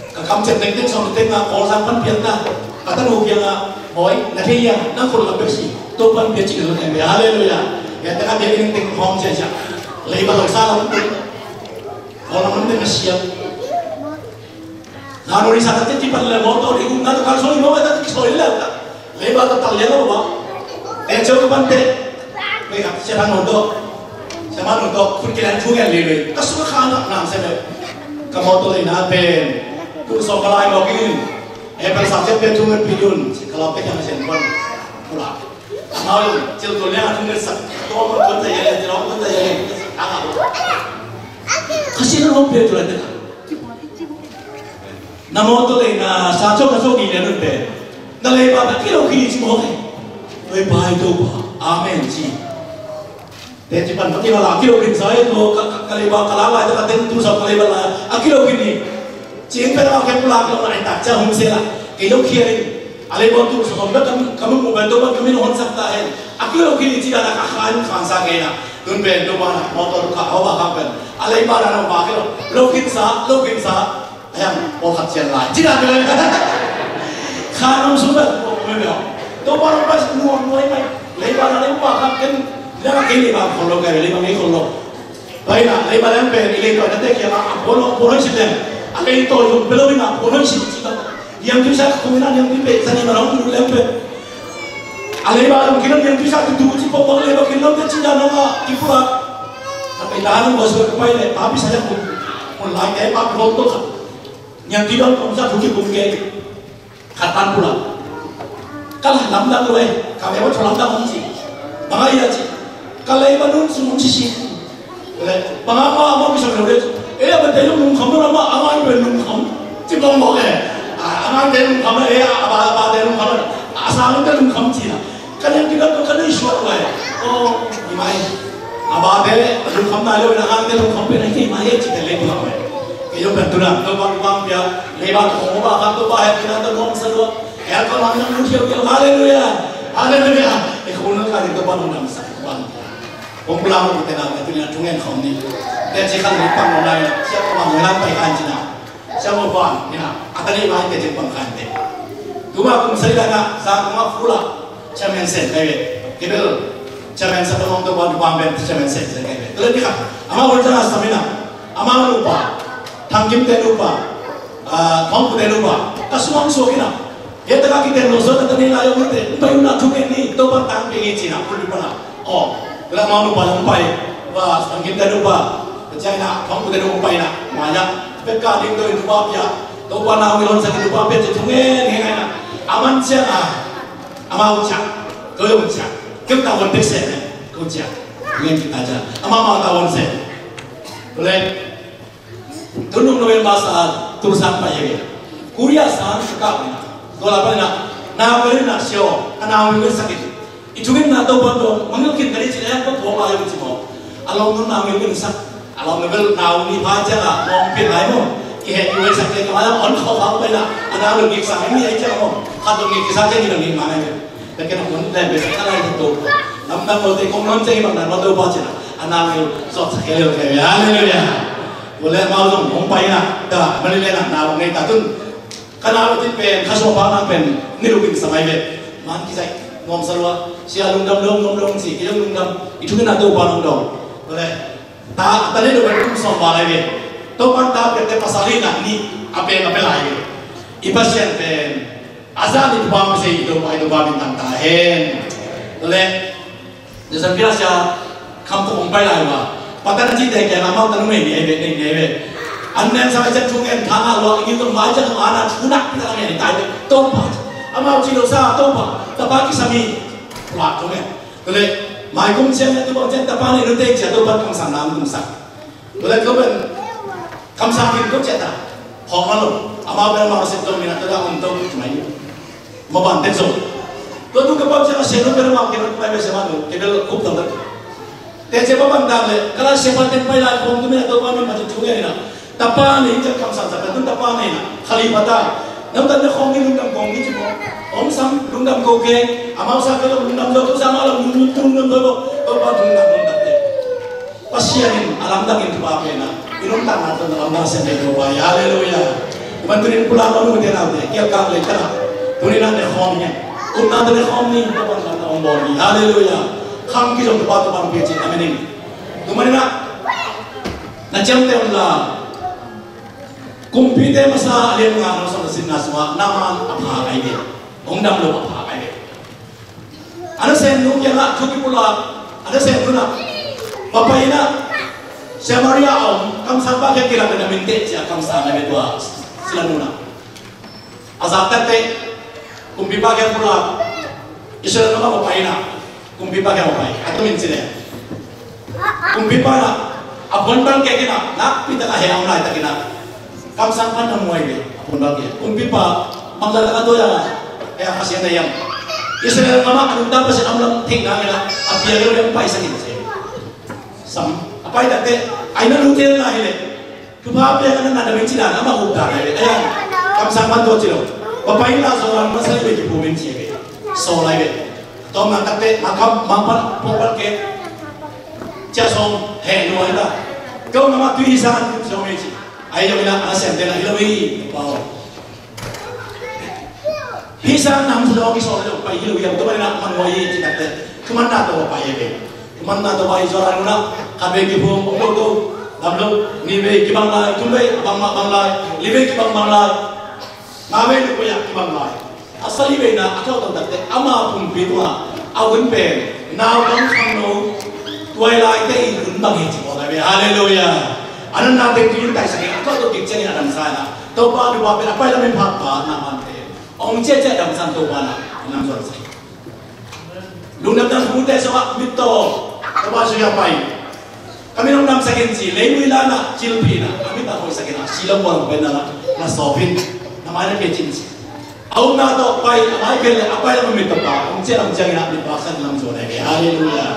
Ka kamciam tengteng sawm teng a Kawlzang pan piang ta. Ka tanu kiangah, "Bawi, na thei hia, nang khut lam bek si. Topa'n pia cih lo," na hi ve. Halleluiah. Hia tengah biakinn teng hawm ciaciah. Leiba lo sa lam teng. Kawlgam lam teng a siam. Na no ri sa ta teti pan le mawtaw ding um na ta kal soi mawtaw ta soi le ta. Leiba ta tal lian lo ba. Te cheu ka pan te. Wei ka sia thang no do. Sia ma no do. Kun kilan thu ngen le le. Ka su ka khan na se le. Ka mawtaw le na pen. Tu so ka lai mawk in. E pen sa sia pen thu ngen pi dun. Si ka la pe yang sen ban. Kula. Amau cil tu le a thu ngen sa. To ma kun ta ya le, to ma kun ta ya le. Ka si na mawk pe tu le te. Na mawtaw le na sa chok na chok i le nun pen. Na leiba na kilo kini ci mawk e. Leiba i Topa. Amen ci. Te ci pan pati la kilo kin sa e ko ka, ka, ka leiba ka la la ka teng tu sa ka leiba la. A kilo kini. Ci in pen a kem la kilo na i tak ca hum se la. Kilo kini. A leiba tu sa hom ka kam, kam mu ben Topa kam in hon sak ta e. A kilo kini ci la na ka khan khan sa ke na. Tun pen Topa na mawtaw ka aw ba ka pen. A leiba na na ba kilo. Lo kin sa, lo kin sa. Ayang, pawlkhat cian lai. Ci dan le. Kha nong sung dah, pawlkhat mai mai. Topa nong pas nuam nuai mai. Leiba na leiba kha ken. Leiba kei leiba khol lo kai, leiba ngei khol lo. Pai na, leiba leng pen, i lei tua na te kia ma, pawlkhat, pawlkhat si leng. A lei to yung pelo ina, pawlkhat si ci ta. Yang tu sa kung na, yang tu pe, sa ni ma nong tu leng pe. A leiba nong kina, yang tu sa tu tu ci pawlkhat leiba kina, te ci dan nong a, ki pura. Tapi dah nong bos pai le, tapi saya pun, pun lai kai pa pun to kha. Niang ti dong kong sa thu ki kong ke. Khat tan pula. Ka la lamdang lo e. Ka ve wa thu lamdang om ci. Bang a ia ci. Ka lei ba nun sung om ci ci. Le. Bang a ma ma ki sa lo de. E a ba te lung kham lo ma a ngai be lung kham. Ci bang mo e. A ngai te lung kham e a ba ba te lung kham. A sa lung te lung kham ci na. Ka liang kidam ka nei suak lai. O, i mai. A ba te lungkham nai lo, na ang te lungkham pe nai kei mai, ci te le tu mai. Kei zong pen tu na, Topa bang pia, leiba tu kong ba kha, Topa he tu na, tu nuam sa lua. He ko lang nang lu thiau thiau, halleluiah. Halleluiah. E ko na ka ni Topa nong dam sa, Topa nong pia. Kong pula mo te na, ka tu na tu ngen khom ni. Te ci khang ni pang nong nai, siap ko ma mo nang pai kan ci na. Siamo pan, ina, a tani mai te jeng pang khan te. Tuma kum sai dana, sa kuma fula, chairman sen kai ve. Kibel, chairman sa tama to ban ban ben, chairman sen sen kai ve. Tole ni kha, ama wal jana samina, ama nupa, thangkim te nupa, ah, thongku te nupa, ka suang suak ina. He taka kiten lo so ta tani la yo mute, pai una thuke ni, to ban tang ke ni cina, kuli pana. Aw, ka la mau nupa lam pai, ba, sangkip te nupa, ka ciang na, thong ku te nupa pai na, ma ya, pek ka ding to nupa pia, to pa na wi lon sangkip nupa pia, ci thong ngen ngen na, a man ciang a, a mau ciang, ko yong ciang, kim ta won pek se ne, ko ciang, ngen kita ciang, a mau mau ta won se. Boleh. Tunung November sa, Tulsan pa yege. Korea san sa ka na. Dola pa na. Na ko na sio. Ana mi sakit. Itu kan na to pon do. Mangil kin dari sila ko ko ayo cimo. Along nun na mi sak. Along nun na ni pa ja la. Mong pin lai mo. Ki he yu sak ke ka on ko pa na. Ana lu ni sa ni ai ja mo. Ka to ni sa ni ni ma na. Te ken a hun lem be sa ka lai to. Lamdang lo te kong non ceng bang nan lo to ba cina. A na mi sot sa ke leo ke. Hallelujah. Wale mau zong hong pai na. Da mali le na na hong nei ta tun. Ka na lo tin pen ka so pa na pen ni lu kin sa mai be. Man ki sai. Ngom sa lua. Sia lungdam lung ngom lung si ki lungdam. I thu na to ba lungdam. Wale. Ta ta ni lo ba tum som ba lai be. To pan ta pe te pasal ni na ni. A pe na pe lai be. I Pasian pen. A zan i Topa masa i Topa, i Topa min tang ta hen. Tole. Jason pia sia kham to kong pai lai ba. Patan a ci te ke na mau ta nu me ni ai be ni ni ai be. An nen sa ai jan thung en thang a lo i Topa mai jan ma na thu nak pia la me ni tai be. Topa. Amau ci lo sa Topa. Tapa kisami. Wa thung en. Tole. Mai kum sia ni Topa jan tapa ni lu te cia Topa kong sa nam kong sa. Tole ko ben. Kam sa kin ko cia ta. Khawng a lo. Amau bel amau sep to mina tada om to mai. Maban tek zo. Tua tu ka pau cia ka senu bel amau kena mai bel sema nu kena kup tang tek. Te cia maban tang le kala sema tek pai lai khawng tu mina to ba min ma tu tu ngai na. Tapa ni cia kamsang sa tu tapa ni na khali pata. Nam tan ne khawng ni lungdam khawng ni ci mo. Om sam lungdam ko ke. Amau sa ka lo lungdam do tu sa ma lo lungdam do. To ba lungdam do tek. Pasian in a lamdang in thupha pen a, i nuntakna tawh na lamdang sem ding Topa hi. Halleluia. Tuman tunin pulak a nute naute kialkak lei tana tunin a ne khawm hi. Upna tawh ne khawm ni, Topa na lamdang hong bawl ni. Halleluia. Khang kizom Topa, Topa hong piak cin. Amen. Tumanin a na ciamteh un la. Kumpite masa a lian nga, nong sawm le sitna sungah Naaman a pha ai ve. Hong dam lo a pha ai ve. A nasemnu kiangah thu kipulak, a nasemnu na va pai in a, Samaria a om kamsangpa kiang kilak in a min teh cia kamsang a ve tua silanu na. A zak takteh kumpipa kiang pulak, Israel gam ah va pai in a, kumpipa kiang va pai a, tua min ci leh kumpipa na a puanbang kek in a, nakpi tak a heh a om laitakin a kamsangpa na muai ve a puanbang kek. Kumpipa, bangzah tak a tua hiam, heh a khasia na hiam? Israel gam ah a nungta Pasian a om lam theihna ngen a, a pia leuh leh hong paisak in ci. Sam a pai takteh, ai na lute na hi leh thupha pia na na dam in ci dan a, amah up dan a hi leh. Ai a kamsangpa tua ci lo. Va pai in la, Jordan masa hi ve, kiphum in ci ve. Sawl lai ve. Tawm na takteh, ma kam, ma pan, pawlpal ke. Cia sawm, heh lua hi ta. Ko na ma tui hi sang an sawm hi ci. Ai lo hi na, a na sem te na hi lo hi. Pau. Hi sang nam sa dawng hi sawm lo, pai hi lo hi, am tu ma na man wa hi ci takteh. Thuman na to pai hi ve. Thuman na to pai hi Jordan na. Khat ve kiphum, om lo to. Lam lo, ni ve kibang lai, thum ve, bang ma bang lai. Li ve kibang bang lai. Nga ve lu ko ya kibang lai. A sali ve na a thawh tawh takteh ama pumpi tua a vun pen naupang khangno tuailaite i vun bang hi ci ko lai ve. Halleluia. A nan na te tu in tai sa ke a thawh tawh kik ciangin a dam sa na. Topa, Topa pen a pai lam in pha pa na man te. Ong cia cia dam san Topa na nam zon sa. Lungdam dang bu te sa wa mit to. Topa su ya pai. Kami nong damsak in ci, leivui la na, cilpi na, a mit a hoihsak in a, si lam buang pen na, na sawp in, na mai na pia cin ci. A upna tawh pai, a mai pen le, a pai lam a mit tawh pa, hong ciah lam ciangin a mit paksak lam zuan a hi. Halleluia.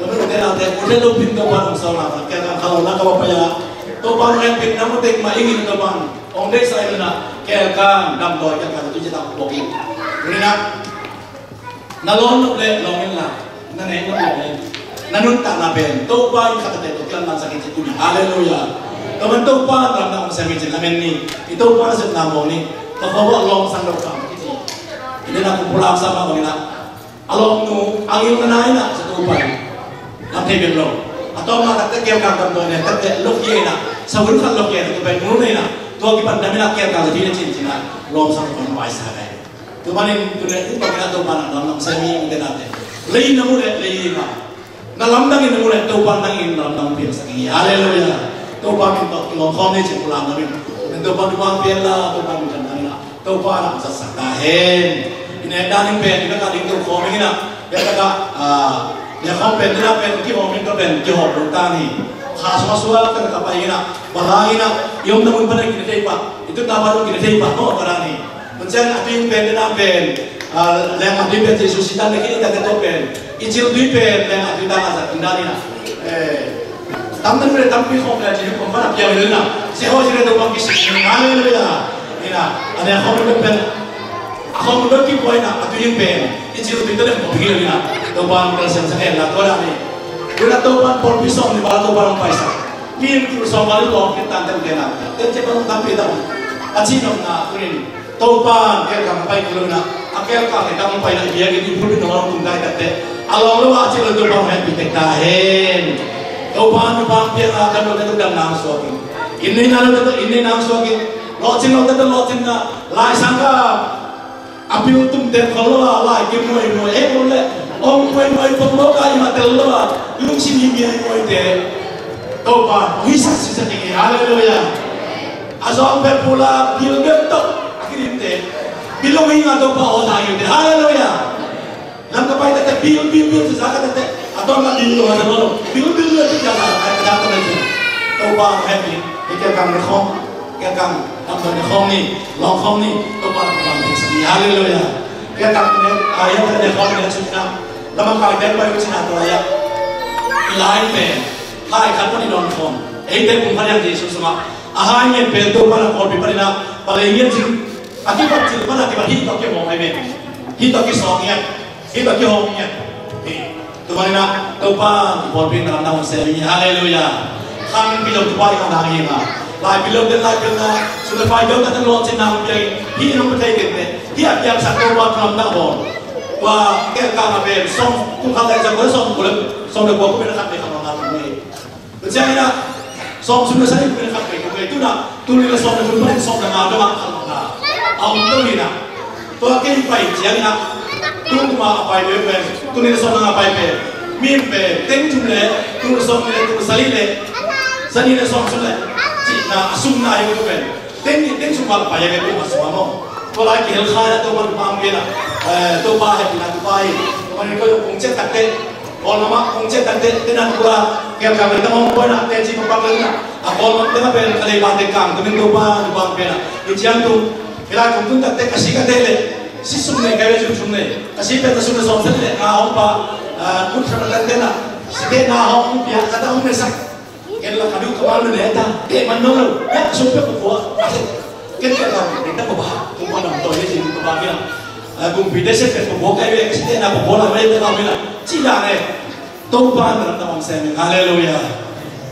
Tua mi ute naute, ute lupin Topa hong sau na, kialkang kha lo na ka va pai a, Topa hong hempin na mu tek ma ingin Topa hong deihsak in a, kialkang damdawi kialkang tu ci tak buak in. Rinah, na lawn nop le lawng in la, na nek nop le nek. Na nuntakna pen Topa in khatate tawh kilamdang sak in ci tuni. Halleluia. Tua man Topa lamdang hong sem in ci lamen ni. I Topa na sepna mawng ni. Ka khua buah lawng sang lo kang kici. I dena kum pulak sa ma mawng in a, a lawmnu a ngilh na na in a, sa Topa in lam thei bek lo. A tawpna takte kialkang tam dawi ne takte lokia in a, sa vun khat lokia in a, Topa in ngilh na in a, tua kipan dam in a kialkang sa thei na cin cin a, lawng sang lo kang paisa na in. Tua manin tuni in bangin a Topa na lamdang sem hi, ute naute. Lei na mu leh lei hi ma. Na lamdang in na mu leh Topa nang in na lamdang piangsak hi. Halleluia. Topa min tawh kilawm khawm ni cin pulak na min. Min Topa duang pian la, Topa min kan nang in a, Topa na zatsak ta hen. I nek dan in pen, i bek a ding to khawm in a. Bek a, ah, nek khawm pen, dina pen, kihawm in to pen, kihawm lo ta ni. Kha sua sua, kan ka pai in a. Bala in a, i om na mun pan a kin thei pa. I tut na pan a kin thei pa. Maw, bala ni. Hun ciang a ding pen, dena pen, ah, leng a ding pen, Jesu sitan le kini ta te to pen. I cil dui pen, leng a ding ta a zat ding dan in a. Eh, tam na nu le tampi khawm le, Jesu khawm pan a piang le na. Se ho si le to bang kisi. Halleluia. Ina, a leng khawm le pen. A khawm le ki poi na, a dui pen. I cil dui ta le khawm pi le na. To bang kal siang sa ken la, to da ni. Dui na to bang pol pi sawm ni ba, to bang paisa. Mi in kul sawm bali tawm kit tan tem kena. Tem ce bang tam pi tam. A ci nong na kunin. Topan kelkang pai kul na. A kelkang e tam pai na bia kit i pul nong tung kai tate. A lawng lo a ci lo Topan hen pi tek ta hen. Topan Topan pia na kan lo te tu dam nang suakin. Inni na lo te tu inni nang suakin. Lo cin lo te tu lo cin na. Lai sang ka. A pil tum tel khol lo a, lai kim muaimuai, eh, khol le. Ong muaimuai pong lo ka i ma tel lo a, lungsim hi miaimuai te. Topa, ong hisak sisak ding hi, halleluia. A zawng pen pula, bil bek tok, a kidim te. Bil ong hi nga Topa, aw ta hi te, halleluia. Lam ka pai te te, bil, bil, bil, sisak ka te te. A tawng ka bil lo, ha lo. Bil, bil, bil, sisak ka te te. Topa, happy. Ike kang khong. Kiangkang, damdawi ne khawm ni, lawng khawm ni, Topa lawng khawm ni. Halleluiah. Kiangkang ne, a, ya ne khawm ni, sumna. Lama kai pen pai ucina tua ya. Lai pen, hai khat pan i dawn khawm. Eite pum phan yang Jesu sungah. A hai ngen pen Topa lawng khawm pi pan ina, palai ngen sing. A kipat cil pan a kipat hi tua kiho hai pen. Hi tua kisawng ngen. Hi tua kihawm ngen. Hi. Tua manin ah, Topa, pawlpi na lamdang hong sem hi. Halleluiah. Khang pi lo Topa i ka nang hi na. Lai pi lo ten, lai pi lo na. Sum le pai lo na ten lo cin nang pi. Hi nong pi thei ken ne. Hi a piang sak Topa na lamdang hong. Tua kel ka na pen sawm, kum khat lai sak sawm, kum le, sawm le kua kum pen khat pen khat nong nang hi. Tua ciangin ah, sawm sum le sani kum pen khat pen kum pen. Tu na, tu ni le sawm le kum pen sawm le nga pen khat nong nang. A om tua hi na. Tua kei pai ciangin ah, tu kuma a pai pen pen, tu ni le sawm na a pai pen, min pen, teng thum le, tu le sawm ni le, tu le sali le, sani le sawm sum le, cihna, a sumna hi tu pen. Teng ni, teng sum a pai a pen tu a sum a maw. Tua lai kihel kha na Topa tu pang pen ah, eh, Topa hehpihna tu pai. Tua ni ko kong ciat takte, Kawlgam ah kong ciat takte, tena tua, kiangkang le tama hong buaina, teci papak le na. A Kawlgam tena pen, ka lei bang te kang, tumin Topa, Topa pen a. I ciang tu, kila kum tun takte, ka si ka te le, si sum ne, ka le sum sum ne. Ka si pen, ka sum ne sawm sen le, nga hong pa, a, kut sa takte na. Si te na hong pia, ka ta hong ne sak. Ken la ka du ka mal ne ta, te man no lo. Ya ka sum pe ko ko, a se. Ken ken la, ken ta ko ba, ko ba nam to ye sin ko ba mila. A, kumpi te se ken ko bo kai we, se te na ko bo la we te la mila. Ci da ne. Topa na lam ta ong sem. Halleluiah.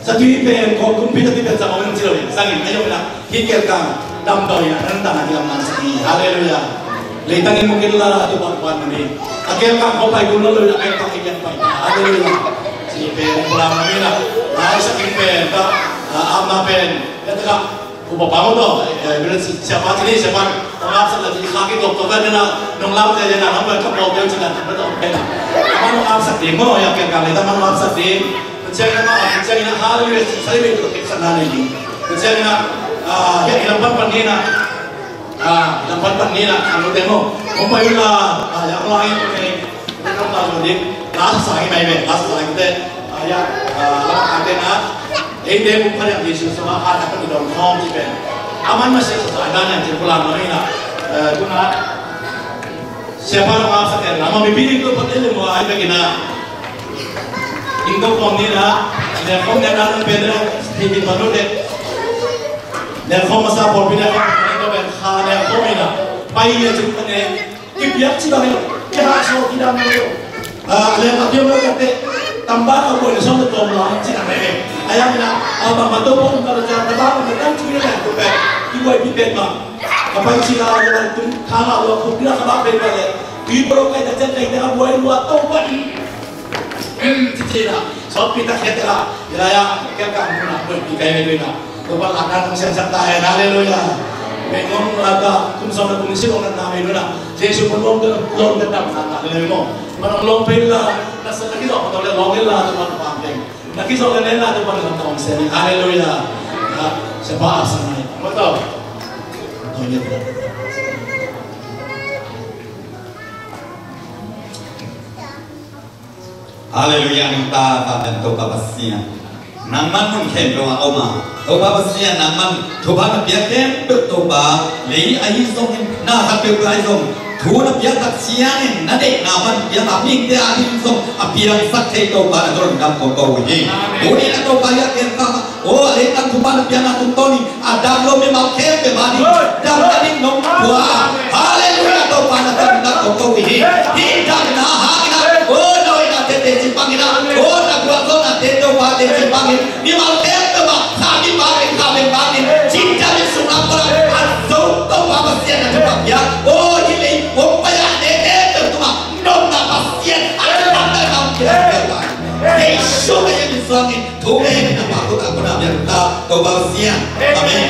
Sa tui pen ko kumpi ta tui pen sa ong ci lo. Sa ngin ayo na. Hi kel ka. Dam to ya, nan ta na ki lam nan sa ki. Halleluiah. Leitang in mo ken la Topa kuan mo ni. A kel ka ko pai kun lo lo na kel ka ki ken pai. Halleluiah. Ci pen ko la mo ni na. Ai sa ki pen ta. A, am na pen. Ya ta ka. Upa pa mo to, eh, eh, siapa cili, siapa, nong apsak lagi, kaki tok tok kan na, nong lam te na, nong bai kapok dia cina, nong tok kan na. Ama nong apsak ding mo, ya kaya kali, ama nong apsak ding. Pencet na, pencet na, hal ni, saya ni tu kita sana ni. Pencet na, ah, ya, ilang pan pan ni na. Ah, ilang pan pan ni na, anu demo. Mo pa yula, ah, ya, mo ay, Last sang i mai ve, last sang i te, a, ya, a, la ka te na, ei te mu pha yang Jesu sama kha ta ka mi dong khong ci pen. Aman ma se sa sa dan yang ci pulang ma na, e, tu na. Siapa lo ma sa te na, ma mi pi ding to pa te le mo ai pe ki na. Ding to khong ni na, ne khong ne na pe ne, hi bi pa no te. Ne khong ma sa po pi ne khong, ne khong pen kha ne khong ni na. Pai ne ci pa ne. Kipiak ci bang hi lo, kihahsawh kidam hi lo. A, leng a piang lo kate, tambak a buai le sawm le tawm la ci na meh. A yang ina, a, bang ma to pawh um ka lo ciang, tambak a buai dang cui le tu peh, kibuai pi pet ma. Ka pai ci la, la tum, kha la lo, kum pila ka bak pet ma le. Tui polo kai ta ciang kai ta ka buai lua to pah. Ci ci na, sawtpi tak hiat tela, ila ya, kiat ka mun na, mun pi kai mei na. Topa lakna tang siang sak ta hen, halleluiah. Mei ngong la ta, kum sawm na kum nih si ngong na mei na. Jesu mun ngong ta, ngong ta dam na ta, halleluiah mo. Man ngong long pe la, na sa na ki zong ta le long la, Topa pa peng. Na ki zong le la, Topa na ta ong sen, halleluiah. Ya, siapa asa nai. Mo to. To ya. Halleluiah, nang ta, ta pen Topa Pasian. Nangman mun khempeuh ah a om a. Topa Pasian, nangman thupha na pia khempeuh Topa, lei ahi zongin, na khat peuhpeuh ahi zong. Thu na pia tak ciangin, na deihna pan pia tak mite a ding zong, a piangsak thei Topa na tawh lungdam kong ko uh hi. Tuni na Topa ya ken ka, o, a leitang thupha na piakna tungtawnin, a dam lo mimal khempeuh mah ding damna ding nong pua. Halleluiah, Topa na damna kong ko uh hi. Hih damna hangin ah, o, na hoihna tete ci pangin ah, o, na gualzawhna tete Topa tete ci pangin, mimal khempeuh mah kha mi pangin, kha mi pangin, cinta mi sung lam pala, a zo Topa Pasian na thupha pia. O, hih lei hong pai a tete tungah nopna Pasian a damna nong pia. Jesu na yem in suangin. Thu ngen na pa kut a kut a biak ta Topa Pasian. Amen.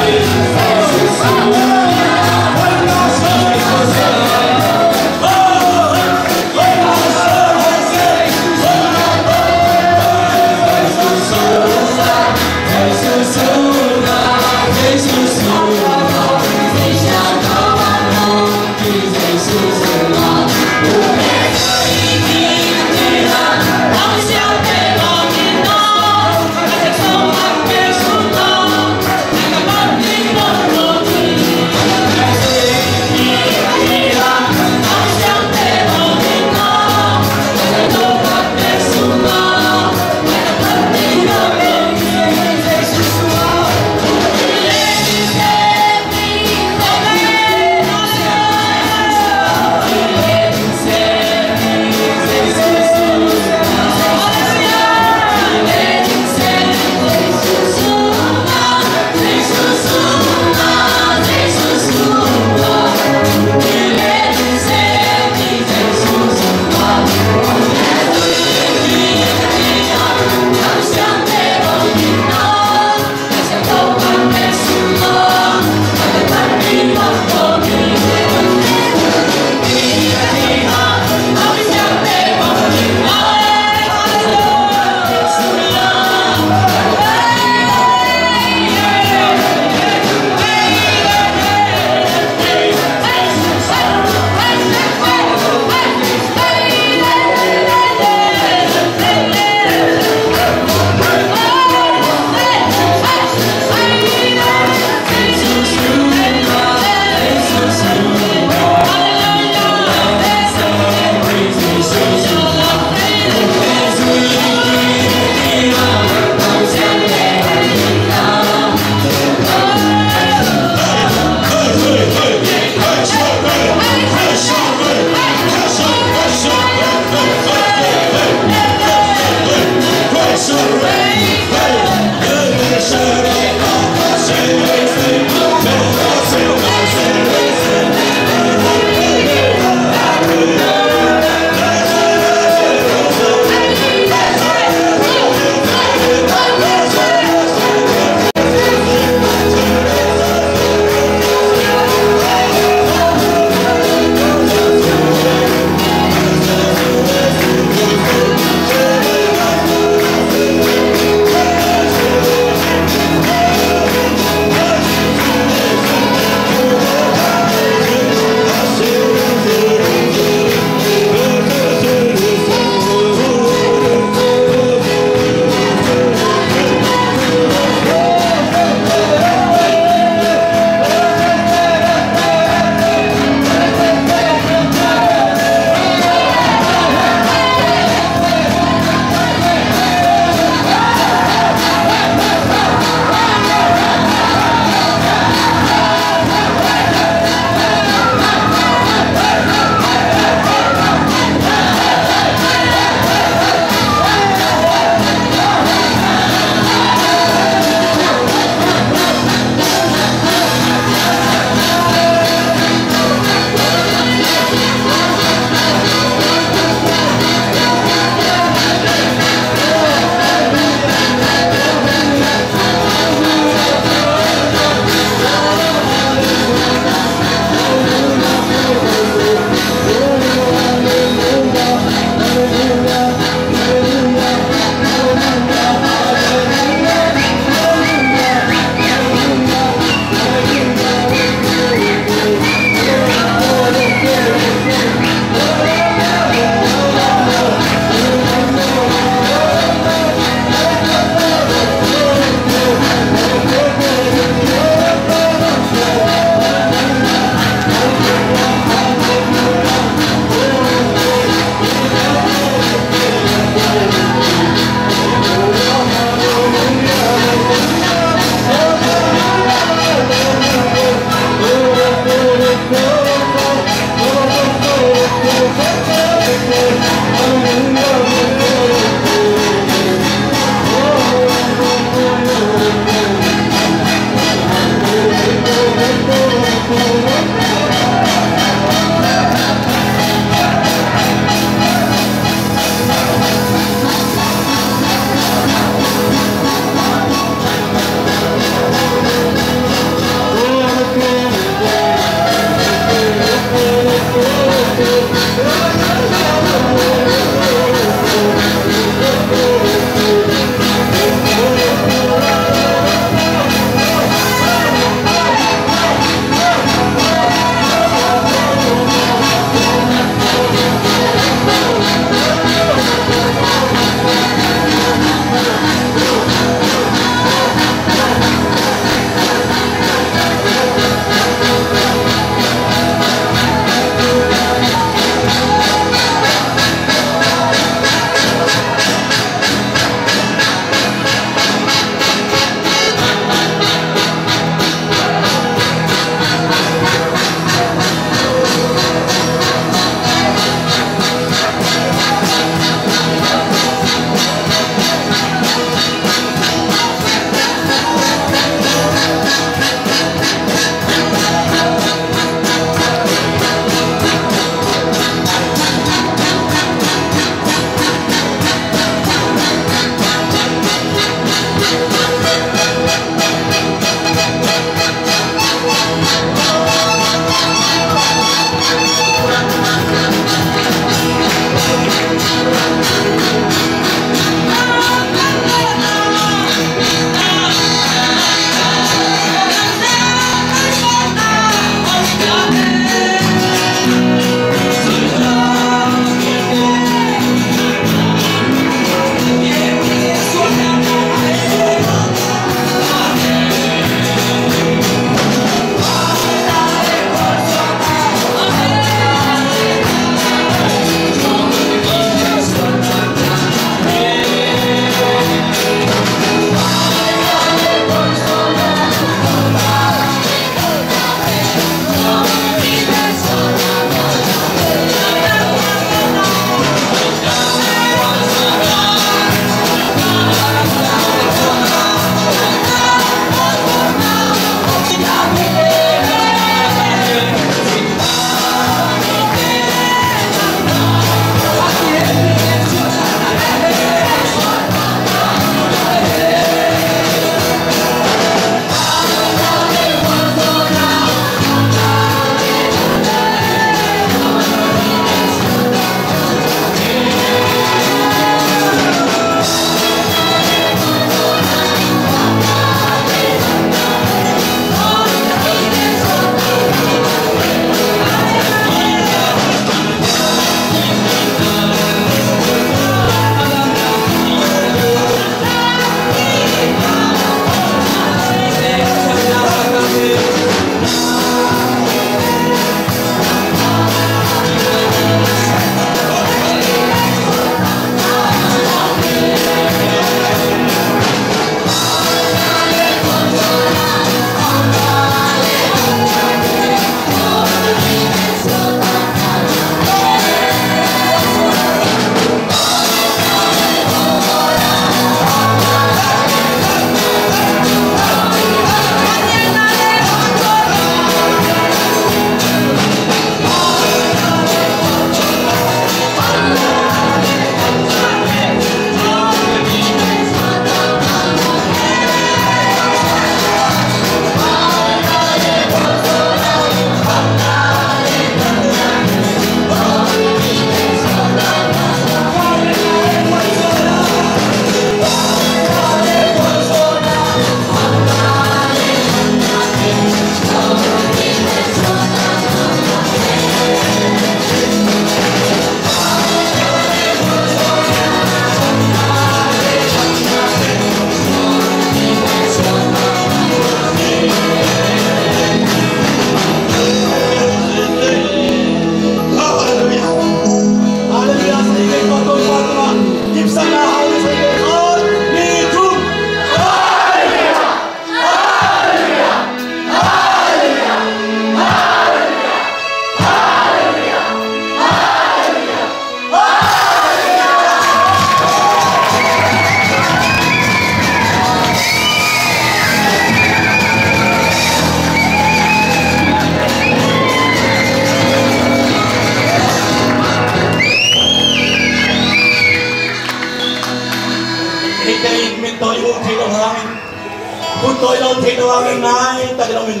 Oi, lo thei lo ang nai tak lo min.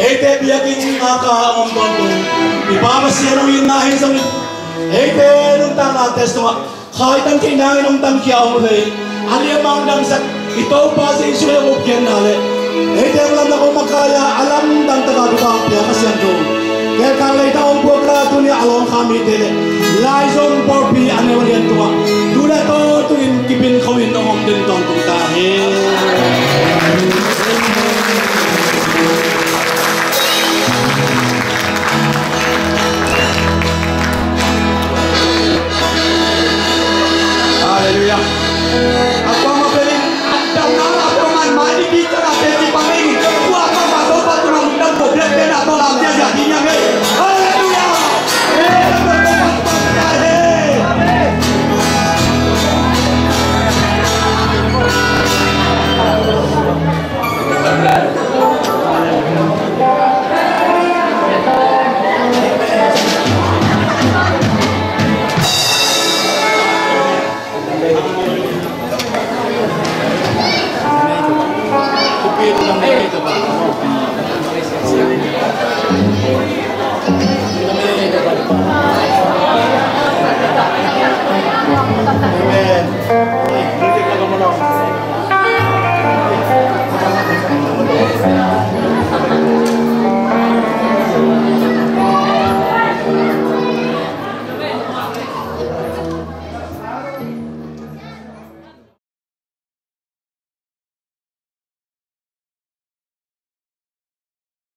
Eite biakinn ngaka om tawntung. I Pa Pasian hong itna hi zongin eite nuntakna test tungah khaitan theihna in hong tangkhia om thei. A liamang dangsak i Topa Jesu hong upkhiatna le eite hong lamlak hong makai a, a lamdang taka Topa hong pia Kha Siangtho Kei ka lei ta om bua ka tuni a lawng kha mite le lai zong pawlpi a neu a lian tungah tu le tawntung in kipin kho in hong om den tawntung ta hi. Halleluiah. A kuama pelin a damna a kuama mai ni kita na te ti pangin. Kuama ma to pa tu na munda ko bia te na to lam dia jadi nyang ei. Halleluiah. Eh, to pa tu pa ta he.